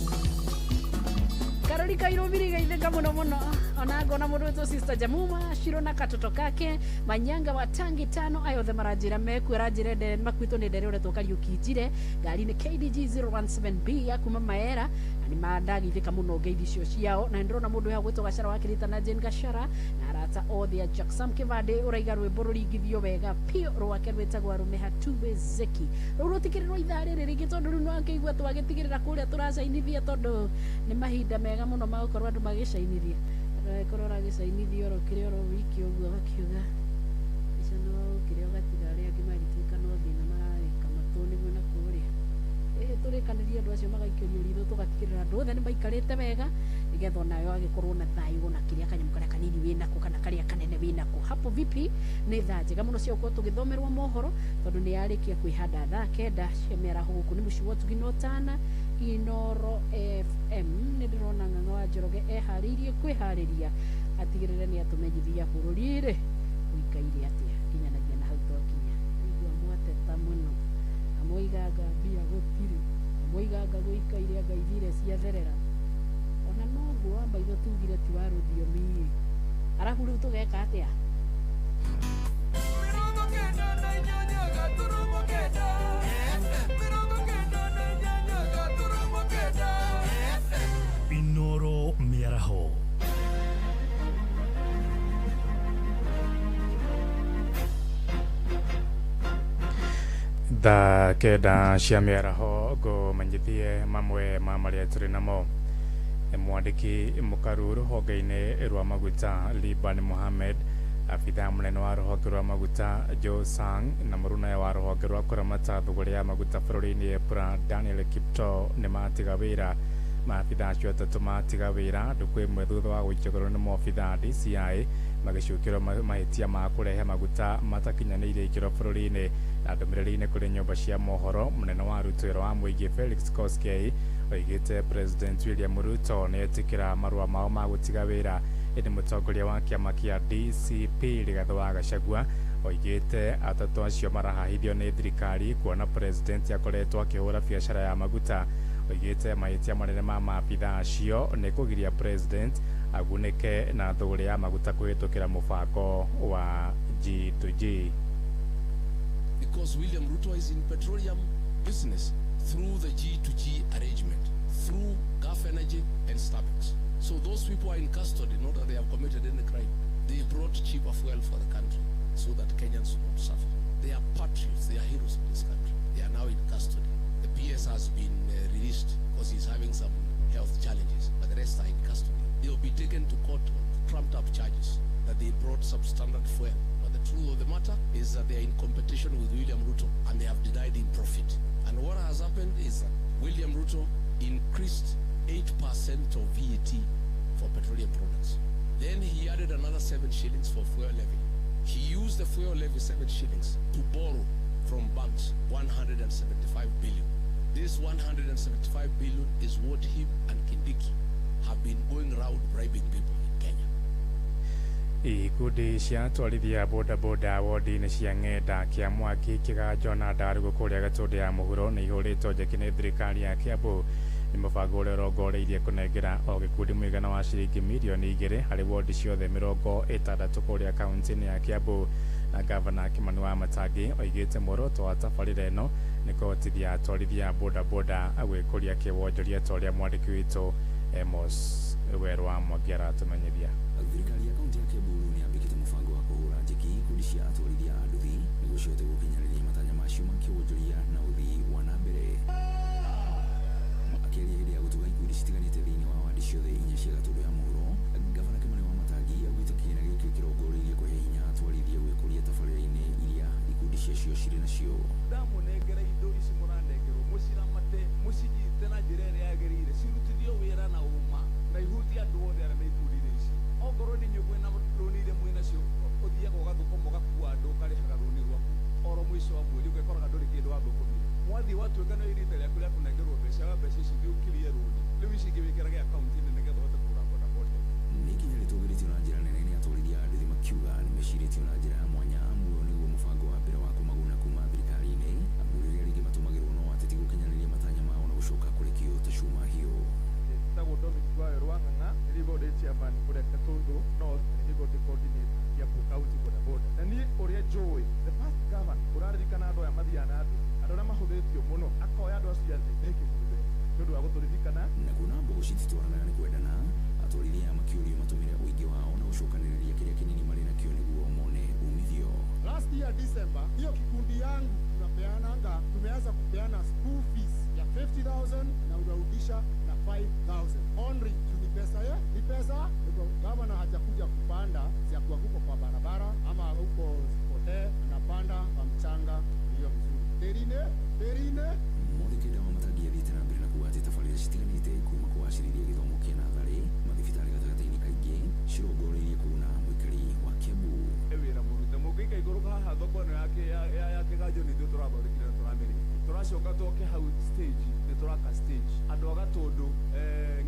[SPEAKER 1] Karori Kairobiri geithĩka mũno mũno Ona ngona mũndũ wĩtwo Sister Jamuma Shiro na katoto kake Manyanga wa Tangi 5 ayo othe maranjĩra mekuo aranjĩra ndere makuĩtwo nĩ ndere ũretwo Kariũki Njire ngari nĩ KDG 017B ya kuma Maera na nĩ mandagithĩka mũno ngeithi icio ciao. Na nĩndĩrona mũndũ ũyũ gwĩtwo Gacara wa Kĩrĩta na Jane Gacara na arata othe a Jackson Kĩbandĩ ũraiga rwĩmbo rũringithio wega piũ rwake rwĩtagwo arũme hatuwezeki. Rũu rũtikĩrĩ ithaa rĩrĩ rĩngĩ tondũ rĩu nĩwakĩigua twagĩtigĩrĩra kũrĩa tũracainithia tondũ nĩ mahinda mega mũno ma gũkorwo andũ magĩcainithia. Korwo ũragĩcainithia oro kĩrĩa oro wiki ũguo gakiuga icio no kĩrĩa ũgatiga arĩa angĩ magĩtuĩka no thĩna mararĩka matũ nĩguo na kũrĩa. Tũrĩkanĩrie andũ acio magaikĩrio ritho tũgatigĩrĩra andũ othe nĩ maikarĩte wega nĩgetha onawe agĩkorwo na thayũ na kĩrĩa kanyamũ karĩa kanini wĩnako kana karĩa kanene wĩnako. Hapo vipi nĩ thaa njega mũno cia gũkorwo tũgĩthomerwo mohoro tondũ nĩ yarĩkia kwĩhanda thaa 9 cia mĩaraho gũkũ nĩ mũciĩ wa Ũtugi na Ũtana Inoro FM. Nĩ ndĩrona Ng'ang'a wa Njoroge eharĩirie kwĩharĩria atigĩrĩre nĩ atũmenyithia bũrũri rĩ ũikaire atĩa nginyanagia na hau twakinya. Igua mwateta mũno amoiganga mbia gũtirĩ amoiganga gũikaire anga ithire ciatherera ona noguo wa maitho tugire ti wa rũthiomi arabu rĩu tũgeka atĩa?
[SPEAKER 14] Inoro Mĩaraho.
[SPEAKER 3] Thaa 9 cia mĩaraho ngũmenyithie mamwe ma marĩa tũrĩ namo. Mwandĩki mũkaru rũhonge-inĩ rwa maguta Liban Mohamed, abithaa mũnene wa rũhonge rwa maguta Joe Sang na mũrunawe wa rũhonge rwa kũramata thũgũrĩ ya maguta bũrũri-inĩ EPRA Daniel Kiptoo nĩ matiga wĩra. Maabithaa acio atatũ matiga wĩra ndukũ ĩmwe thutha wa gũikio nĩ maobithaa DCI magĩcukĩrwo mahĩtia ma kũrehe maguta matakinyanĩirie ikĩro bũrũri-inĩ. Na ndũmĩrĩri-inĩ kũrĩ nyũmba cia mohoro, mũnene wa aruti wĩra wa mũingĩ Felix Koskei oigĩte President William Ruto nĩ etĩkĩra marũa mao ma gũtiga wĩra. Ĩndĩ mũtongoria wa kĩama kĩa DCP Rigathĩ wa Gachagua oigĩte atatũ acio marahahithio nĩ thirikari kuona president akoretwo akĩhũra biacara ya maguta. Oigĩte mahĩtia manene ma maabithaa acio nĩ kũgiria president agunĩke na thũgũrĩ ya maguta kũhĩtũkĩra mũbango wa G2G.
[SPEAKER 5] Because William Ruto is in petroleum business through the G2G arrangement, through Gulf Energy and Starbucks. So those people are in custody, not that they have committed any crime. They brought cheaper fuel for the country so that Kenyans don't suffer. They are patriots, they are heroes of this country. They are now in custody. The PS has been released because he's having some health challenges, but the rest are in custody. They will be taken to court on trumped up charges that they brought substandard fuel. But the truth of the matter is that they are in competition with William Ruto and they have denied him profit. And what has happened is that William Ruto increased 8% of VAT for petroleum products. Then he added another 7 shillings for fuel levy. He used the fuel levy 7 shillings to borrow from banks 175 billion. This 175 billion is what him and Kindiki have been going round bribing people in Kenya.
[SPEAKER 3] Ikundi cia atwarithia bodaboda wodi-inĩ cia Ng'enda, Kĩamwaki, Kĩganjo na Ndarũgũ kũrĩa Gatũndũ ya mũhuro nĩ ihũrĩtwo njeki nĩ thirikari ya Kiambu. Nĩ mũbango ũrĩa ũrongoreirie kũnengera o gĩkundi mũigana wa ciringi mirioni 2 harĩ wodi ciothe 60 kũrĩa kaunti-inĩ ya Kiambu. Na gavana Kimani wa Matangi oigĩte muoroto wa tabarĩra ĩno nĩ kũhotithia atwarithia bodaboda gwĩkũria kĩwonjoria ta ũrĩa mwandĩki witũ Amos Werũ wa Mwangi aratũmenyithia.
[SPEAKER 6] Thirikari ya kaunti ya Kiambu nĩ yambĩkĩte mũbango wa kũhũra njeki ikundi cia atwarithia a nduthi nĩguo cihote gũkinyanĩria matanya macio ma kĩwonjoria na ũthii wa na mbere. Akĩaria hĩndĩ ya gũtuga ikundi citiganĩte thĩinĩ wa wadi ciothe 4 cia Gatũndũ ya mũhuro, gavana Kimani wa Matangi augĩte kĩgĩna gĩkĩ kĩrongoreirie kũhe hinya atwarithia gwĩkũria tabarĩra-inĩ iria ikundi ciacio cirĩ nacio.
[SPEAKER 17] Ndamũnengera indo ici mũranengerwo mũciramate mũcinyite na njĩra ĩrĩa yagĩrĩire cirutithio wĩra na ũma na ihutie andũ othe arĩa me ikundi-inĩ ici. Ongorwo nĩ inyuĩ mwĩna rũni iria mwĩ nacio ũthiaga ũgathũkũma ũgakua andũ ũkarĩhaga rũni rwaku oro mũico wa mweri ũgekoraga ndũrĩ kĩndũ wathũkũmire. Mwathiĩ watuĩka nĩ rita rĩaku rĩa kũnengerwo mbeca wa mbeca ici thiĩ ũkirie rũni rĩu ici ingĩ wĩkĩrage akaunti-inĩ nĩgetha ũhote kũgũra bodaboda.
[SPEAKER 6] Nĩ ikinya rĩtũgĩrĩtio na njĩra nene nĩ atwarithia a nduthi makiuga nĩ mecirĩtio na njĩra ya mwanya amu ũyũ nĩguo mũbango wa mbere wa kũmaguna kuma thirikari-inĩ amu rĩrĩa rĩngĩ matũmagĩrwo no ateti gũkinyanĩria matanya mao na gũcoka kũrekio ta cuma hiũ.
[SPEAKER 17] Njĩtagwo Dominic wa Werũ wa Ng'ang'a, nĩ board chairman
[SPEAKER 2] December, hiyo kikundi yangu tunapeananga, tumeanza kupeana school fees ya 50,000 na unarudisha na 5,000 only. Ni pesa ya ni pesa. Gavana hajakuja kupanda si akuwa huko kwa barabara ama huko pote, anapanda kwa mchanga hiyo vizuri. Terine terine
[SPEAKER 6] Mũthĩ Kenda Wamatangi athiĩte na mbere na kuga atĩ tabarĩra citiganĩte kuma kũgacĩrithia gĩthomo kĩa natharĩ mathibitarĩ gatagatĩ-inĩ kaingĩ cirongoreirie kũguna mũikari wa Kiambu.
[SPEAKER 17] Wĩra mũrute mũngĩika igũrũka haha thoko ĩno ya kĩganjo nĩ ithuĩ tũrathondekire na tũramĩrĩkia tũracoka twoke hau stage nĩ tũraka stage andũ a Gatũndũ,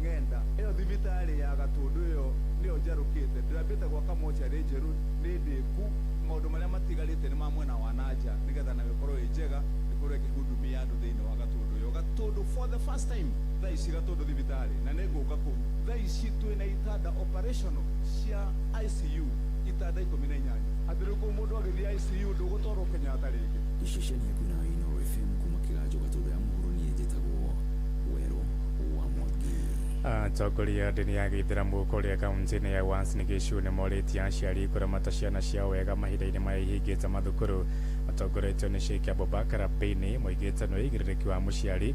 [SPEAKER 17] ng'enda ĩyo thibitarĩ ya Gatũndũ ĩyo nĩyo njarũkĩte ndĩrambĩte gwaka mocarĩ njerũ nĩ ndĩku maũndũ marĩa matigarĩte nĩ ma mwena wa nanja nĩgetha nayo ĩkorwo ĩ njega ĩkorwo ĩkĩhudumia andũ thĩinĩ wa Gatũndũ ĩyo. Gatũndũ for the first time thaa ici Gatũndũ thibitarĩ na nĩ ngũka kũu thaa ici twĩna itanda operational cia ICU itanda 18 atĩ rĩu kũu mũndũ agĩthiĩ ICU ndũgũtwarwo Kenyatta rĩngĩ.
[SPEAKER 6] Ceceni yaku nayo Inooro FM kuma kĩganjo Gatũndũ ya mũhuro niĩ njĩtagwo Werũ wa Mwangi.
[SPEAKER 3] Atongoria a ndini ya gĩithĩramu kũrĩa kaunti-inĩ ya Uasin Gishu nĩ morĩtie aciari kũramata ciana ciao wega mahinda-inĩ maya ihingĩte mathukuru. Matongoretio nĩ Sheikh Abubakar Abini moigĩte nĩ ũigĩrĩrĩki wa mũciari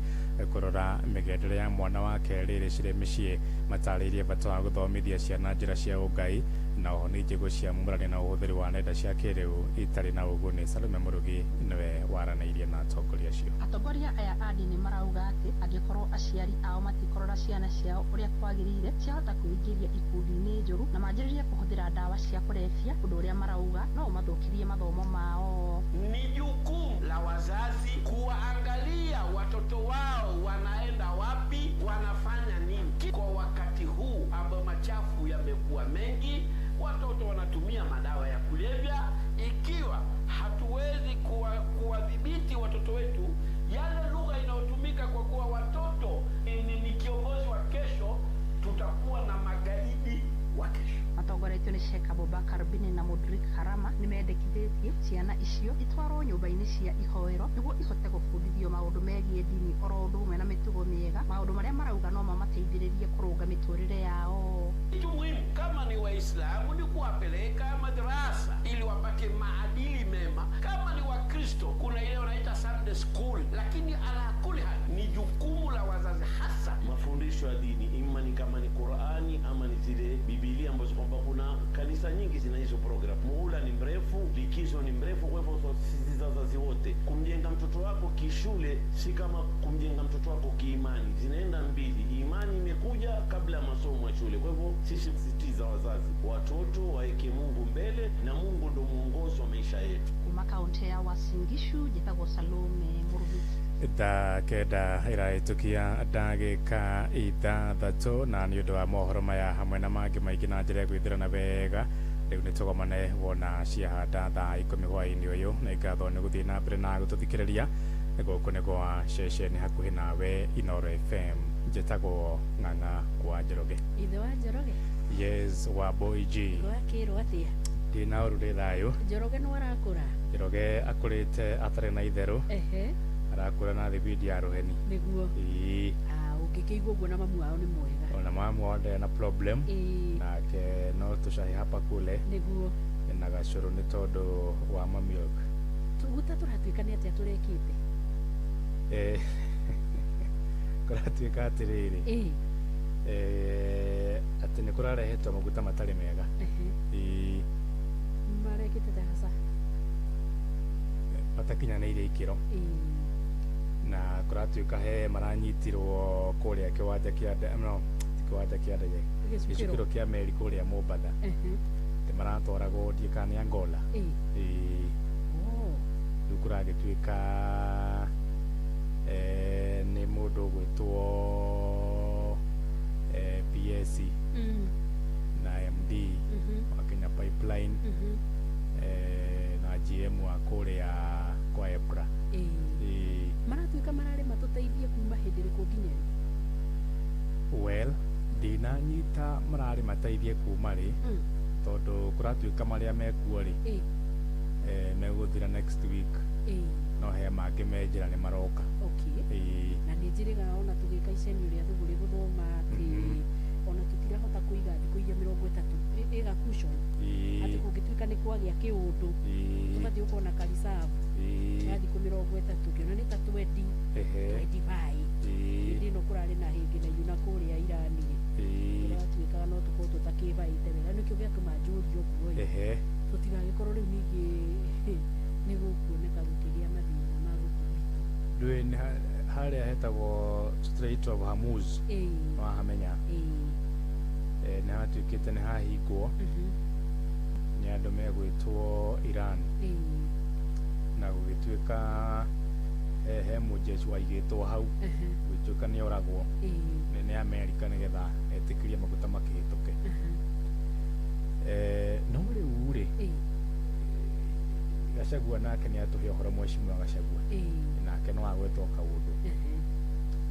[SPEAKER 3] kũrora mĩgendere ya mwana wake rĩrĩ cirĩ mĩciĩ. Matarĩirie bata wa gũthomithia ciana njĩra cia ũngai na oho ningĩ gũciamũrania na ũhũthĩri wa nenda cia kĩrĩu itarĩ na ũguni. Salome Mũrugi nĩwe waranĩirie na atongoria acio.
[SPEAKER 8] Atongoria aya a ndini marauga atĩ angĩkorwo aciari ao matikũrora ciana ciao ũrĩa kwagĩrĩire, ciahota kwĩingĩria ikundi-inĩ njũru na manjĩrĩrie kũhũthĩra ndawa cia kũrebia, ũndũ ũrĩa marauga no ũmathũkirie mathomo mao.
[SPEAKER 9] Ni jukumu la wazazi kuwaangalia watoto wao wanaenda wapi, wanafanya nini. Kwa wakati huu ambao machafu yamekuwa mengi, watoto wanatumia madawa ya kulevya. Ikiwa hatuwezi kuwadhibiti watoto wetu, yale lugha inayotumika kwa kuwa watoto ni kiongozi wa kesho, tutakuwa na magaidi wa kesho.
[SPEAKER 8] Matongoretio nĩ Sheikh Abubakar Bini na Mudrik Harama nĩ mendekithĩtie ciana icio itwarwo nyũmba-inĩ cia ihoero nĩguo ihote gũbundithio maũndũ megiĩ ndini oro ũndũ ũmwe na mĩtugo mĩega, maũndũ marĩa marauga no mamateithĩrĩrie kũrũnga mĩtũrĩre yao.
[SPEAKER 9] Kitu muhimu kama ni Waislamu ni kuwapeleka madrasa ili wapate maadili mema. Kama ni Wakristo kuna ile wanaita Sunday school, lakini ala kuli hali ni jukumu la wazazi hasa.
[SPEAKER 18] Mafundisho ya dini ima ni kama ni Qurani ama ni zile Biblia ambazo kwamba kuna kanisa nyingi zina hizo program. Muhula ni mrefu, likizo ni mrefu, kwa hivyo sisi wazazi wote kumjenga mtoto wako kishule si kama kumjenga mtoto wako kiimani, zinaenda mbili. Imani imekuja kabla ya masomo ya shule. Kwa hivyo sisi sisitiza wazazi, watoto waeke Mungu mbele na Mungu ndo mwongozo wa maisha yetu.
[SPEAKER 8] Kuma kaunti ya Uasin Gishu njĩtagwo Salome Mũrugi.
[SPEAKER 3] Thaa 9 ĩrahĩtũkia ndagĩka 6 na nĩ ũndũ wa mohoro maya hamwe na mangĩ maingĩ na njĩra ya gwĩthĩrana wega rĩu nĩ tũgomane wona ciahanda thaa 10 hwaĩ-inĩ ũyũ. Nĩ ngatho nĩ gũthiĩ na mbere na gũtũthikĩrĩria. Gũkũ nĩ gwa ceceni hakuhĩ nawe Inooro FM. Njĩtagwo Ng'ang'a wa Njoroge.
[SPEAKER 1] Ithe wa Njoroge?
[SPEAKER 3] Yes, wa Boy G.
[SPEAKER 1] Gwakĩrwo atĩa?
[SPEAKER 3] Ndĩna ũru ndĩ thayũ.
[SPEAKER 1] Njoroge nĩ arakũra?
[SPEAKER 3] Njoroge akũrĩte atarĩ na itherũ.
[SPEAKER 1] Ehe.
[SPEAKER 3] Arakũra na thibindi ya rũheni.
[SPEAKER 1] Nĩguo.
[SPEAKER 3] Ĩĩ.
[SPEAKER 1] Ũngĩkĩigua ũguo na mamu wao nĩ mwega.
[SPEAKER 3] Ona mamu wao ndarĩ na problem.
[SPEAKER 1] Ĩĩ.
[SPEAKER 3] Nake no tũcahi hapa kule.
[SPEAKER 1] Nĩguo.
[SPEAKER 3] Na gacũrũ nĩ tondũ wa mamilk.
[SPEAKER 1] Tũguta tũratuĩka nĩ atĩa tũrekĩte?
[SPEAKER 3] Kũratuĩka atĩrĩrĩ.
[SPEAKER 1] Ĩĩ.
[SPEAKER 3] Atĩ nĩ kũrarehetwo maguta matarĩ mega. Ĩĩ.
[SPEAKER 1] Marekĩte ta haca?
[SPEAKER 3] Matakinyanĩirie ikĩro.
[SPEAKER 1] Ĩĩ.
[SPEAKER 3] Na kũratuĩka he maranyitirwo kũrĩa kĩwanja kĩa no ti kĩwanja kĩa ndege, gĩcukĩro kĩa meri kũrĩa Mombatha. Nĩ maratwaragwo ndiĩ kana nĩ Angola.
[SPEAKER 1] Ĩĩ.
[SPEAKER 3] Rĩu kũragĩtuĩka nĩ mũndũ ũgwĩtwo PS na MD wa Kenya Pipeline na GM wa kũrĩa kwa EPRA.
[SPEAKER 1] Maratuĩka mararĩ matũteithie kuma hĩndĩ ĩrĩkũ nginya rĩ?
[SPEAKER 3] Well, ndinanyita mararĩ mateithie kuma rĩ, tondũ kũratuĩka marĩa mekuo rĩ megũthira next week. No he mangĩ me njĩra nĩ maroka.
[SPEAKER 1] Okay. Na nĩ njĩrĩga ona tũgĩka icenio rĩa thũgũrĩ gũthoma atĩ ona tũtirahota kũiga thikũ iria 30 ĩga cushion atĩ kũngĩtuĩka kũroneka nĩ kwagĩa kĩũndũ tũbatiĩ gũkorwo na karicabu ya thikũ 30 ngĩona nĩ ta 20 25 hĩndĩ ĩno kũrarĩ na hĩngĩ na iu na kũrĩa Irani kũratuĩkaga no tũkorwo tũtakĩbaĩte wega nĩkĩo gĩatũma njũrie ũguo ĩ tũtigagĩkorwo rĩu ningĩ nĩ gũkuoneka gũkĩgĩa mathĩna ma gũkũ gwitũ.
[SPEAKER 3] Ndũĩ nĩ harĩa hetagwo Strait of Hormuz wahamenya nĩ hatuĩkĩte nĩ hahingwo nĩ andũ megwĩtwo Iran na gũgĩtuĩka he mũjeshi waigĩtwo hau gũgĩtuĩka nĩ oragwo nĩ Amerika nĩgetha etĩkĩrie maguta makĩhĩtũke. No rĩu rĩ Gachagua nake nĩ atũhe ũhoro mheshimiwa Gachagua nake no agwetwo kaũndũ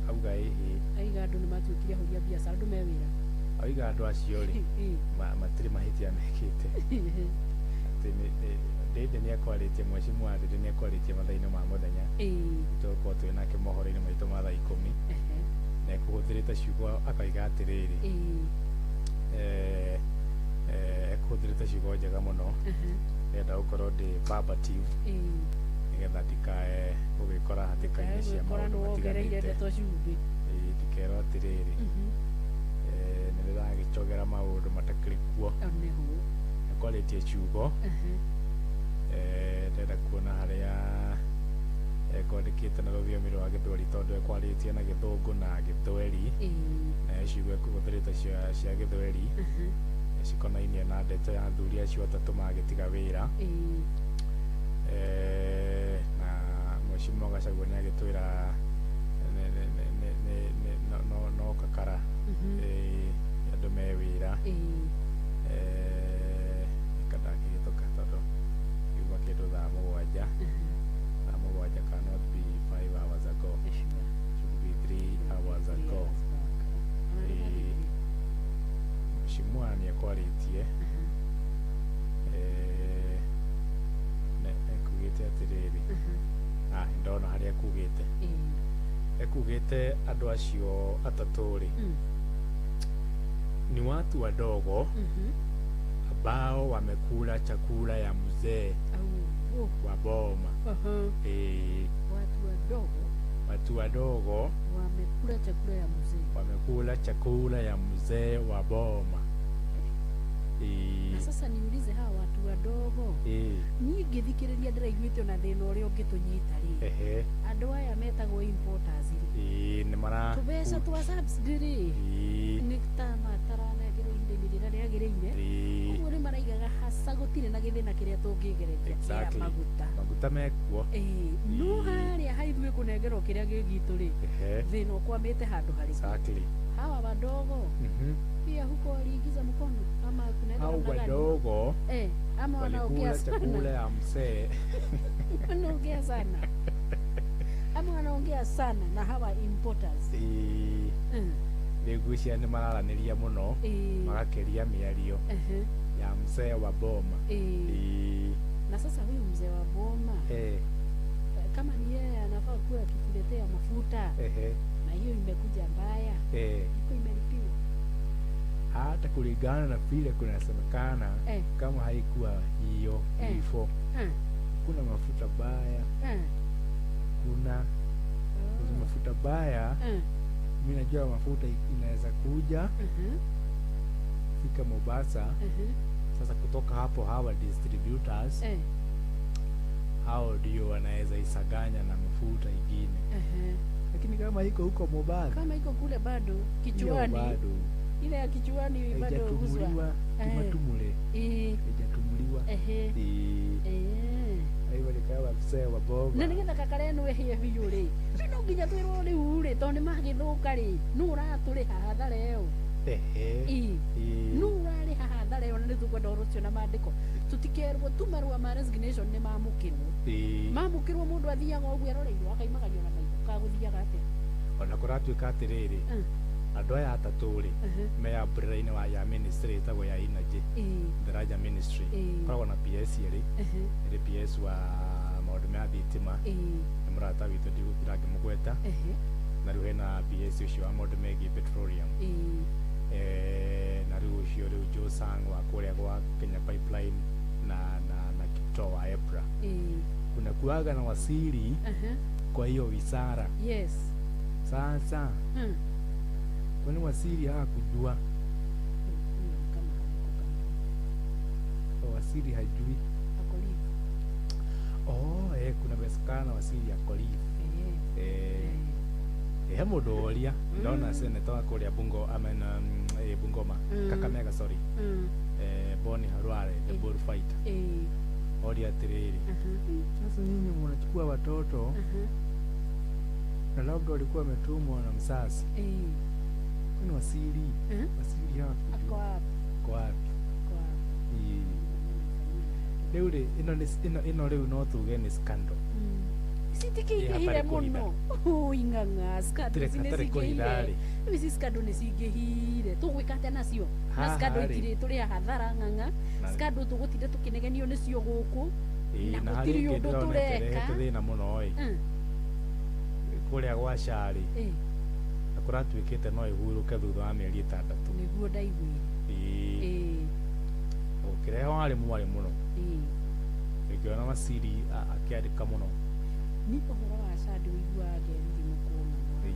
[SPEAKER 3] auga ĩhĩ
[SPEAKER 1] aiga andũ nĩ matuĩkire ahũri a biacara andũ me wĩra
[SPEAKER 3] auga andũ acio rĩ matirĩ mahĩtia mekĩte atĩ Ndĩndĩ nĩ ekwarĩtie mheshimiwa Ndĩndĩ nĩ ekwarĩtie mathaa-inĩ ma mũthenya tũgũkorwo twĩ nake mohoro-inĩ maitũ ma thaa 10 na ekũhũthĩrĩte ciugo akauga atĩrĩrĩ ekũhũthĩrĩte ciugo njega mũno ndĩrenda gũkorwo ndĩ verbative nĩgetha ndikae gũgĩkora hatĩka-inĩ cia maũndũ matiganĩte ndikerwo atĩrĩrĩ nĩ ndĩragĩcogera maũndũ matakĩrĩ kuo ekwarĩtie ciugo ndĩrenda kuona harĩa ekwandĩkĩte na rũthiomi rwa gĩthweri tondũ ekwarĩtie na gĩthũngũ na gĩthweri na ciugo ekũhũthĩrĩte cia gĩthweri cikonainie na ndeto ya athuri acio atatũ magĩtiga wĩra na mheshimiwa Gachagua nĩ agĩtwĩra no kakara andũ me wĩra ndakĩhĩtũka tondũ yuma kĩndũ thaa 7 thaa 7 cannot be 5 hours ago, should be 3 hours ago. Mheshimiwa nĩ ekwarĩtie ekugĩte atĩrĩrĩ ndona harĩa ekugĩte ekugĩte andũ acio atatũ rĩ ni watu wadogo ambao wamekula chakula ya mzee wa boma. Watu wadogo
[SPEAKER 1] wamekula chakula ya mzee,
[SPEAKER 3] wamekula chakula ya mzee wa boma.
[SPEAKER 1] Na sasa niulize hawa watu wadogo niĩ ngĩthikĩrĩria ndĩraiguĩte ona thĩna ũrĩa ũngĩtũnyita rĩ andũ aya metagwo importers rĩ
[SPEAKER 3] nĩ mara
[SPEAKER 1] tũbeca twa subsidy rĩ nĩ ta mataranengerwo ihinda-inĩ rĩrĩa rĩagĩrĩire ũguo nĩ maraigaga haca gũtirĩ na gĩthĩna kĩrĩa tũngĩgereria kĩa maguta
[SPEAKER 3] maguta mekuo
[SPEAKER 1] no harĩa haithuĩ kũnengerwo kĩrĩa gĩ gitũ rĩ thĩna ũkwamĩte handũ harĩkũ. Hawa wadogo pia huko waliingiza mkono ama kunaenda
[SPEAKER 3] hao wadogo
[SPEAKER 1] ama wanaongea sana
[SPEAKER 3] chakula ya mzee
[SPEAKER 1] wanaongea sana ama wanaongea sana na hawa importers
[SPEAKER 3] nĩngwĩciria nĩ mararanĩria mũno magakĩria mĩario ya mzee wa boma.
[SPEAKER 1] Na sasa huyu mzee wa boma kama ni yeye anafaa kuwa akituletea mafuta na hiyo imekuja mbaya iko imelipiwa
[SPEAKER 3] hata kulingana na vile kunasemekana kama haikuwa hiyo hivyo kuna mafuta baya kuna mafuta baya mimi najua mafuta inaweza kuja fika Mombasa. Sasa kutoka hapo hawa distributors hao ndio wanaweza isaganya na mafuta ingine. Lakini kama iko huko Mombasa,
[SPEAKER 1] kama iko kule bado kichwani,
[SPEAKER 3] bado
[SPEAKER 1] ile ya kichwani bado
[SPEAKER 3] haijatumuliwa, tumatumule haijatumuliwa aiyo likawa mzee wa boma
[SPEAKER 1] na nigetha kakare no ehie biũ rĩ no nginya twĩrwo rĩu rĩ tondũ nĩ magĩthũka rĩ nũ ũratũrĩha hathara ĩyo nũ ũrarĩha hathara ĩyo na nĩ tũkwenda ũhoro ũcio na maandĩko tũtikerwo tu marũa ma resignation nĩ mamũkĩrwo mamũkĩrwo mũndũ athiaga ũguo eroreirwo akaimagario na maitho kagũthiaga atĩa
[SPEAKER 3] ona kũratuĩka atĩrĩrĩ andũ aya atatũ rĩ me umbrella-inĩ wa ya ministry ĩtagwo ya energy Daraja ministry koragwo na PS ĩrĩ ĩrĩ PS wa maũndũ ma thitima nĩ mũrata witũ ndigũtira ngĩmũgweta na rĩu hena PS ũcio wa maũndũ megiĩ petroleum na rĩu ũcio rĩu Joe Sang wa kũrĩa gwa Kenya Pipeline na
[SPEAKER 7] Kulikuwaga na wasiri kwa hiyo wizara.
[SPEAKER 1] Yes.
[SPEAKER 7] Sasa kwani wasiri hakujua?
[SPEAKER 1] Kama
[SPEAKER 7] hayuko wasiri hajui.
[SPEAKER 1] Ako leave.
[SPEAKER 7] Oh, kuna wezekano wasiri ako leave. Mundu oria ndona senator wa kuria Bungo amen Bungoma Kakamega sorry Boni Harware the bull fighter oria atiriri sasa nyinyi mnachukua watoto na labda walikuwa wametumwa na msasi kwani wasiri wasiri hapo kwa wapi riu ri ino riu no tuge ni scandal
[SPEAKER 1] citikĩingĩhire mũno ing'ang'a scandal nĩ ici scandal nĩ cingĩhire tũgwĩka atĩa nacio na scandal itirĩ tũrĩ hathara ng'ang'a scandal tũgũtinda tũkĩnegenio nĩcio gũkũ na gũtirĩ ũndũ tũreka
[SPEAKER 7] thĩna mũno ĩ kũrĩa gwa Shari na kũratuĩkĩte no ĩhurũke thutha wa mĩeri 6
[SPEAKER 1] nĩguo ndaiguire
[SPEAKER 7] ũkĩrehe warĩ mwarĩ mũno ngĩona wasiri akĩandĩka mũno
[SPEAKER 1] ni ũhoro wa Shari ũiguaga ngerithimũkwo
[SPEAKER 7] nĩ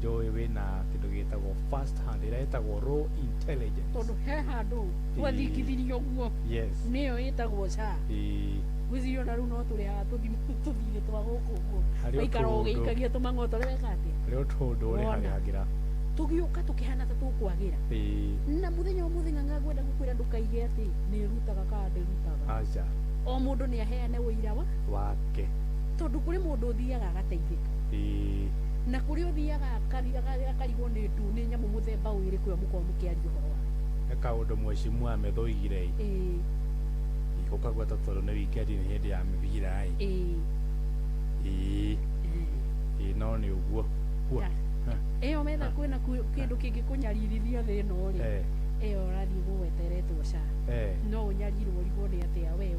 [SPEAKER 7] njũĩ wĩna kĩndũ gĩtagwo first hand ĩrĩa ĩtagwo raw intelligence
[SPEAKER 1] tondũ he handũ twathingithirio ũguo nĩyo ĩtagwo SHA gwĩciria ona rĩu no tũrĩhaga tũthirĩ twa gũkũ ũguo waikara ũgĩikagia tũmang'oto weka atĩa
[SPEAKER 7] harĩ tũndũ ũrĩhagĩra
[SPEAKER 1] tũgĩũka tũkĩhana ta tũkwagĩra na mũthenya ũmũthĩ ng'ang'a ngwenda gũkwĩra ndũkaige atĩ nĩ ĩrutaga kana ndĩrutaga
[SPEAKER 7] aca
[SPEAKER 1] o mũndũ nĩ aheane ũira
[SPEAKER 7] wake
[SPEAKER 1] tondũ kũrĩ mũndũ ũthiaga agateithĩka na kũrĩ ũthiaga akarigwo nĩ ndu nĩ nyamũ mũthemba ũrĩkũ ĩyo mũkorwo mũkĩaria ũhoro wayo
[SPEAKER 7] nĩ kaũndũ mheshimiwa Methoigire gũkagweta tondũ nĩ weekend nĩ hĩndĩ ya mĩbira ĩ no nĩ ũguo
[SPEAKER 1] ĩyo metha kwĩna kĩndũ kĩngĩkũnyaririthia thĩ ĩno rĩ ĩyo ũrathiĩ gũgweteretwo SHA no ũnyarirwo ũrigwo nĩ atĩa we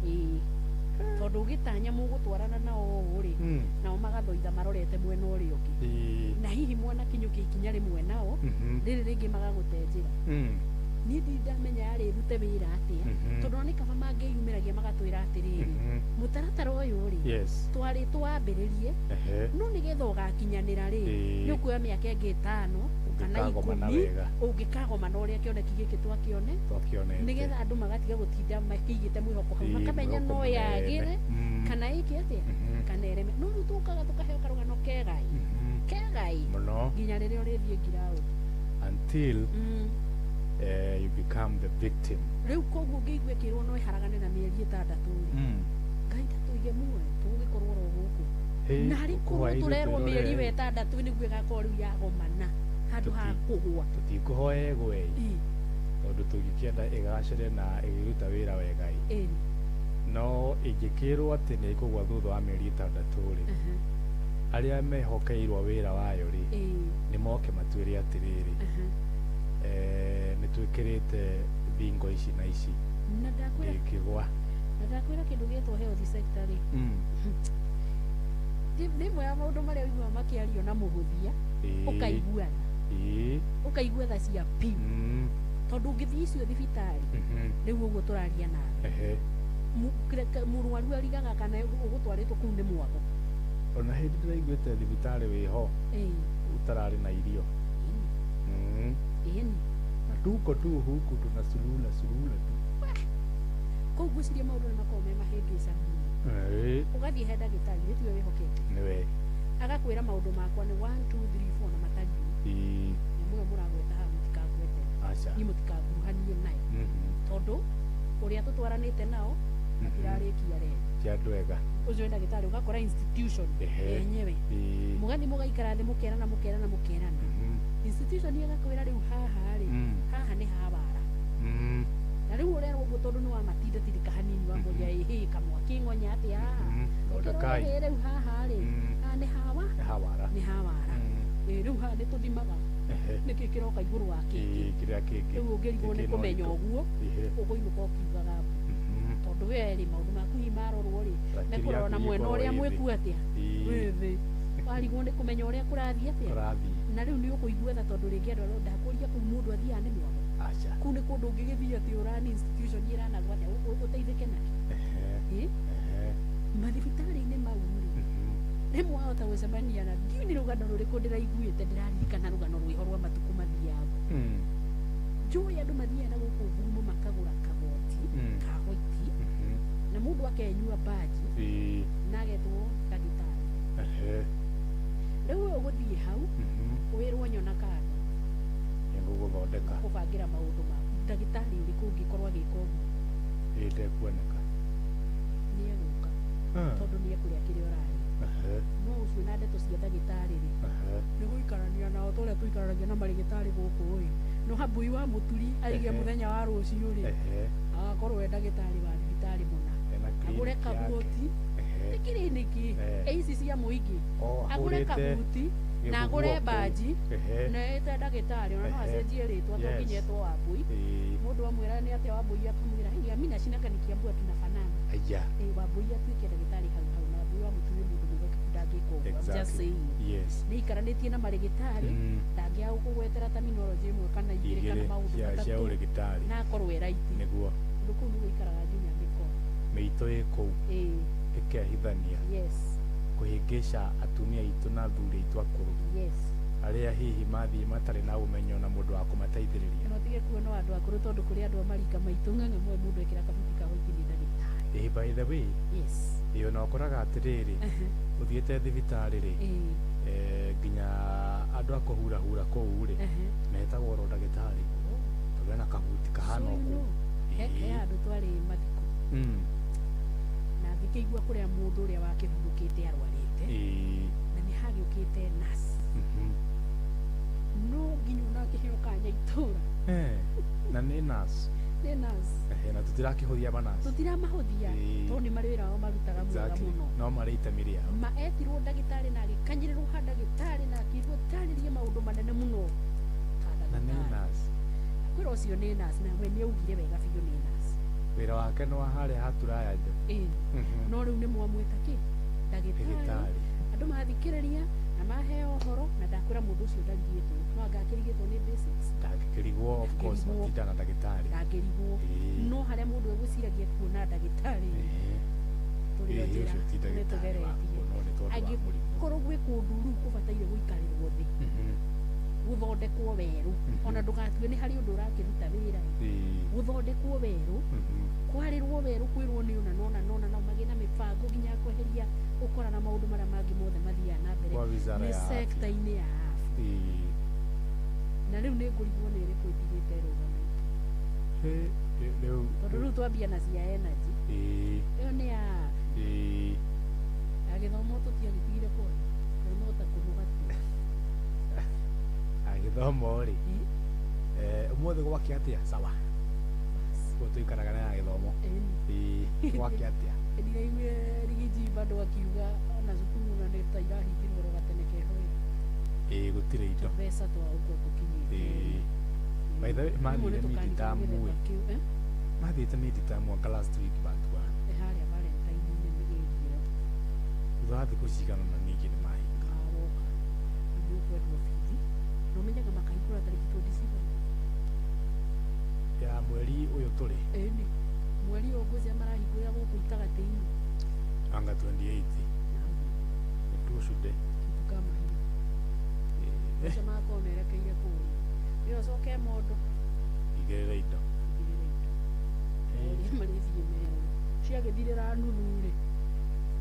[SPEAKER 1] ũĩ tondũ ũgĩtanya mũgũtwarana nao ũũ rĩ nao magathoitha marorete mwena ũrĩa ũngĩ na hihi mwana kinyũkia ikinya rĩmwe nao rĩrĩ rĩngĩ magagũte njĩra niĩ ndirĩ ndamenya yarĩ ĩrute wĩra atĩa tondũ ona nĩ kaba mangĩyumĩragia magatwĩra atĩrĩrĩ mũtaratara ũyũ rĩ twarĩ tũwambĩrĩrie no nĩgetha ũgakinyanĩra rĩ nĩ ũkuoya mĩaka ĩngĩ 5 kana 10 ũngĩkagomana ũrĩa kĩoneki gĩkĩ twakĩone nĩgetha andũ magatiga gũtinda makĩigĩte mwĩhoko hau makamenya no yagĩre kana ĩke atĩa kana ĩreme no rĩu tũkaga tũkaheo karũgano kegai kegai nginya rĩrĩa ũrĩthiĩ ground
[SPEAKER 7] until you become the victim.
[SPEAKER 1] Rĩu koguo ngĩigua ĩkĩrwo no ĩharagane na mĩeri 6 rĩ Ngai ndatũige muoyo tũgũgĩkorwo oro gũkũ na harĩ korwo tũrerwo mĩeri we 6 nĩguo ĩgakorwo rĩu yagomana handũ ha kũgũa
[SPEAKER 7] tũtikũhoya ĩgwe tondũ tũngĩkĩenda ĩgacĩre na ĩkĩruta wĩra wega no ĩngĩkĩrwo atĩ nĩ ĩkũgũa thutha wa mĩeri 6 rĩ arĩa mehokeirwo wĩra wayo rĩ nĩ moke matuĩre atĩrĩrĩ nĩ twĩkĩrĩte thingo ici na ici ĩkĩgwa
[SPEAKER 1] na ndakwĩra kĩndũ gĩtwo health sector rĩ nĩ ĩmwe ya maũndũ marĩa ũiguaga makĩario na mũhũthia ũkaigua tha ũkaigua tha cia piũ tondũ ũngĩthiĩ icio thibitarĩ rĩu ũguo tũraria nawe mũrwaru arigaga kana ũgũtwarĩtwo kũu nĩ mwago
[SPEAKER 7] ona hĩndĩ ndĩraiguĩte thibitarĩ wĩho ũtararĩ na irio
[SPEAKER 1] ĩni
[SPEAKER 7] na tuko tu huku tunasulula sulula tu
[SPEAKER 1] kũu ngwĩciria maũndũ nĩ makoragwo me mahĩngĩca mũno ũgathiĩ he ndagĩtarĩ nĩ tiwe wĩhokete
[SPEAKER 7] nĩwe
[SPEAKER 1] agakwĩra maũndũ makwa nĩ 1 2 3 4 na matariũ nyamũ ĩyo mũragweta haha mũtikangwete niĩ mũtikanguruhanie nayo tondũ ũrĩa tũtwaranĩte nao matirarĩkia reri
[SPEAKER 7] ti andũ ega
[SPEAKER 1] ũcio nĩ ndagĩtarĩ ũgakora institution yenyewe mũgathiĩ mũgaikara thĩ mũkerana mũkerana mũkerana institution ĩgakwĩra rĩu haha rĩ haha nĩ hawara na rĩu ũrerwo ũguo tondũ nĩ wamatinda tindĩka hanini wamũria ĩhĩ kamwaki ng'onya atĩa haha ũkĩrwo rĩu haha rĩ haha nĩ hawa nĩ hawara rĩu haha nĩ tũthimaga nĩkĩ kĩroka igũrũ wa kĩngĩ rĩu ũngĩrigwo nĩ kũmenya ũguo ũkũinũka ũkiugaga tondũ we rĩ maũndũ maku hihi marorwo rĩ mekũrorwo na mwena ũrĩa mwĩku atĩa wĩ thĩ warigwo nĩ kũmenya ũrĩa kũrathiĩ atĩa na rĩu nĩ ũkũigua tha tondũ rĩngĩ andũ arĩa ndakũria kũu mũndũ athiaga nĩ mwago kũu nĩ kũndũ ũngĩgĩthiĩ atĩ ũrani institution ĩranagwo atĩa ũteithĩke nakĩ Rĩmwe wahota gũcemania na ndiũĩ nĩ rũgano rũrĩkũ ndĩraiguĩte ndĩraririkana rũgano rwĩho rwa matukũ mathiaga. Njũĩ andũ mathiaga na gũkũ ngurumo makagũra kagoti ka hwaiti na mũndũ akenyua mbanji na agetwo ndagĩtarĩ. Rĩu we ũgũthiĩ hau wĩrwo nyona kando
[SPEAKER 7] nĩngũgũthondeka
[SPEAKER 1] kũbangĩra maũndũ maku. Ndagĩtarĩ ũrĩkũ ũngĩkorwo agĩka ũguo?
[SPEAKER 7] Ĩĩ ndekuoneka.
[SPEAKER 1] Nĩ egũka tondũ nĩ ekũrĩa kĩrĩa ũrarĩa. No ũcio na ndeto cia ndagĩtarĩ rĩ nĩ gũikarania nao ta ũrĩa tũikaranagia na marĩgĩtarĩ gũkũ ĩ. No hambui wa mũturi aige mũthenya wa rũciũ rĩ agakorwo e ndagĩtarĩ wa thibitarĩ mũna agũre kabuti nĩ kiriniki ici cia mũingĩ agũre kabuti na agũre mbanji na ĩte ndagĩtarĩ ona no acenjie rĩtwa to nginya etwo Wambui. Mũndũ amwĩra nĩ atĩa Wambui akamwĩra hii mimi nashinaka nikiambua tunafanana.
[SPEAKER 7] Aya.
[SPEAKER 1] Wambui atuĩke ndagĩtarĩ hau hau na Wambui wa mũturi nĩ mũndũ mwĩhokeku ndangĩka ũguo. I'm just saying.
[SPEAKER 7] Yes.
[SPEAKER 1] Nĩ ikaranĩtie na marĩgĩtarĩ ndangĩaga gũkũgwetera terminology ĩmwe kana igĩrĩ kana maũndũ matatũ na akorwo e right.
[SPEAKER 7] Nĩguo.
[SPEAKER 1] Ũndũ kũu nĩ gũikaraga nginya mĩkora.
[SPEAKER 7] Mĩitũ ĩ kũu. Ĩkehithania.
[SPEAKER 1] Yes.
[SPEAKER 7] Kũhĩngĩca atumia aitũ na athuri aitũ akũrũ.
[SPEAKER 1] Yes.
[SPEAKER 7] Arĩa hihi mathiĩ matarĩ na ũmenyo na mũndũ wa kũmateithĩrĩria.
[SPEAKER 1] No tige kuona andũ akũrũ tondũ kũrĩ andũ a marika maitũ ng'ang'a moĩ mũndũ ekĩra kabuti ka hwaiti nĩ ndagĩtarĩ.
[SPEAKER 7] Ĩĩ by the way.
[SPEAKER 1] Yes.
[SPEAKER 7] Ĩĩ ona ũkoraga atĩrĩrĩ ũthiĩte thibitarĩ rĩ nginya andũ a kũhurahura kũu rĩ metagwo oro ndagĩtarĩ tondũ ena kabuti kahana ũguo.
[SPEAKER 1] He handũ twarĩ mathiko na ngĩkĩigua kũrĩa mũndũ ũrĩa wakĩhurũkĩte arwarĩte na nĩ hagĩũkĩte nurse. No nginya ona akĩheo kanya itũra.
[SPEAKER 7] Na nĩ nurse.
[SPEAKER 1] Nĩ nurse.
[SPEAKER 7] Na tũtirakĩhũthia manurse.
[SPEAKER 1] Tũtiramahũthia tondũ nĩ marĩ wĩra wao marutaga mwega mũno.
[SPEAKER 7] No marĩ itemi rĩao.
[SPEAKER 1] Ma etirwo ndagĩtarĩ na agĩkanyĩrĩrwo ha ndagĩtarĩ na akĩrwo tarĩrie maũndũ manene mũno ta
[SPEAKER 7] Na nĩ
[SPEAKER 1] ndagĩtarĩ.
[SPEAKER 7] nurse.
[SPEAKER 1] Kwĩra ũcio nĩ nurse na we nĩ augire wega biũ nĩ nurse.
[SPEAKER 7] Wĩra wake nĩ wa harĩa haturaya nja.
[SPEAKER 1] No rĩu nĩ mwamwĩta kĩ? Ndagĩtarĩ. Andũ mathikĩrĩria na maheo ũhoro na ndakwĩra mũndũ ũcio ndarigĩtwo. No anga akĩrigĩtwo nĩ basics.
[SPEAKER 7] Ndangĩkĩrigwo of course matinda na ndagĩtarĩ.
[SPEAKER 1] Ndangĩrigwo. No harĩa mũndũ egwĩciragia kuona ndagĩtarĩ tũrĩ o njĩra nĩ tũgeretie. Angĩkorwo gwĩ kũndũ rĩu kũbataire gũikarĩrwo thĩ gũthondekwo werũ ona ndũgatue nĩ harĩ ũndũ ũrakĩruta wĩra gũthondekwo werũ kwarĩrwo werũ kwĩrwo nĩ ũna nona nona na magĩe na mĩbango nginya ya kweheria ũkora na maũndũ marĩa mangĩ mothe mathiaga na mbere nĩ sector-inĩ ya afya. Na rĩu nĩ ngũrigwo nĩ ĩrĩkũ ĩtigĩte ĩrũgamĩte tondũ rĩu twambia na cia energy ĩyo nĩ ya ya gĩthomo tũtiagĩtigire kwaria no ta kũnoga tu.
[SPEAKER 7] Gĩthomo rĩ ũmũthĩ gwake atĩa sawa guo tũikaraga na ya gĩthomo gwake atĩa.
[SPEAKER 1] Ndiraiguire Rigiji bado akiuga ona cukuru ona nĩ ta irahingirwo ro gatene keho
[SPEAKER 7] ĩ gũtirĩ indo
[SPEAKER 1] tũbeca twa ũguo tũkinyĩte.
[SPEAKER 7] By the way mathire mid-term mathiĩte mid-term mwaka last week batua
[SPEAKER 1] harĩa Valentine-inĩ nĩ ĩrio
[SPEAKER 7] thutha wa thikũ cigana na ningĩ nĩ mahinga
[SPEAKER 1] woka nĩ ũkwendwo bithi na ũmenyaga makahingũra tarĩki 27
[SPEAKER 7] ya mweri ũyũ tũrĩ.
[SPEAKER 1] Ĩni mweri ũyũ ngwĩciria marahingũrĩra gũkũ itagatĩ-inĩ
[SPEAKER 7] anga 28 nĩ Tuesday
[SPEAKER 1] kitu kama hiyo acio magakorwo merekeire kũrĩa ĩyo ũcoke mondo
[SPEAKER 7] igĩrĩra indo
[SPEAKER 1] igĩrĩra indo ũrĩa marĩthiĩ merwo ciagĩthirĩra nuthu rĩ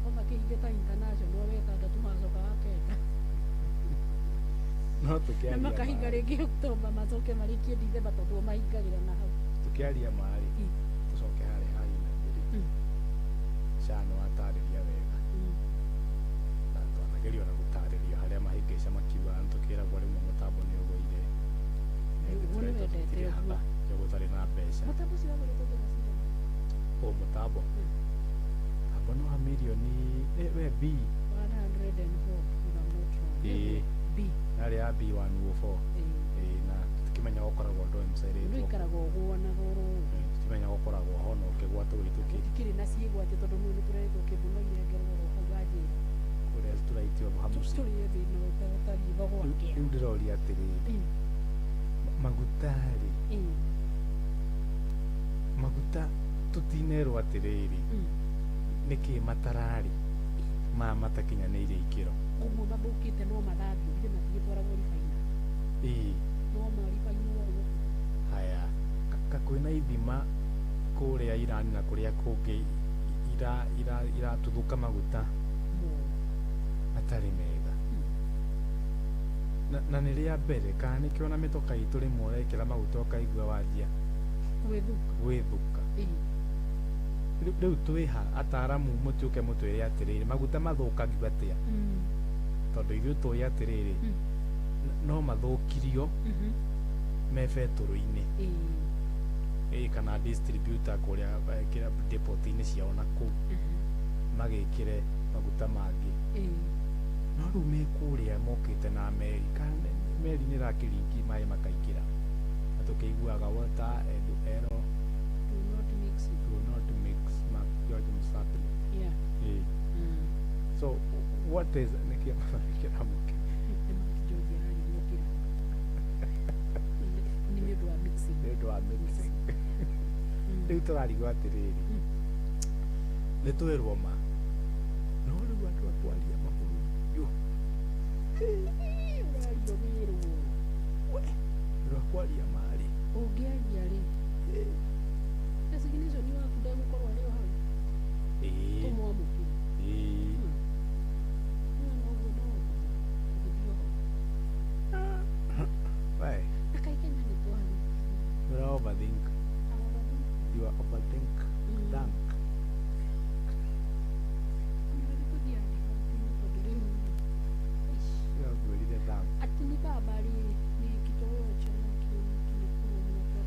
[SPEAKER 1] no makĩhinge ta international wetandatũ macoka wa kenda
[SPEAKER 7] no tũkĩaria
[SPEAKER 1] na makahinga rĩngĩ October macoke marĩkie December tondũ o mahingagĩra na hau.
[SPEAKER 7] Tũkĩaria marĩ tũcoke harĩa ha energy rĩ SHA nĩ watarĩria wega na twanagerio na gũtarĩrio harĩa mahĩngĩca makiuga tũkĩragwo rĩmwe mũtambo nĩ ũgũire
[SPEAKER 1] Ũguo nĩ wendete ũguo.
[SPEAKER 7] Gũtarĩ na mbeca
[SPEAKER 1] mũtambo ũcio wagũrĩtwo mbeca cigana?
[SPEAKER 7] Ũ mũtambo tambo no wa mirioni we B
[SPEAKER 1] 104 if I'm not wrong. B
[SPEAKER 7] yarĩ ya B104 na tũtikĩmenya gũkoragwo ndũ
[SPEAKER 1] Nĩ ũikaraga ũgũanaga oro ũguo.
[SPEAKER 7] Tũtikĩmenya gũkoragwo ho na ũkĩgwa tũgĩtũkĩ
[SPEAKER 1] Gũtikĩrĩ na ciĩgwatio tondũ nĩ tũreretwo kĩmbu no irengerwo oro hau wanjĩra
[SPEAKER 7] kũrĩa tũraitio hamuci
[SPEAKER 1] tũrĩe thĩna ũtariĩ thogwake.
[SPEAKER 7] Rĩu ndĩroria atĩrĩrĩ maguta rĩ maguta tũtinerwo atĩrĩrĩ nĩkĩ matararĩ Ma matakinyanĩirie ikĩro.
[SPEAKER 1] Ũguo mathũkĩte no mathambio githĩ matigĩtwaragwo ribaina.
[SPEAKER 7] Ĩĩ.
[SPEAKER 1] No maribainwo ũguo.
[SPEAKER 7] Haya, kwĩna ithima kũrĩa Iran na kũrĩa kũngĩ iratuthũka maguta matarĩ mega. Na nĩ rĩa mbere kana nĩkĩo na mĩtoka itũ rĩmwe ũrekĩra maguta ũkaigua wanjia gwĩthuka. Rĩu twĩha ataaramu mũtuĩke mũtwĩre atĩrĩrĩ maguta mathũkagio atĩa, tondũ ithuĩ tũĩ atĩrĩrĩ no mathũkirio me betũrũ-inĩ kana distributor kũrĩa kĩrĩa depot-inĩ ciao na kũu magĩkĩre maguta mangĩ. No rĩu me kũrĩa mokĩte na meri, kana meri nĩ ĩrakĩringi maĩ makaingĩra na tũkĩiguaga water and oil
[SPEAKER 1] do not mix.
[SPEAKER 7] Do not mix. Mark George Musapi.
[SPEAKER 1] Yeah.
[SPEAKER 7] So what is nĩkĩo kĩramũkĩ?
[SPEAKER 1] Mark George ararigwo nĩ ũndũ wa mixing.
[SPEAKER 7] Nĩ ũndũ wa mixing. Rĩu tũrarigwo atĩrĩrĩ, nĩ twĩrwo ma no rĩu andũ akwaria mabũrũri yo
[SPEAKER 1] ũrario wĩrwo
[SPEAKER 7] andũ akwaria marĩ
[SPEAKER 1] ũngĩaria rĩ resignation waku ndegũkorwo arĩ o hau tũmwamũkĩre. Noguo no ũgĩthiĩ o hau. Na kaĩ Kenya nĩ twarĩ.
[SPEAKER 7] Ura overthink. You are overthink. Thank.
[SPEAKER 1] Ati ni baba ni kitoweo cha kimekula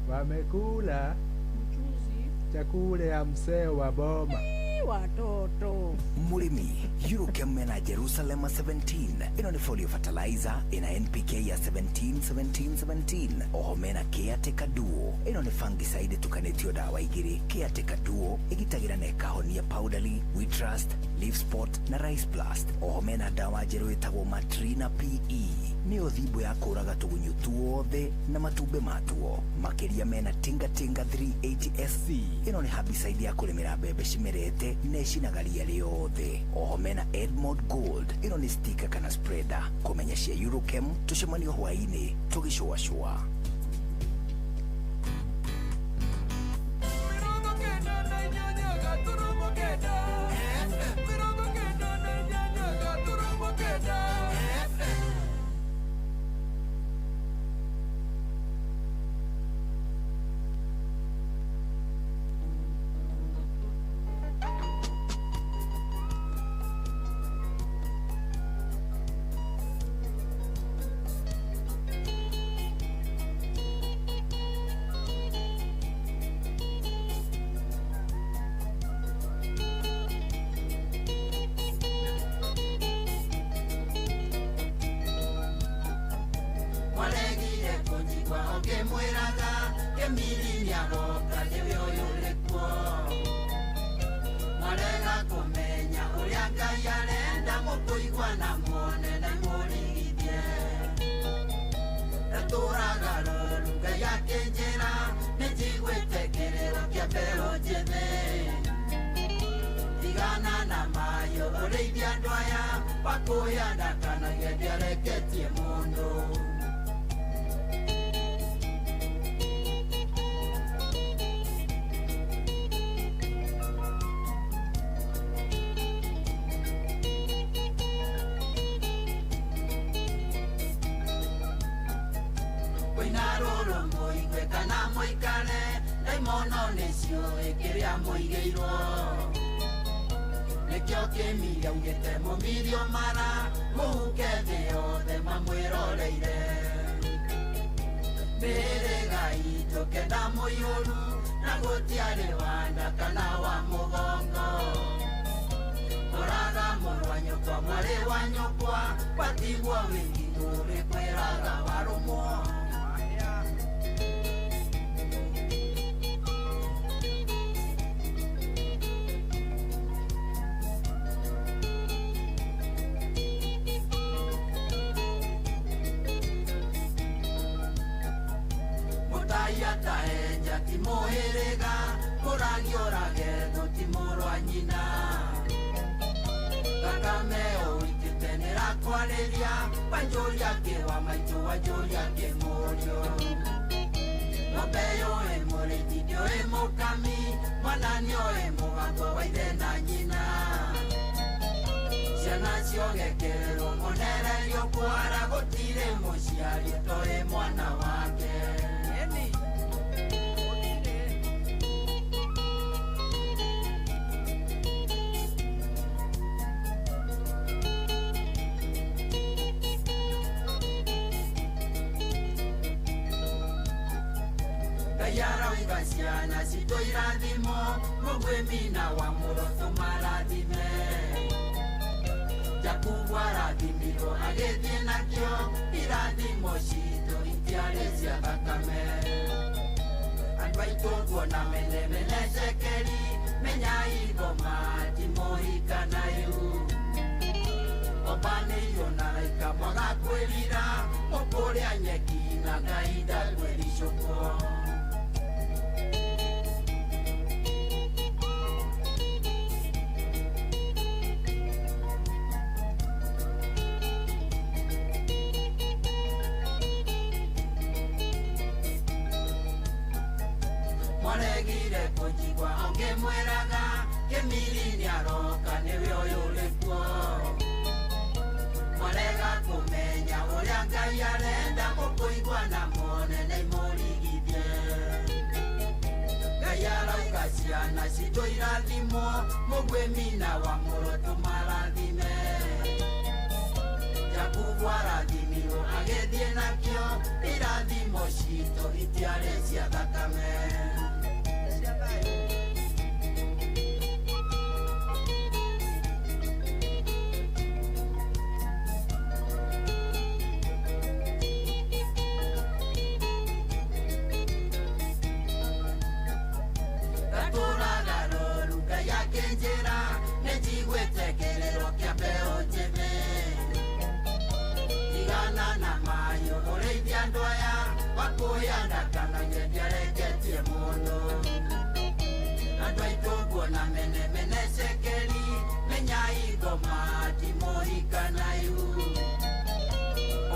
[SPEAKER 7] wamekula
[SPEAKER 1] mchuzi
[SPEAKER 7] chakula ya msee wa boma.
[SPEAKER 1] Watoto
[SPEAKER 6] Mũrĩmi Eurochem mena Jerusalem 17 ĩno nĩ folio fertilizer ĩna NPK ya 17 17 17 oho mena Caretaker Duo ĩno nĩ fungicide ĩtukanĩtio dawa igĩrĩ. Caretaker Duo ĩgitagĩra na ĩkahonia powdery, wheat rust, leaf spot na rice blast. Oho mena dawa njerũ ĩtagwo Matrina PE nĩyo thimbo ya kũraga tũgunyũ tuothe na matumbĩ matuo. Makĩria mena Tinga Tinga 380 SC ĩno nĩ herbicide ya kũrĩmĩra mbembe cimerete na ĩcinaga ria rĩothe. Oho mena Edmond Gold ĩno nĩ sticker kana spreader. Kũmenya cia Eurochem tũcemanio hwaĩ-inĩ tũgĩcũacũa.
[SPEAKER 24] Mwaregire kũnjigua ũkĩmwĩraga kĩmiri nĩaroka nĩwe ũyũ ũrĩ kuo. Mwarega kũmenya ũrĩa Ngai arenda mũkũigua na muone na imũrigithie. Ndatũraga rũru Ngai akĩnjĩra nĩnjiguĩte kĩrĩro kĩa mbeũ njĩthĩ. Tigana na mayo ũrĩithie andũ aya wakũya ndakanagie ndĩareketie mũndũ. Kwĩna rũrũ mũigue kana mũikare ndaimono nĩcio kĩrĩa mũigĩirwo. Nĩkĩo kĩmiri augĩte mũmirio mara mũhuke thĩ yothe mamwĩroreire. Mĩhĩrĩga itũ kenda mũiyũru na gũtiarĩ wa nda kana wa mũgongo. Ũraga mũrũ wa nyũkwa mwarĩ wa nyũkwa watigwo wĩigithũ rĩkwĩraga warũmwo. Mũtai ataenja ti mũhĩrĩga mũragi ũrage thũ ti mũrũ wa nyina.
[SPEAKER 25] Ndĩrakwarĩria wanjũria kĩ wa maitũ wanjũria kĩ mũriũ ng'ombe yũĩ mũrĩithi ndĩũĩ mũkami mwana nĩoĩ mũgambo wa ithe na nyina ciana ciogekerwo mũnererio kwara gũtirĩ mũciari ũtoĩ mwana wake. Yarauga ciana citũ irathimo mũgwĩmi na wa mũrotũ marathime Jakubu arathimirwo agĩthiĩ nakĩo irathimo citũ itiarĩ cia thakame andũ aitũ nguona menemene cekeri menyai ngoma ti mũhika na ihu ombanĩirio na raika mwaga kwĩrira mũkũrĩa nyeki na Ngai ndakwĩricũkwo. Mwaregire kũnjigua ũngĩmwĩraga kĩmiri nĩaroka nĩwe ũyũ ũrĩ kuo mwarega kũmenya ũrĩa Ngai arenda mũkũigua na muone na imũrigithie Ngai arauga ciana citũ irathimwo mũgwĩmi na wa mũrotũ marathime Jakubu arathimirwo agĩthiĩ nakĩo irathimo citũ itiarĩ cia thakame. Gatũraga rũru Ngai akĩnjĩra nĩnjiguĩte kĩrĩro kĩa mbeũ njĩthĩ tigana na mayũ ũrĩithia andũ aya wakũya ndakanagie ndiareketie mũndũ andũ aitũ nguona menemene cekeri menyai ngoma ti mũhika na ihu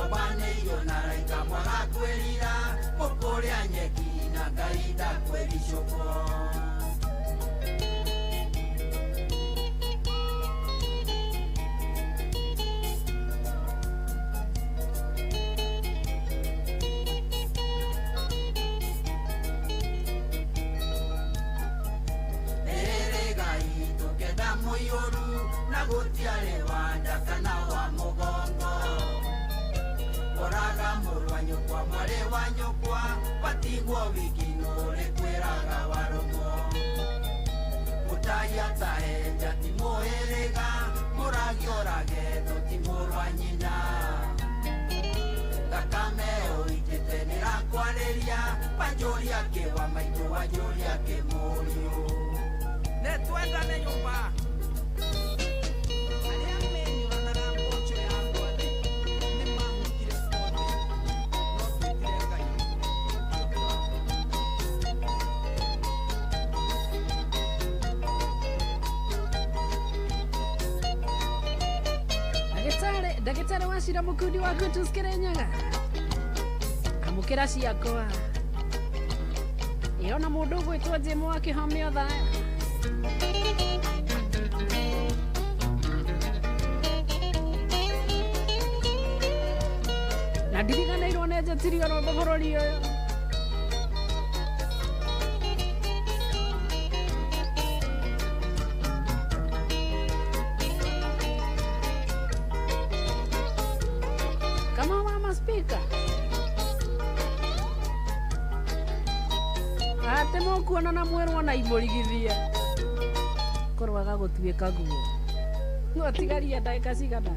[SPEAKER 25] ombanĩirio na raika mwaga kwĩrira mũkũrĩa nyeki na Ngai ndakwĩricũkwo. Mũiyũru na gũtiarĩ wa nda kana wa mũgongo ũraga mũrũ wa nyũkwa mwarĩ wa nyũkwa watigwo wiki nũrĩ kwĩraga warũmwo mũtai atahenja ti mũhĩrĩga mũragi ũrage thũ ti mũrũ wa nyina thakame ũitĩte nĩrakwarĩria wanjũria kĩ wa maitũ wanjũria kĩ mũriũ
[SPEAKER 19] Netwendane nyũmba arĩa menyũranaga mboco ya ngwathe nĩmahukire othe no twĩtire Ngai.
[SPEAKER 1] Ndagĩtarĩ wa cira mũkundi wa Gutus Kĩrĩnyaga amũkĩra ciakwa ĩona mũndũ ũgwĩtwo Jim wa Kĩhome Othaya. Na ndiriganĩirwo nĩ njetirio rwĩmbo bũrũri ũyũ. Kama wa maspika atĩ mũkuona na mwerwo na imũrigithia korwaga gũtuĩka guo no tigaria ndagĩka cigana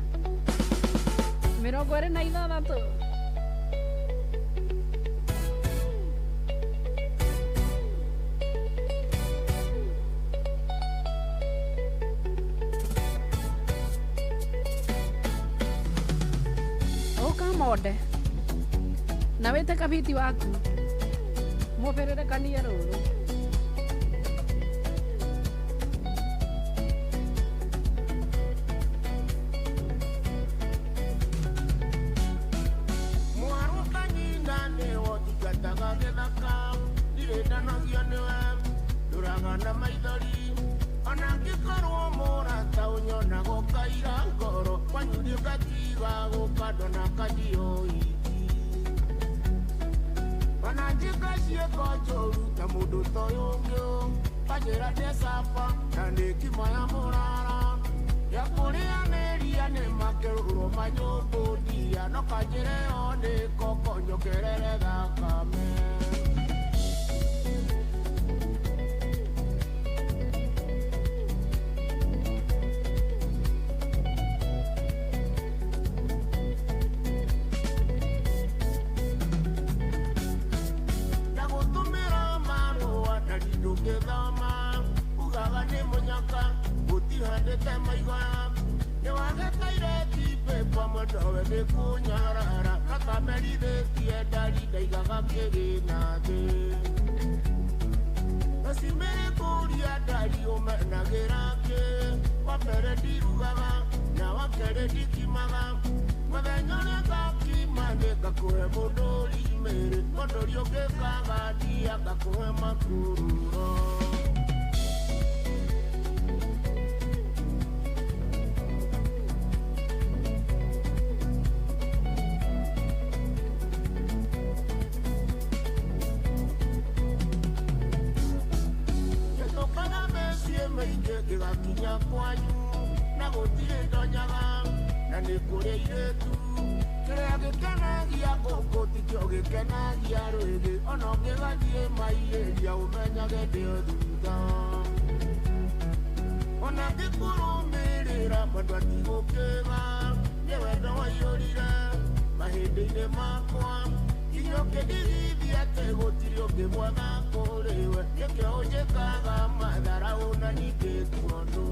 [SPEAKER 1] 26. Ũka monde na wĩte kabiti waku mũbĩrĩrĩkanie rũrũ.
[SPEAKER 9] Ndĩrĩraga na maithori ona ngĩkorwo mũrata ũnyonaga ũkaira ngoro kwanyu ndĩngatiga gũka ndona kandio iki ona njĩka ciĩko njũru ta mũndũ ta ũyũ ũngĩ kanjĩra ndĩcaba na nĩ ngima ya mũrara ya kũrĩanĩria nĩ makĩrũrwo manyũmbũ ndia no kanjĩre ĩyo nĩ koko njokerere thakame. Ndũngĩthoma ugaga nĩ mũnyaka gũtihandĩte maigana nĩwageteire tipepa mwendowe nĩ kũnyarara gatamerithĩtie ndari ndaigaga kĩgĩna thĩ gacimĩrĩ kũria ndari ũmenagĩra kĩ wa mbere ndirugaga na wa kerĩ ndikimaga mũthenya ũrĩa ngakima nĩngakũhe mũndũri mĩrĩ mũndũri ũngĩkaga ndia ngakũhe makururo. Gĩtũkaga meciĩ maingĩ ngĩgakinya kwanyu na gũtirĩ ndonyaga na nĩ kũrĩ airĩtu kĩrĩa gĩkenagia ngũkũ tikĩo gĩkenagia rwĩgĩ ona ũngĩgathiĩ maiĩria ũmenyage ndĩo thutha ona ngĩkũrũmĩrĩra mwendwa tigũkĩga nĩ wendo waiyũrire mahĩndĩ-inĩ makwa nginya ũkĩndigithia atĩ gũtirĩ ũngĩ mwega kũrĩ we nĩkĩo ũnjĩkaga matharaũ na ningĩ tuondũ.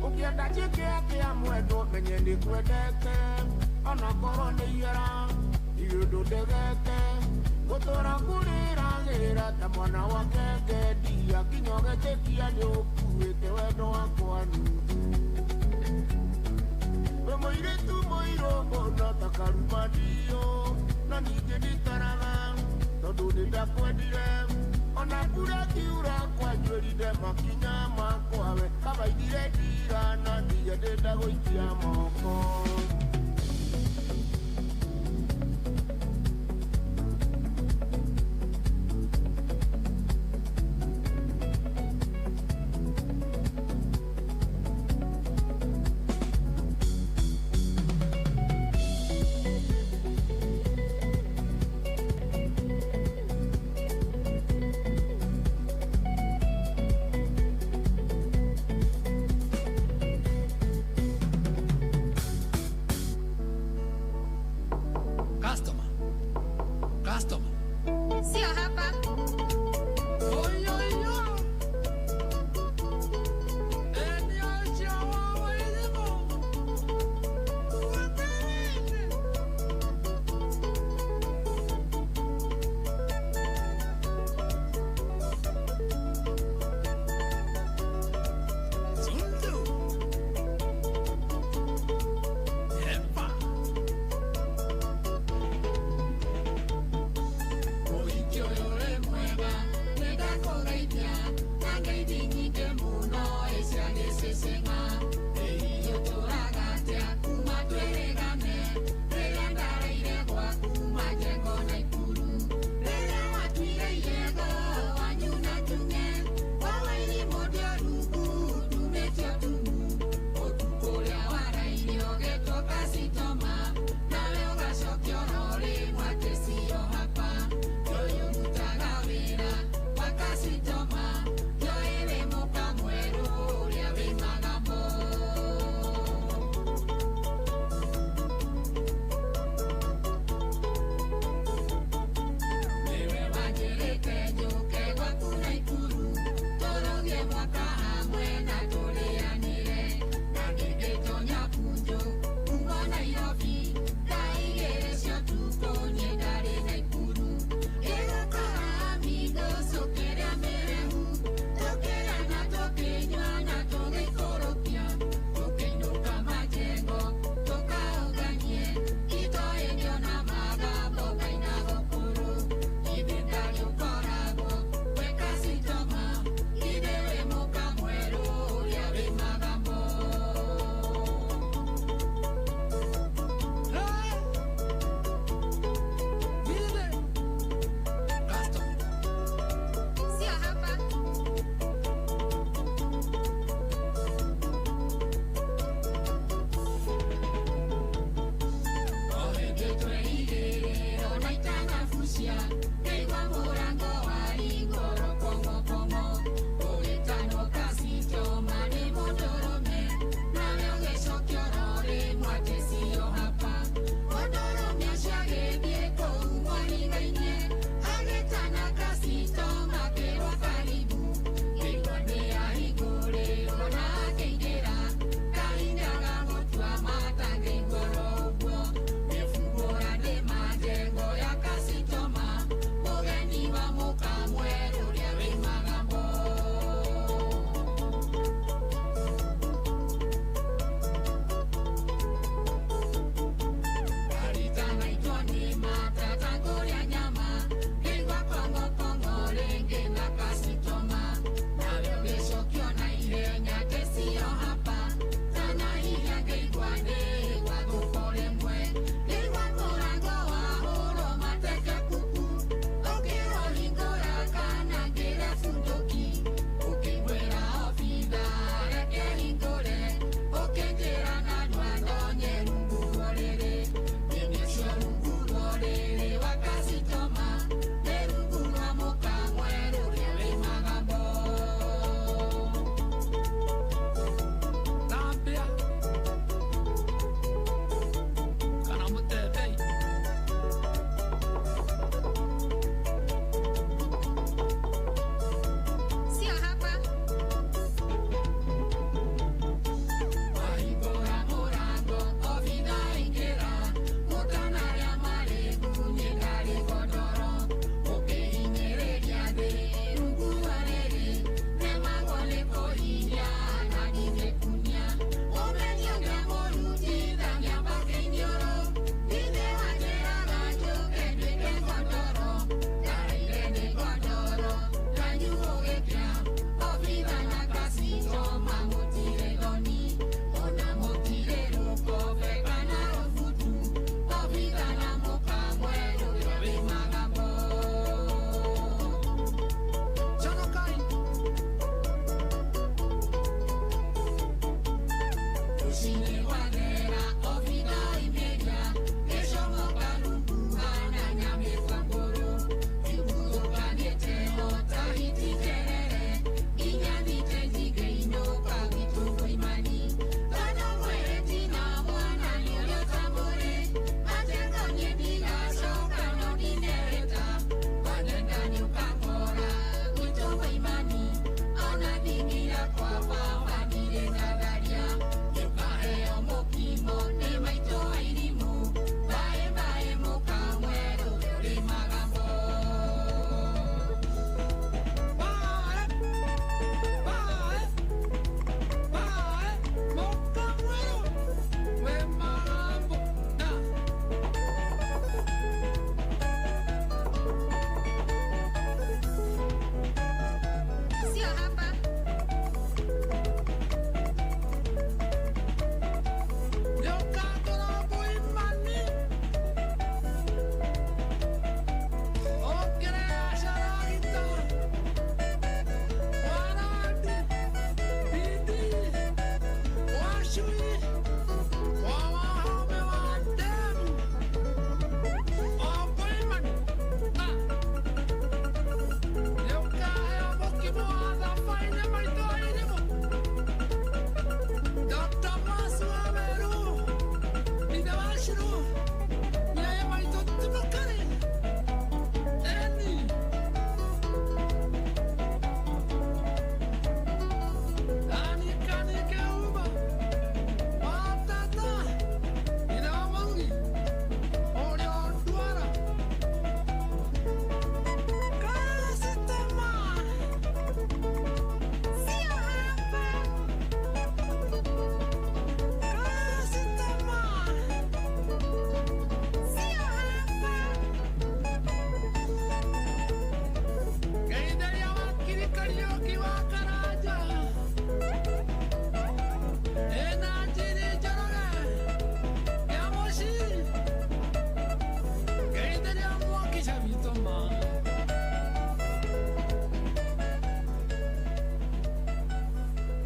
[SPEAKER 9] Ũngĩenda njĩke atĩa mwendwa menye nĩngwendete ona korwo nĩ ihera ndirĩ ũndũ ndegete ngũtũra ngũrĩragĩra ta mwana wa kenge ndia nginya ũgetĩkia nĩũkuĩte wendo wakwa nuthu wĩ mũirĩtu mũirũ mũno ta karumandio no ningĩ nditaraga tondũ nĩndakwendire ona mbura ngiura kwanjuĩrire makinya makwa we kabaithire ndira na ndige ndĩnda gũikia moko.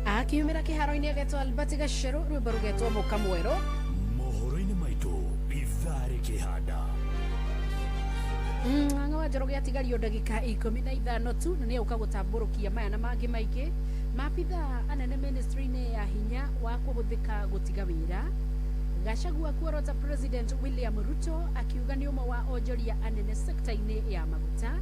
[SPEAKER 1] Akiumira kiharo-inĩ agetwo Albert Gacheru rwĩmbo rũgetwo mũka mwerũ.
[SPEAKER 14] Mohoro-inĩ maitũ ithaa rĩkĩhanda.
[SPEAKER 1] Ng'ang'a wa Njoroge atigario ndagĩka 15 tu na nĩegũka gũtambũrũkia maya na mangĩ maingĩ. Maabithaa anene ministry-inĩ ya hinya wa kũhũthĩka gũtiga wĩra. Gachagua kuorota President William Ruto akiuga nĩ ũmwe wa onjoria anene sekta-inĩ ya maguta.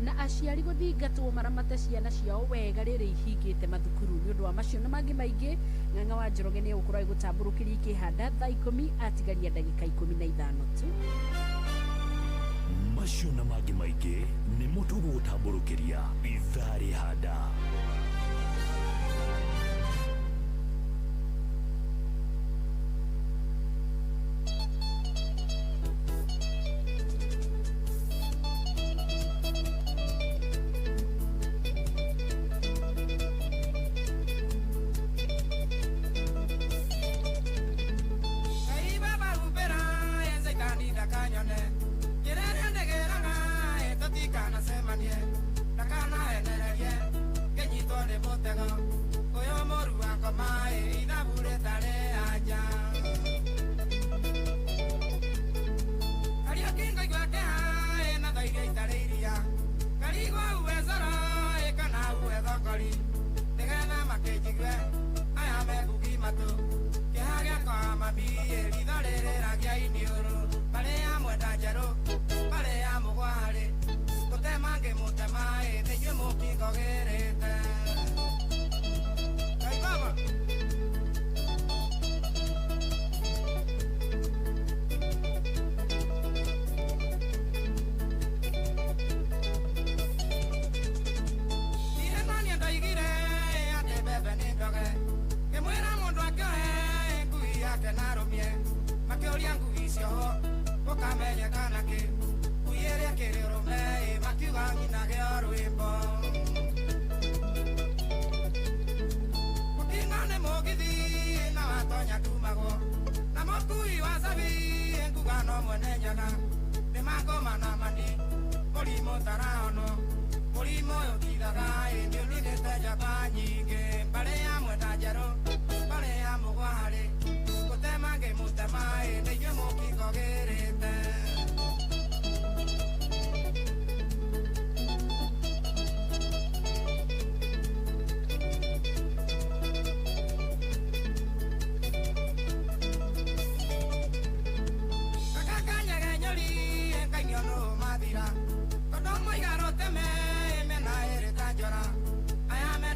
[SPEAKER 1] Na aciari gũthingatwo maramate ciana ciao wega rĩrĩa ihingĩte mathukuru. Nĩ ũndũ wa macio na mangĩ maingĩ, Ng'ang'a wa Njoroge nĩ egũkorwo agĩgũtambũrũkĩria ikĩhanda thaa 10 atigaria ndagĩka 15 tu.
[SPEAKER 14] Macio na mangĩ maingĩ nĩmo tũgũgũtambũrũkĩria ithaa rĩhanda.
[SPEAKER 24] Mathira, tondu moiga rũteme mena ĩrĩ ta njora. Aya me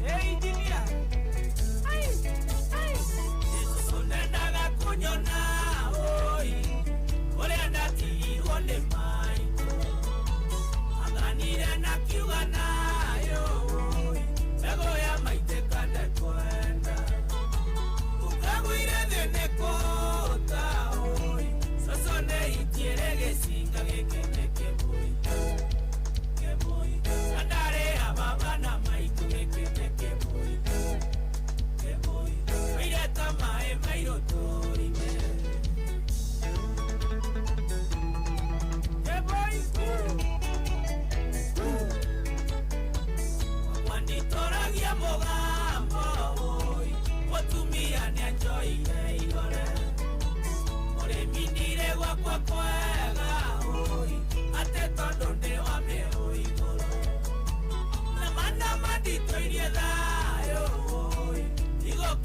[SPEAKER 24] Hey, engineer. Ay.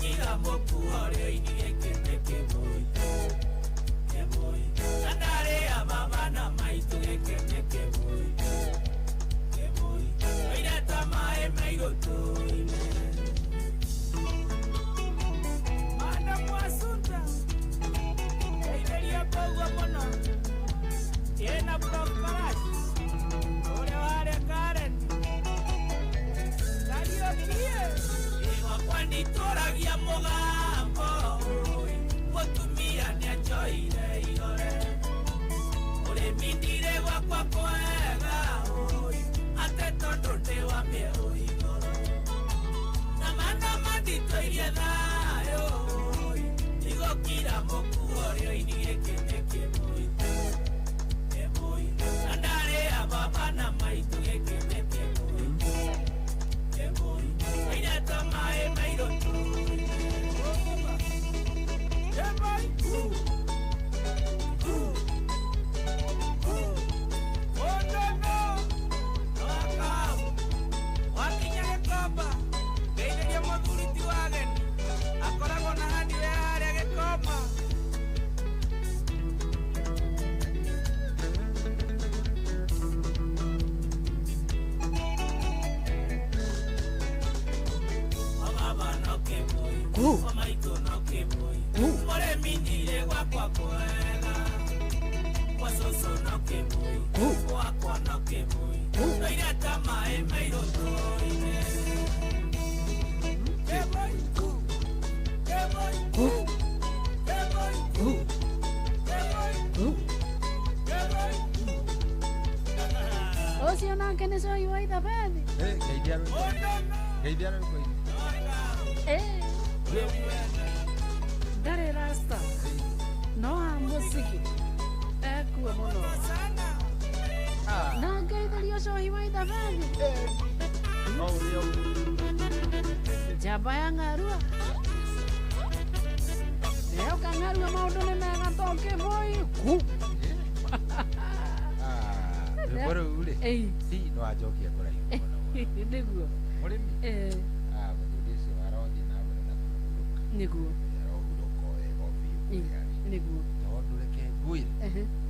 [SPEAKER 25] Igũkira mũkuo ũrĩa oinire gĩkĩ kĩbũi kĩbũi na ndarĩ ya baba na maitũ gĩkĩ nĩ kĩbũi kĩbũi oire ta maĩ mairũ tũine. Madam Wasunta ndeithĩria koguo mũno ĩna Prof ũrĩa warĩ Karen Kariũkie ĩgwakwa nditũragia mũgambo mũtumia nĩanjoire irore ũrĩmi ndirĩ gwakwa kwega ate tondũ ndĩ wa mĩerũ igũrũ na mana manditũirie thayũ igũkira mũkuo ũrĩa oinire gĩkĩ nĩ kĩbũi kĩbũi na ndarĩ ya baba na maitũ gĩkĩ nĩ kĩbũi kĩbũi oire ta maĩ mairũ wakinya gĩkomba ngeithĩria mũthuri ti wa ageni akoragwo na hadiwea harĩa gĩkomba. Baba no kĩbũi maitũ no kĩbũi mũrĩmi ndirĩ gwakwa kwega kwa cũcũ no kĩbũi gwakwa no kĩbũi noire ta maĩ mairũ tũine. Kĩbũi kĩbũi kĩbũi kĩbũi kĩbũi.
[SPEAKER 1] Ũcio nake nĩ Cohi wa Ithabethi.
[SPEAKER 11] Ngeithia rwĩmbo. Ngeithia rwĩmbo-inĩ.
[SPEAKER 1] Ndarĩ rasta no amũcigi ekuo mũno na ngeithĩrio Cohi wa Ithabethi njamba ya ng'arua ndeoka ng'arua maũndũ nĩ mega to kĩbũi ku.
[SPEAKER 11] Rwĩmbo rũu rĩ si no anjokia kũraihu mũno.
[SPEAKER 1] Nĩguo
[SPEAKER 11] mũrĩmi mũthuri ũcio arothiĩ na mbere na kũhurũka.
[SPEAKER 1] Nĩguo
[SPEAKER 11] arohurũka o wega o biũ kũrĩa arĩ.
[SPEAKER 1] Nĩguo
[SPEAKER 11] tondũ reke ngwĩre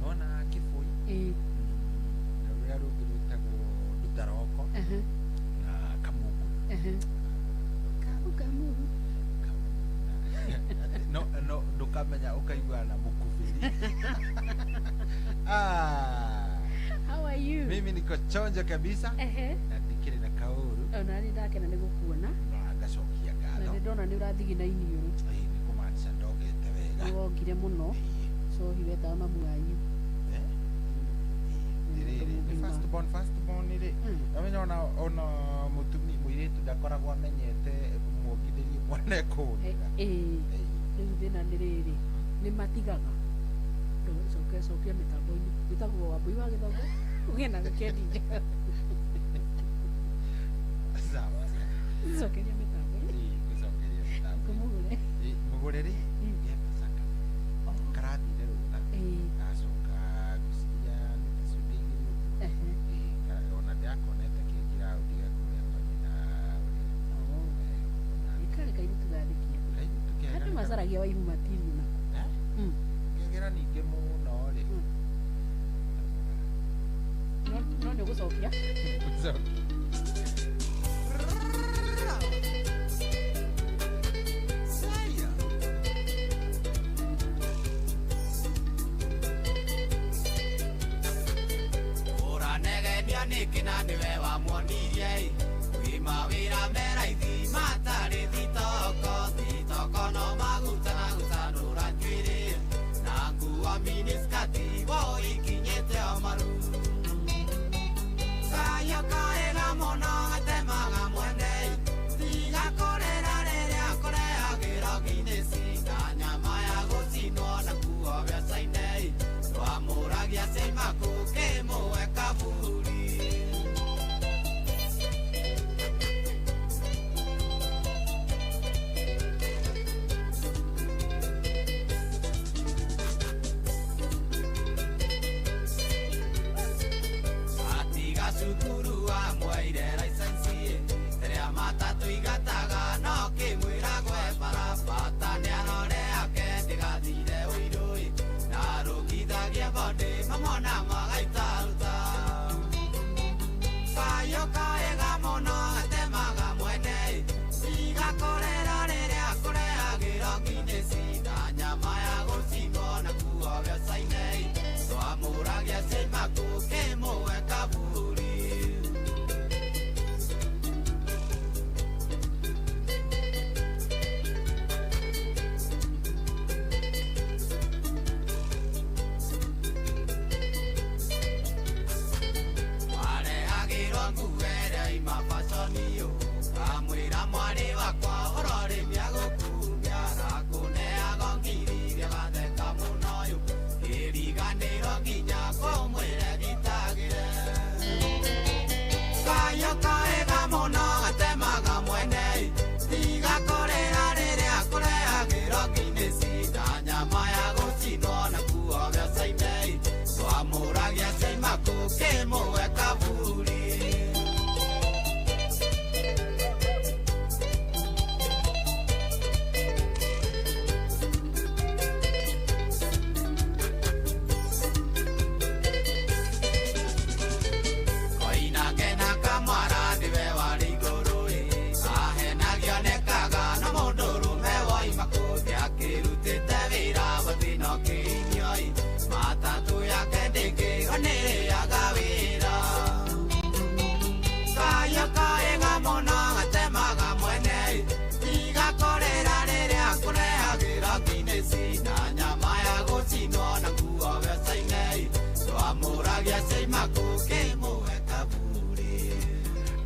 [SPEAKER 11] nona kĩbũi na rũrĩa rũngĩ rwĩtagwo ndutaroko na kamungu.
[SPEAKER 1] Kamu kamu
[SPEAKER 11] no no ndũkamenya ũkaigua na mũkubĩri.
[SPEAKER 1] How are you?
[SPEAKER 11] Mimi niko chonjo kabisa na ndikĩrĩ na kaũru.
[SPEAKER 1] Ona nĩ ndakena nĩ gũkuona
[SPEAKER 11] na ngacokia
[SPEAKER 1] na
[SPEAKER 11] ngatho.
[SPEAKER 1] nĩ ndona nĩ ũrathigina iniũrũ.
[SPEAKER 11] Ĩĩ nĩ kũmaanisha ndogete wega.
[SPEAKER 1] Nĩ wongire mũno. Cohi wetaga mamu wanyu.
[SPEAKER 11] Rĩrĩ nĩ first born first born rĩ namenya ona ona mũtumia mũirĩtu ndakoragwo amenyete muongithĩrie mwana ekũhũthĩra.
[SPEAKER 1] Ĩĩ rĩu thĩna nĩ rĩrĩ nĩ matigaga cokia cokia mĩtambo-inĩ wĩtagwo Wambui wa Gĩthongo ũgĩe na wikendi njega.
[SPEAKER 11] Sawa.
[SPEAKER 1] Cokeria mĩtambo-inĩ.
[SPEAKER 11] Ĩĩ ngũcokeria mĩtambo.
[SPEAKER 1] Kũmũgũre.
[SPEAKER 11] Ĩĩ mũgũre rĩ ye Pasaka karathire rũtha gacoka ngwĩciria nĩ ta ciumia igĩrĩ ũguo. Ĩĩ ona ndĩrakonete kĩngi raundi ge kũrĩa kwa nyina ũrĩa.
[SPEAKER 1] Ĩkarĩ kairĩtu gathĩkia.
[SPEAKER 11] Kairĩtu kega.
[SPEAKER 1] Andũ macaragia waihu matiru nako.
[SPEAKER 11] Ngegera ningĩ mũno rĩ.
[SPEAKER 1] No nĩ ũgũcokia.
[SPEAKER 11] Ngũcokia.
[SPEAKER 24] Ũranegemia nĩkĩ na nĩwe wamuonirie wĩ mawĩra me raithi matarĩ thitoko thitoko no maguta na gũcanũra njuĩrĩ na nguo miniskati woikinyĩte o maru kayũ kaega mũno gatemaga mwene tiga kũrĩra rĩrĩa kũrehagĩra nginĩci na nyama ya gũcinwo na kuo mbeca-inĩ twamũragia cimaku kĩmũwe kaburi.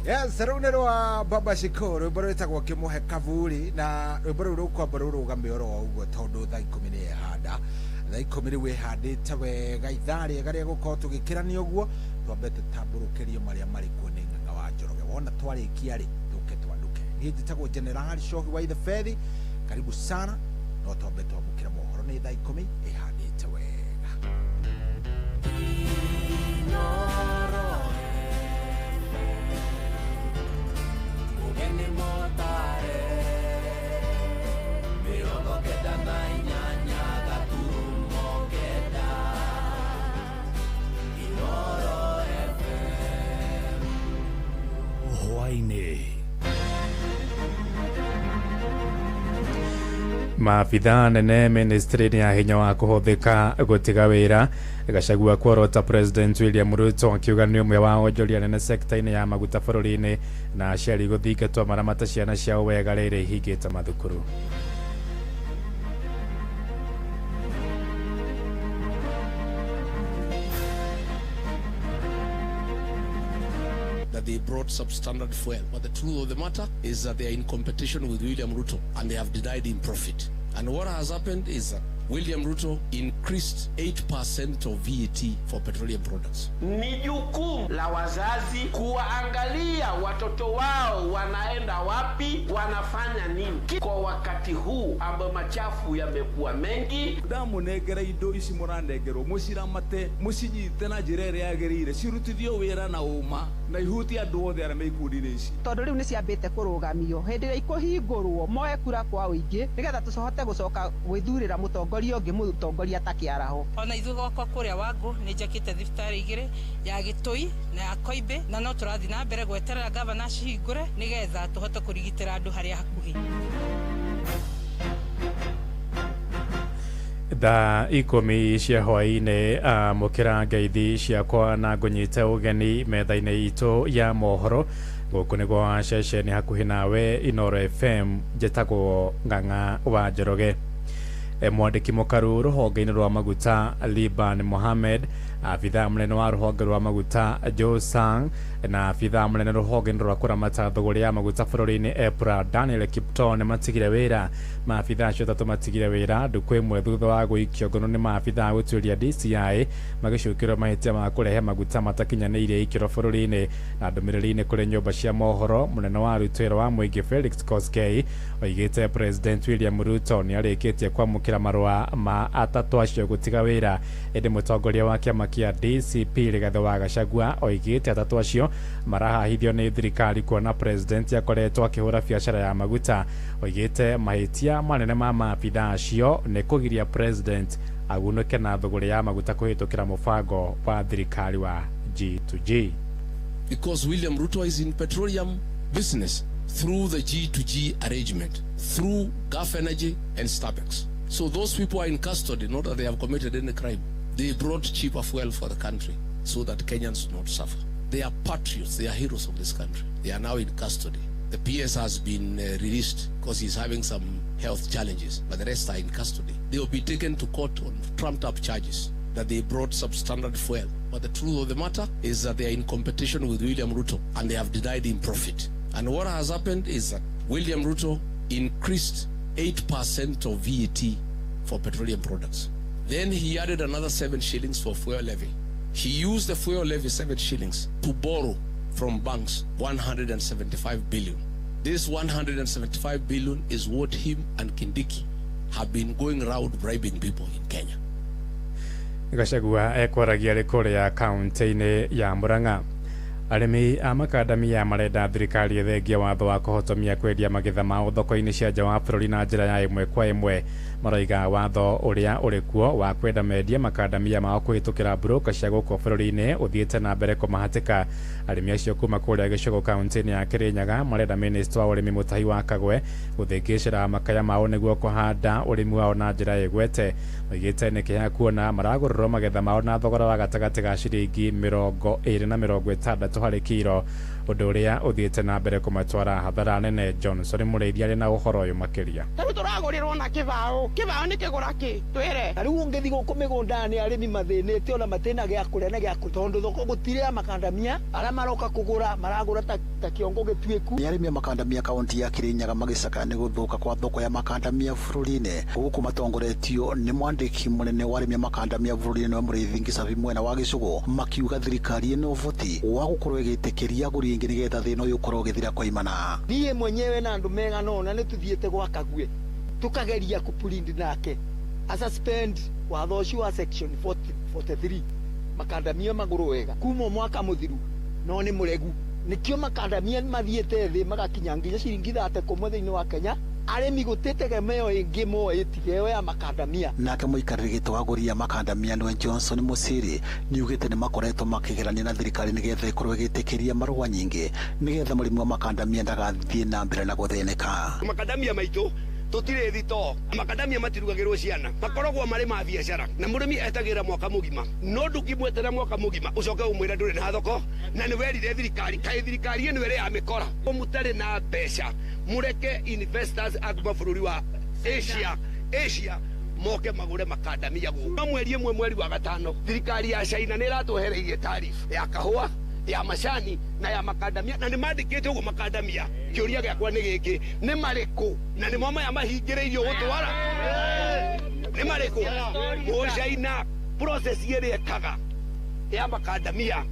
[SPEAKER 11] Yes, rĩu nĩ rwa Baba Shiko, rwĩmbo rwĩtagwo kĩmũhe kaburi, na rwĩmbo rũu rũkwamba rũrũgame oro ũguo tondũ thaa 10 nĩ ĩhanda. Thaa 10 rĩu ĩhandĩte wega, ithaa rĩega rĩa gũkorwo tũgĩkĩrania ũguo, twambe tũtambũrũkĩrio marĩa marĩ kuo nĩ Ng'ang'a wa Njoroge. Wona twarĩkia rĩ, tũke twanduke. Niĩ njĩtagwo General Shohi wa Itheberi, karibu sana, no twambe twamũkĩre mohoro nĩ thaa 10 ĩhandĩte wega.
[SPEAKER 25] Mugeni motare 98 gaturumo 9 Inoro FM.
[SPEAKER 14] Hwaĩ-inĩ.
[SPEAKER 3] Maabithaa nene ministry-inĩ ya hinya wa kũhũthĩka gũtiga wĩra. Gachagua kuorota President William Ruto akiuga nĩ ũmwe wa onjoria nene sekta-inĩ ya maguta bũrũri-inĩ, na aciari gũthingatwo maramata ciana ciao wega rĩrĩa ihingĩte mathukuru.
[SPEAKER 5] That they brought substandard fuel. But the truth of the matter is that they are in competition with William Ruto and they have denied him profit. And what has happened is that William Ruto increased 8% of VAT for petroleum products.
[SPEAKER 9] Ni jukumu la wazazi kuwaangalia watoto wao wanaenda wapi, wanafanya nini. Kwa wakati huu ambao machafu yamekuwa mengi,
[SPEAKER 17] ndamunengera indo ici muranengerwo muciramate mucinyite na njira ĩrĩa yagĩrĩire, cirutithio wĩra na ũma na ihutie andũ othe arĩa me ikundi-inĩ ici.
[SPEAKER 12] Tondũ rĩu nĩ ciambĩte kũrũgamio, hĩndĩ ĩrĩa ikũhingũrwo moe kura kwa ũingĩ nĩgetha tũcohote gũcoka gwĩthurĩra mũtongoria ũngĩ, mũtongoria ta kĩaraho.
[SPEAKER 20] Ona ithuĩ gwakwa kũrĩa Wangũ nĩ njakĩte thibitarĩ 2, ya Gĩtũi na ya Koimbĩ, na no tũrathiĩ na mbere gweterera gavana acihingũre nĩgetha tũhote kũrigitĩra andũ harĩa hakuhĩ.
[SPEAKER 3] Thaa 10 cia hwaĩ-inĩ, amũkĩra ngeithi ciakwa na ngũnyite ũgeni metha-inĩ itũ ya mohoro. Gũkũ nĩ gwa ceceni hakuhĩ nawe Inoro FM, njĩtagwo Ng'ang'a wa Njoroge. Mwandĩki mũkaru rũhonge-inĩ rwa maguta Liban Mohamed, abithaa mũnene wa rũhonge rwa maguta Joe Sang, na abithaa mũnene rũhonge-inĩ rwa kũramata thũgũrĩ ya maguta bũrũri-inĩ EPRA Daniel Kiptoo matigire wĩra. Maabithaa acio atatũ matigire wĩra ndukũ ĩmwe thutha wa gũikio ngono nĩ maabithaa gũtuĩria DCI magĩcukĩrwo mahĩtia ma kũrehe maguta matakinyanĩirie ikĩro bũrũri-inĩ. Na ndũmĩrĩri-inĩ kũrĩ nyũmba cia mohoro, mũnene wa aruti wĩra wa mũingĩ Felix Koskei oigĩte President William Ruto nĩ arĩkĩtie kwamũkĩra marũa ma atatũ acio gũtiga wĩra, ĩndĩ mũtongoria wa kĩama kĩa DCP Rigathĩ wa Gachagua oigĩte atatũ acio marahahithio nĩ thirikari kuona president akoretwo akĩhũra biacara ya maguta. Oigĩte mahĩtia manene ma maabithaa acio nĩ kũgiria president agunũke na thũgũrĩ ya maguta kũhĩtũkĩra mũbango wa thirikari wa G2G.
[SPEAKER 5] Because William Ruto is in petroleum business through the G2G arrangement, through Gulf Energy and Starbucks. So those people are in custody, not that they have committed any crime. They brought cheaper fuel for the country so that Kenyans do not suffer. They are patriots, they are heroes of this country. They are now in custody. The PS has been released because he's having some health challenges, but the rest are in custody. They will be taken to court on trumped up charges that they brought substandard fuel. But the truth of the matter is that they are in competition with William Ruto and they have denied him profit. And what has happened is that William Ruto increased 8% of VAT for petroleum products. Then he added another 7 shillings for fuel levy. He used the fuel levy 7 shillings to borrow from banks 175 billion. This 175 billion is what him and Kindiki have been going round bribing people in Kenya.
[SPEAKER 3] Gachagua ekwaragia rĩ kũrĩa kaunti-inĩ ya Murang'a. Arĩmi a makandamia marenda thirikari ĩthengie watho wa kũhotomia kwendia magetha mao thoko-inĩ cia nja wa bũrũri na njĩra ya ĩmwe kwa ĩmwe. Maroiga watho ũrĩa ũrĩ kuo wa kwenda mendie makandamia mao kũhĩtũkĩra broker cia gũkũ bũrũri-inĩ ũthiĩte na mbere kũmahatĩka. Arĩmi acio kuma kũrĩa Gĩcũgũ kaunti-inĩ ya Kĩrĩnyaga marenda minista wa ũrĩmi Mutahi wa Kagwe gũthĩngĩcĩra makaya mao nĩguo kũhanda ũrĩmi wao na njĩra ĩgwete. Oigĩte nĩ kĩeha kuona maragũrĩrwo magetha mao na thogora wa gatagatĩ ga ciringi 20 na 60 harĩ kiro. Ũndũ ũrĩa ũthiĩte na mbere kũmatwara hathara nene. Johnson Mũrĩithi arĩ na ũhoro ũyũ makĩria.
[SPEAKER 10] Tarĩu tũragũrĩrwo na kĩbaũ, kĩbaũ nĩ kĩgũra kĩ twĩre.
[SPEAKER 13] Tarĩu ũngĩthiĩ gũkũ mĩgũnda-inĩ arĩmi mathĩnĩte ona matĩna gĩa kũrĩa na gĩa kũ tondũ thoko gũtirĩ ya makandamia arĩa maroka kũgũra maragũra ta kĩongo gĩtuĩku.
[SPEAKER 21] Nĩ arĩmi a makandamia kaunti ya Kirinyaga magĩcakaya nĩ gũthũka kwa thoko ya makandamia bũrũri-inĩ gũkũ matongoretio nĩ mwandĩki mũnene wa arĩmi a makandamia bũrũri-inĩ nĩwe Mũrĩithi Ngicabi mwena wa Gĩcũgũ makiuga thirikari ĩna ũhoti wa gũkorwo ĩgĩtĩkĩria agũri aingĩ nĩgetha thĩna ũyũ ũkorwo ũgĩthira kwa imana.
[SPEAKER 13] Niĩ mwenyewe na andũ megana ũna nĩ tũthiĩte gwa Kagwe tukageria kũpurindi nake asuspend watho ũcio wa section 43 makandamia magũrũ wega kuma mwaka mũthiru no nĩ mũregu nikio makandamia mathiĩte thĩ magakinya nginya ciringi 30 thĩinĩ wa Kenya. Arĩmi gũtĩtegemeo ĩngĩ moĩ tiga ya makandamia.
[SPEAKER 21] Nake mũikarĩri gĩtĩ wa agũri a makandamia nĩwe Johnson Mũciri nĩugĩte nĩ makoretwo makĩgerania na thirikari nĩgetha ĩkorwo ĩgĩtĩkĩria marũa nyingĩ nĩgetha mũrĩmi wa makandamia ndagathiĩ na mbere na gũthĩnĩka.
[SPEAKER 22] Makandamia maitũ tũtirĩ thito, makandamia matirugagĩrwo ciana, makoragwo marĩ ma biacara na mũrĩmi etagĩra mwaka mũgima, no ndũngĩmwetera mwaka mũgima ũcoke ũmwĩre ndũrĩ na thoko na nĩ werire thirikari kaĩ thirikari ĩno ĩrĩ ya mĩkora. Mũtarĩ na mbeca mũreke investors a kuma bũrũri wa Asia moke magũre makandamia gũkũ. Mweri ĩmwe mweri wa gatano thirikari ya China nĩ ĩratwehereirie tariff ya kahũa, ya macani na ya makandamia na nĩ mandĩkĩte ũguo makandamia. Kĩũria gĩakwa nĩ gĩkĩ, nĩ marĩkũ na nĩmo maya mahingĩrĩirio gũtwara nĩ marĩkũ? Mũcaina process ĩrĩa ĩkaga ya makandamia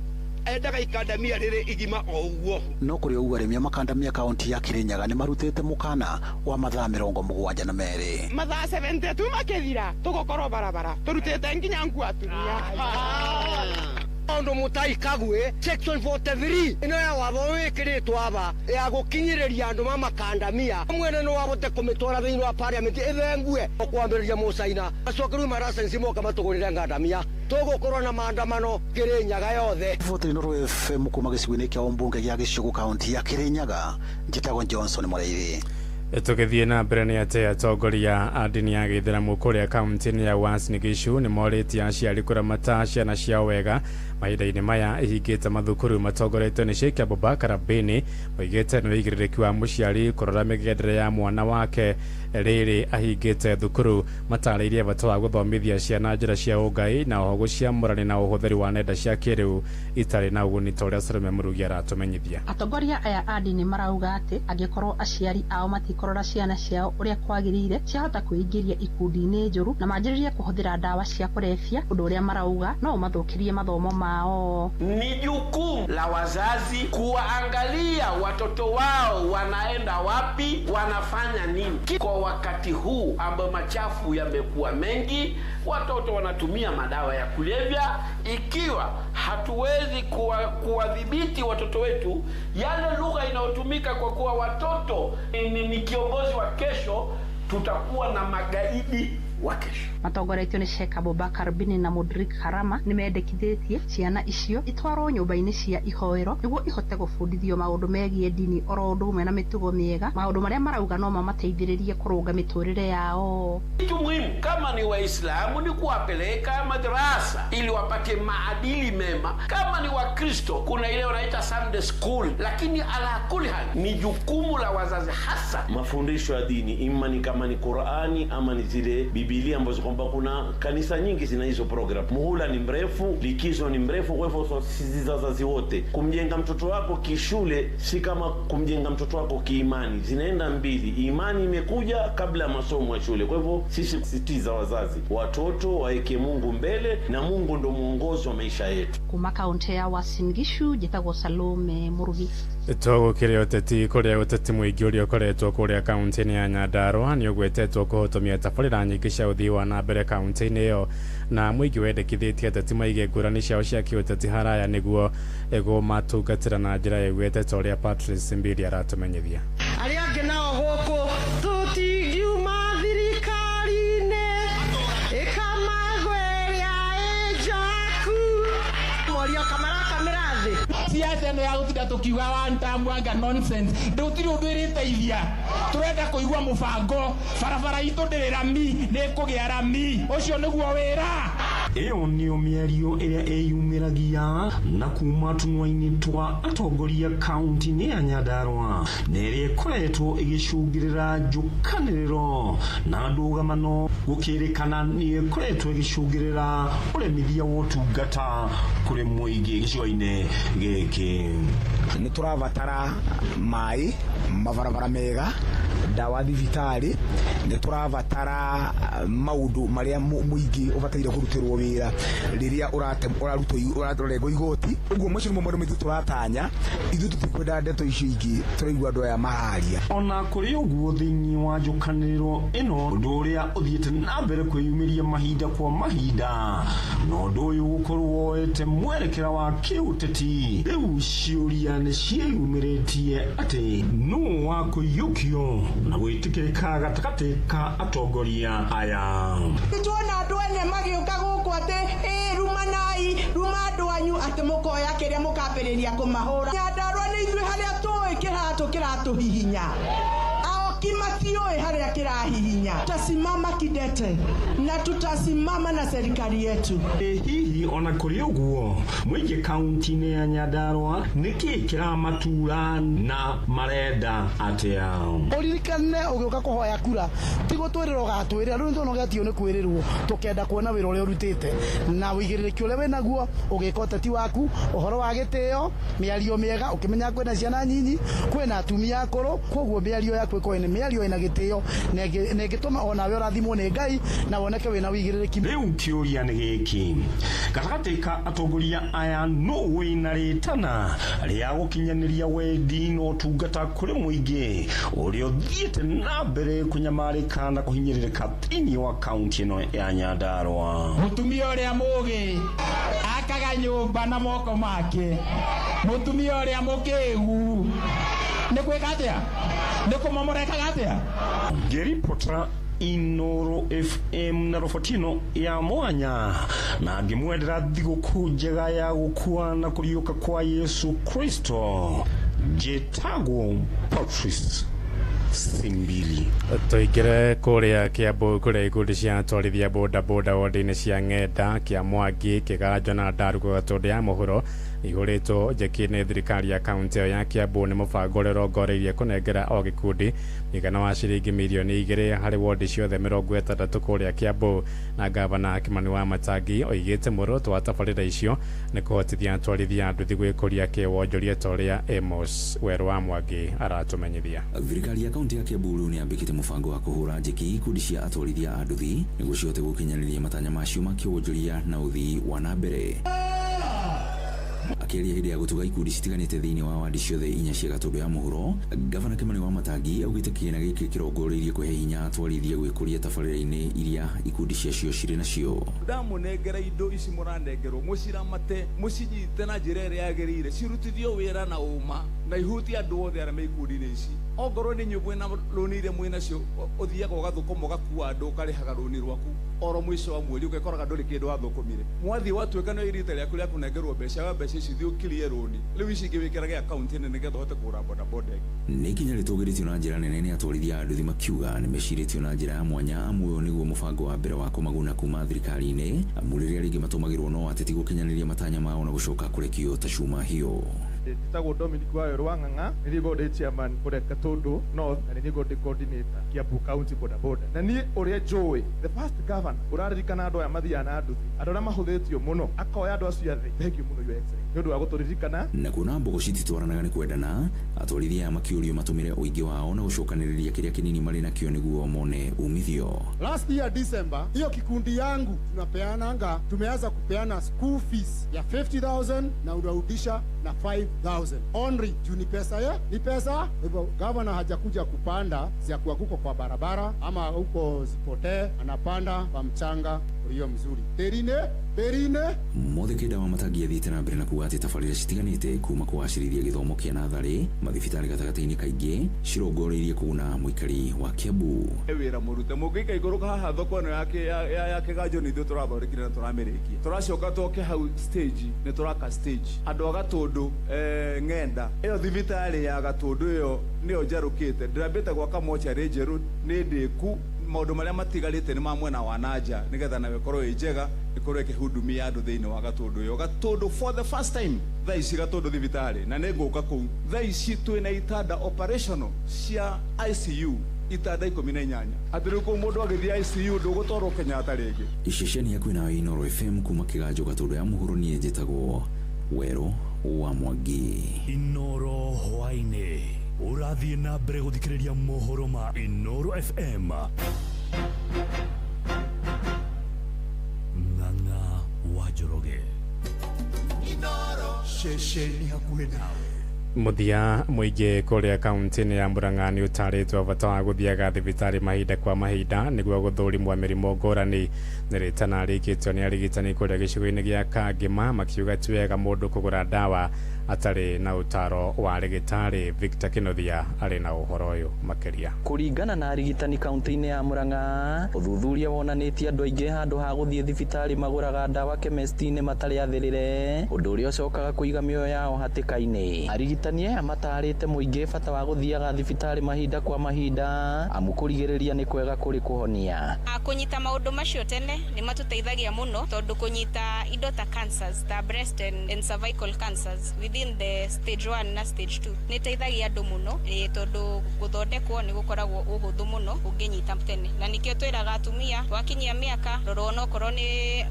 [SPEAKER 22] endaga ikandamia rĩrĩ igima o ũguo.
[SPEAKER 21] No kũrĩ ũguo arĩmi a makandamia kaunti ya Kirinyaga nĩ marutĩte mũkana wa mathaa 72.
[SPEAKER 10] Mathaa 72 makĩthira tũgũkorwo barabara tũrutĩte nginya nguo atumia.
[SPEAKER 13] Maũndũ Mutahi Kagwe section 43 ĩno ya watho wĩkĩrĩtwo aba ya gũkinyĩrĩria andũ ma makandamia mwene no ahote kũmĩtwara thĩinĩ wa parliament ĩthengue kwambĩrĩria mũcaina acokerwo maracenci moka matũgũrĩre ngandamia tũgũkorwo na maandamano Kirinyaga yothe.
[SPEAKER 21] Inooro FM kuma gĩcigo-inĩ kĩa ũmbunge gĩa Gĩcũgũ kaunti ya Kirinyaga, njĩtagwo Johnson Mũrĩithi.
[SPEAKER 3] Tũgĩthiĩ na mbere nĩ atĩ atongoria a ndini ya gĩithĩramu kũrĩa kaunti-inĩ ya Uasin Gishu nĩ morĩtie aciari kũramata ciana ciao wega mahinda-inĩ maya ihingĩte mathukuru matongoretio nĩ Sheikh Abubakar Bini. Moigĩte nĩ ũigĩrĩrĩki wa mũciari kũrora mĩgendere ya mwana wake rĩrĩ ahingĩte thukuru. Matarĩirie bata wa gũthomithia ciana njĩra cia ũngai na oho gũciamũrania na ũhũthĩri wa nenda cia kĩrĩu itarĩ na ũguni ta ũrĩa Salome Mũrugi aratũmenyithia.
[SPEAKER 8] Atongoria aya a ndini marauga atĩ angĩkorwo aciari ao matikorora ciana ciao ũrĩa kwagĩrĩire ciahota kwĩingĩria ikundi-inĩ njũru na manjĩrĩrie kũhũthĩra ndawa cia kũrebia, ũndũ ũrĩa marauga no ũmathũkĩrie mathomo mao.
[SPEAKER 9] Ni jukumu la wazazi kuwaangalia watoto wao wanaenda wapi, wanafanya nini. Kwa wakati huu ambao machafu yamekuwa mengi, watoto wanatumia madawa ya kulevya. Ikiwa hatuwezi kuwadhibiti watoto wetu, yale lugha inayotumika kwa kuwa watoto ni kiongozi wa kesho, tutakuwa na magaidi wa kesho.
[SPEAKER 8] Matongoretio nĩ Sheikh Abubakar Bini na Mudrik Harama nĩ mendekithĩtie ciana icio itwarwo nyũmba-inĩ cia ihoero nĩguo ihote gũbundithio maũndũ megiĩ ndini oro ũndũ ũmwe na mĩtugo mĩega, maũndũ marĩa marauga no mamateithĩrĩrie kũrũnga mĩtũrĩre yao.
[SPEAKER 9] Kitu muhimu kama ni Waislamu ni kuwapeleka madrasa ili wapate maadili mema. Kama ni Wakristo kuna ile wanaita Sunday school, lakini ala kuli hali ni jukumu la wazazi, hasa
[SPEAKER 18] mafundisho ya dini, ima ni kama ni Qur'ani ama ni zile Biblia ambazo kwamba kuna kanisa nyingi zina hizo program. Muhula ni mrefu, likizo ni mrefu, kwa hivyo sisi wazazi wote kumjenga mtoto wako kishule si kama kumjenga mtoto wako kiimani, zinaenda mbili. Imani imekuja kabla ya masomo ya shule. Kwa hivyo sisi sisitiza wazazi, watoto waeke Mungu mbele na Mungu ndo mwongozi wa maisha yetu.
[SPEAKER 8] Kuma kaunti ya Uasin Gishu njĩtagwo Salome Mũrugi.
[SPEAKER 3] Tũgũkĩrĩ ũteti kũrĩa ũteti mũingĩ ũrĩa ũkoretwo kũrĩa kaunti-inĩ ya Nyandarua nĩ ũgwetetwo kũhotomia tabarĩra nyingĩ cia ũthii wa na mbere kaunti-inĩ ĩyo, na mũingĩ wendekithĩtie ateti maige ngũrani ciao cia kĩũteti haraya nĩguo ĩgũmatungatĩra na njĩra ĩgwete ta ũrĩa Patrice Mbiri aratũmenyithia.
[SPEAKER 23] Arĩa angĩ nao gũkũ tũtingiuma thirikari-inĩ ĩkamagweria ĩnjaku mwaria kamarakamĩra thĩ.
[SPEAKER 26] Siasa ĩno ya gũtinda tũkiuga one term wanga nonsense ndũtirĩ ũndũ ĩrĩteithia. Tũrenda kũigua mũbango, barabara itũ ndĩrĩ rami, nĩ ĩkũgĩa rami, ũcio nĩguo wĩra.
[SPEAKER 2] Ĩyo nĩyo mĩario ĩrĩa ĩyumĩragia na kuma tũnua-inĩ twa atongoria kaunti-inĩ ya Nyandarua na ĩrĩa ĩkoretwo ĩgĩcũngĩrĩra njũkanĩrĩro na ndũgamano gũkĩrĩkana nĩ ĩkoretwo ĩgĩcũngĩrĩra ũremithia wa ũtungata kũrĩ mũingĩ gĩcigo-inĩ gĩkĩ.
[SPEAKER 4] Nĩ tũrabatara maĩ, mabarabara mega, ndawa thibitarĩ, nĩ tũrabatara maũndũ marĩa mũingĩ ũbataire kũrutĩrwo wĩra rĩrĩa ũrarutwo ũrarengwo igoti. Ũguo macio nĩmo maũndũ maitũ tũratanya. Ithuĩ tũtikwenda ndeto icio ingĩ tũraigua andũ aya mararia.
[SPEAKER 2] Ona kũrĩ ũguo, thĩinĩ wa njũkanĩrĩro ĩno, ũndũ ũrĩa ũthiĩte na mbere kwĩyumĩria mahinda kwa mahinda na ũndũ ũyũ gũkorwo woete mwerekera wa kĩũteti, rĩu ciũria nĩ ciĩyumĩrĩtie atĩ nũ wa kũiyũkio na gwĩtĩkĩrĩka gatagatĩ ka atongoria aya.
[SPEAKER 23] Nĩtuona andũ ene magĩũka gũkũ atĩ ĩ rumanai, ruma andũ anyu atĩ mũkoya kĩrĩa mũkambĩrĩria kũmahũra. Nyandarua nĩ ithuĩ harĩa tũĩ kĩratũ kĩratũhihinya. Aoki matiũĩ harĩa kĩrahihinya. Tutasimama kidete na tutasimama na serikali yetu.
[SPEAKER 2] Ĩ hihi ona kũrĩ ũguo, mũingĩ kaunti-inĩ ya Nyandarua nĩkĩ kĩramatura na marenda atĩa?
[SPEAKER 6] Ũririkane ũgĩũka kũhoya kura ti gũtwĩrĩra ũgatwĩrĩra, rĩu nĩtũnogetio nĩ kwĩrĩrwo, tũkenda kuona wĩra ũrĩa ũrutĩte na ũigĩrĩrĩki ũrĩa wĩnaguo ũgĩka ũteti waku, ũhoro wa gĩtĩo, mĩario mĩega, ũkĩmenya kwĩna ciana nyinyi, kwĩna atumia akũrũ, koguo mĩario yaku ĩkorwo nĩ mĩario ĩna gĩtĩo na ĩngĩtũma onawe ũrathimwo nĩ Ngai na woneke wĩna ũigĩrĩrĩki.
[SPEAKER 2] Rĩu kĩũria nĩ gĩkĩ, gatagatĩ ka atongoria aya nũ wĩna rĩtana rĩa gũkinyanĩria wendi na ũtungata kũrĩ mũingĩ ũrĩa ũthiĩte na mbere kũnyamarĩka na kũhinyĩrĩrĩka thĩinĩ wa kaunti ĩno ya Nyandarua?
[SPEAKER 26] Mũtumia ũrĩa mũũgĩ akaga nyũmba na moko make, mũtumia ũrĩa mũkĩgu nĩ gwĩka atĩa? Nĩ kũmomorekaga atĩa?
[SPEAKER 2] Ngĩribotera Inoro FM na roboti ĩno ya mwanya na ngĩmwendera thigũkũ njega ya gũkua na kũriũka kwa Yesu Kristo, njĩtagwo Patrice Simbili.
[SPEAKER 3] Tũingĩre kũrĩa Kiambu kũrĩa ikundi cia atwarithia bodaboda wodi-inĩ cia Ng'enda, Kĩamwangi, Kĩganjo na Ndarugu Gatũndũ ya mũhuro ihũrĩtwo njeki nĩ thirikari ya kaunti ĩyo ya Kiambu nĩ mũbango ũrĩa ũrongoreirie kũnengera o gĩkundi mũigana wa ciringi mirioni 2 harĩ wodi ciothe 60 kũrĩa Kiambu. Na gavana Kimani wa Matangi oigĩte muoroto wa tabarĩra icio nĩ kũhotithia atwarithia a nduthi gwĩkũria kĩwonjoria ta ũrĩa Amos Werũ wa Mwangi aratũmenyithia.
[SPEAKER 7] Thirikari ya kaunti ya Kiambu rĩu nĩyambĩkĩte mũbango wa kũhũra njeki ikundi cia atwarithia a nduthi nĩguo cihote gũkinyanĩria matanya macio ma kĩwonjoria na ũthii wa na mbere. Akĩaria hĩndĩ ya gũtuga ikundi citiganĩte thĩinĩ wa wadi ciothe inya cia Gatũndũ ya mũhuro, gavana Kimani wa Matangi augĩte kĩgĩna gĩkĩ kĩrongoreirie kũhe hinya atwarithia gwĩkũria tabarĩra-inĩ iria ikundi ciacio cirĩ nacio.
[SPEAKER 17] Ndamũnengera indo ici mũranengerwo, mũciramate, mũcinyite na njĩra ĩrĩa yagĩrĩire, cirutithio wĩra na ũma na ihutie andũ othe arĩa me ikundi-inĩ ici. Ongorwo nĩ inyuĩ mwĩna rũni iria mwĩnacio, ũthiaga ũgathũkũma ũgakua andũ ũkarĩhaga rũni rwaku oro mũico wa mweri ũgekoraga ndũrĩ kĩndũ wathũkũmire. Mwathiĩ watuĩka nĩ rita rĩaku rĩa kũnengerwo mbeca, wa mbeca ici thiĩ ũkirie rũni, rĩu ici ingĩ wĩkĩrage akaunti-inĩ nĩgetha ũhote kũgũra bodaboda ĩngĩ.
[SPEAKER 7] Nĩ ikinya rĩtũgĩrĩtio na njĩra nene nĩ atwarithia a nduthi makiuga nĩ mecirĩtio na njĩra ya mwanya, amu ũyũ nĩguo mũbango wa mbere wa kũmaguna kuma thirikari-inĩ, amu rĩrĩa rĩngĩ matũmagĩrwo no ateti gũkinyanĩria matanya mao na gũcoka kũrekio ta cuma hiũ.
[SPEAKER 15] Njĩtagwo Dominic Wawerũ wa Ng'ang'a, nĩ niĩ ngoragwo ndĩ chairman kũrĩa Gatũndũ North na nĩ niĩ ngoragwo ndĩ coordinator Kiambu County bodaboda. Na niĩ ũrĩa njũĩ, the first governor ũraririkana andũ aya mathiaga na nduthi, andũ arĩa mahũthĩtio mũno, akoya andũ acio a thĩ. Thank you mũno Your Excellency nĩ ũndũ wa gũtũririkana.
[SPEAKER 7] Na kuona mbogo cititwaranaga nĩ kwendana, atwarithia aya makĩũrio matũmĩre ũingĩ wao na gũcokanĩrĩria kĩrĩa kĩnini marĩ nakĩo nĩguo mone umithio.
[SPEAKER 16] Last year December, hiyo kikundi yangu tunapeananga, tumeanza kupeana school fees ya 50,000 na unarudisha na 5,000 only juu ni pesa ya ni pesa. Hivyo governor hajakuja kupanda za kuanguka kwa barabara ama huko zipotee, anapanda kwa mchanga ulio mzuri terine terine.
[SPEAKER 7] Mothe Kenda wa Matangi athiĩte na mbere na kuga atĩ tabarĩra citiganĩte kuma kũgacĩrithia gĩthomo kĩa natharĩ mathibitarĩ gatagatĩ-inĩ kaingĩ cirongoreirie kũguna mũikari wa Kiambu.
[SPEAKER 17] Wĩra mũrute mũngĩika igũrũka haha thoko ĩno ya Kĩganjo nĩ ithuĩ tũrathondekire na tũramĩrĩkia, tũracoka twoke hau stage nĩ tũraka stage andũ a Gatũndũ Ng'enda ĩyo thibitarĩ ya Gatũndũ ĩyo nĩyo njarũkĩte, ndĩrambĩte gwaka mocarĩ njerũ nĩ ndĩku Maũndũ marĩa matigarĩte nĩ ma mwena wa nanja nĩgetha nayo ĩkorwo ĩ njega, ĩkorwo ĩkĩhudumia andũ thĩinĩ wa Gatũndũ ĩyo. Gatũndũ for the first time thaa ici Gatũndũ thibitarĩ, na nĩ ngũka kũu, thaa ici twĩna itanda operational cia ICU itanda 18, atĩ rĩu kũu mũndũ agĩthiĩ ICU ndũgũtwarwo Kenyatta rĩngĩ.
[SPEAKER 7] Ceceni yaku nayo Inooro FM kuma Kĩganjo Gatũndũ ya mũhuro, niĩ njĩtagwo Werũ wa Mwangi.
[SPEAKER 1] Inooro hwaĩ-inĩ ũrathiĩ na mbere gũthikĩrĩria mohoro ma Inooro FM. Ng'ang'a wa Njoroge. Ceceni hakuhĩ nawe.
[SPEAKER 3] Muthia mũingĩ kũrĩa kaunti-inĩ ya Murang'a nĩ ũtarĩtwo bata wa gũthiaga thibitarĩ mahinda kwa mahinda nĩguo gũthũrimwo mĩrimũ ngũrani. Nĩ rĩtana rĩkĩtio nĩ arigitani kũrĩa gĩcigo-inĩ gĩa Kangĩma, makiuga ti wega mũndũ kũgũra ndawa atarĩ na ũtaro wa rĩgĩtarĩ. Victor Kĩnuthia arĩ na ũhoro ũyũ makĩria.
[SPEAKER 11] Kũringana na arigitani kaunti-inĩ ya Murang'a, ũthuthuria wonanĩtie andũ aingĩ handũ ha gũthiĩ thibitarĩ magũraga ndawa kemesti-inĩ matarĩ athĩrĩre, ũndũ ũrĩa ũcokaga kũiga mĩoyo yao hatĩka-inĩ. Arigitani aya matarĩte mũingĩ bata wa gũthiaga thibitarĩ mahinda kwa mahinda, amu kũrigĩrĩria nĩ kwega kũrĩ kũhonia.
[SPEAKER 14] Kũnyita maũndũ macio tene nĩ matũteithagia mũno, tondũ kũnyita indo ta cancers ta breast and cervical cancers within the stage 1 na stage 2 nĩ ĩteithagia andũ mũno, tondũ gũthondekwo nĩ gũkoragwo ũhũthũ mũno ũngĩnyita tene, na nĩkĩo twĩraga atumia wakinyia mĩaka rora onokorwo nĩ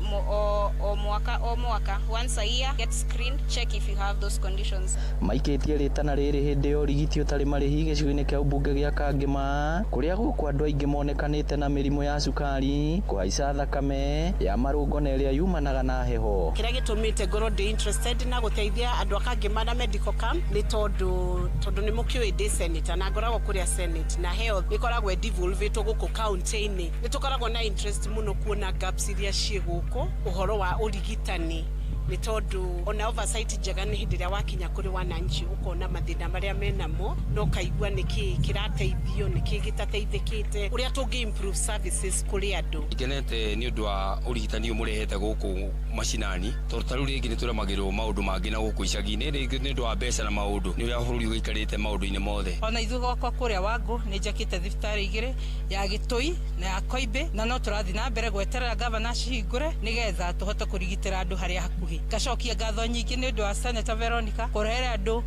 [SPEAKER 14] o mwaka o mwaka, once a year, get screened, check if you have those conditions.
[SPEAKER 11] Maikĩtie rĩtana rĩrĩ hĩndĩ ya ũrigiti ũtarĩ marĩhi gĩcigo-inĩ kĩa ũmbunge gĩa Kangĩma, kũrĩa gũkũ andũ aingĩ monekanĩte na mĩrimũ ya cukari, kũhaica thakame, ya marũngo na ĩrĩa yumanaga na heho.
[SPEAKER 19] Kĩrĩa gĩtũmĩte ngorwo ndĩ interested na gũteithia andũ a Kangĩma na medical camp nĩ tondũ nĩ mũkĩũĩ ndĩ senator na ngoragwo kũrĩa senate, na health ĩkoragwo ĩdevolvĩtwo gũkũ county-inĩ. Nĩ tũkoragwo na interest mũno kuona gaps iria ciĩ gũkũ ũhoro wa ũrigitani, nĩ tondũ ona oversight njega nĩ hĩndĩ ĩrĩa wakinya kũrĩ wananchi ũkona mathĩna marĩa menamo na ũkaigua nĩkĩ kĩrateithio, nĩkĩ gĩtateithĩkĩte, ũrĩa tũngĩ improve services kũrĩ andũ.
[SPEAKER 24] Ngenete nĩ ũndũ wa ũrigitani ũyũ mũrehete gũkũ macinani, tondũ ta rĩu rĩngĩ nĩ tũremagĩrwo maũndũ mangĩ na gũkũ icagi-inĩ, rĩngĩ nĩ ũndũ wa mbeca na maũndũ, nĩ ũrĩa bũrũri ũgĩikarĩte maũndũ-inĩ mothe.
[SPEAKER 20] Ona ithuĩ gwakwa kũrĩa Wangũ nĩ njakĩte thibitarĩ igĩrĩ, ya Gĩtũi na ya Koimbĩ, na no tũrathiĩ na mbere gweterera gavana acihingũre nĩgetha tũhote kũrigitĩra andũ harĩa hakuhĩ. Ngacokia ngatho nyingĩ nĩ ũndũ wa Senator Veronica kũrehere andũ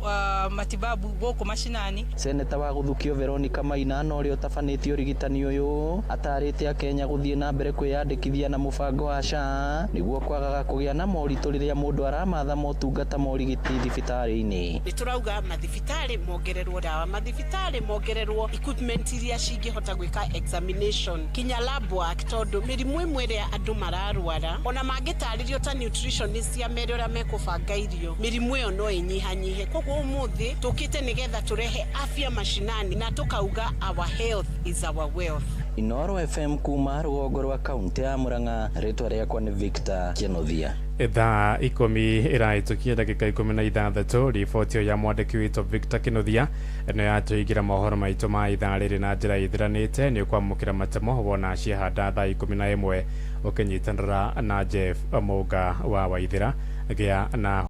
[SPEAKER 20] matibabu gũkũ macinani.
[SPEAKER 11] Seneta wa gũthukio Veronica Maina na ũrĩa ũtabanĩtie ũrigitani ũyũ atarĩte akenya gũthiĩ na mbere kwĩyandĩkithia na mũbango wa SHA nĩguo kwagaga kũgĩa na moritũ rĩrĩa mũndũ aramatha motungata ma ũrigiti thibitarĩ-inĩ.
[SPEAKER 19] Nĩ tũrauga mathibitarĩ mongererwo ndawa, mathibitarĩ mongererwo equipment iria cingĩhota gwĩka examination kinya lab work, tondũ mĩrimũ ĩmwe ĩrĩa andũ mararwara ona mangĩtarĩrio ta nutritionist ya mere ũrĩa mekũbanga irio, mĩrimũ ĩyo no ĩnyihanyihe. Koguo ũmũthĩ tũkĩte nĩgetha tũrehe afya mashinani na tũkauga our health is our wealth.
[SPEAKER 11] Inooro FM kuma rũgongo rwa kaunti ya Murang'a, rĩtwa rĩakwa nĩ Victor Kĩnuthia.
[SPEAKER 3] Thaa 10 ĩrahĩtũkia ndagĩka 16. Riboti ĩyo ya mwandĩki witũ Victor Kĩnuthia ĩno yatũigĩra mohoro maitũ ma ithaa rĩrĩ na njĩra ĩthiranĩte. Nĩ ũkwamũkĩra matemo wona ciahanda thaa 11 ũkĩnyitanĩra na Jeff Mũnga wa Waithĩra. Gĩa na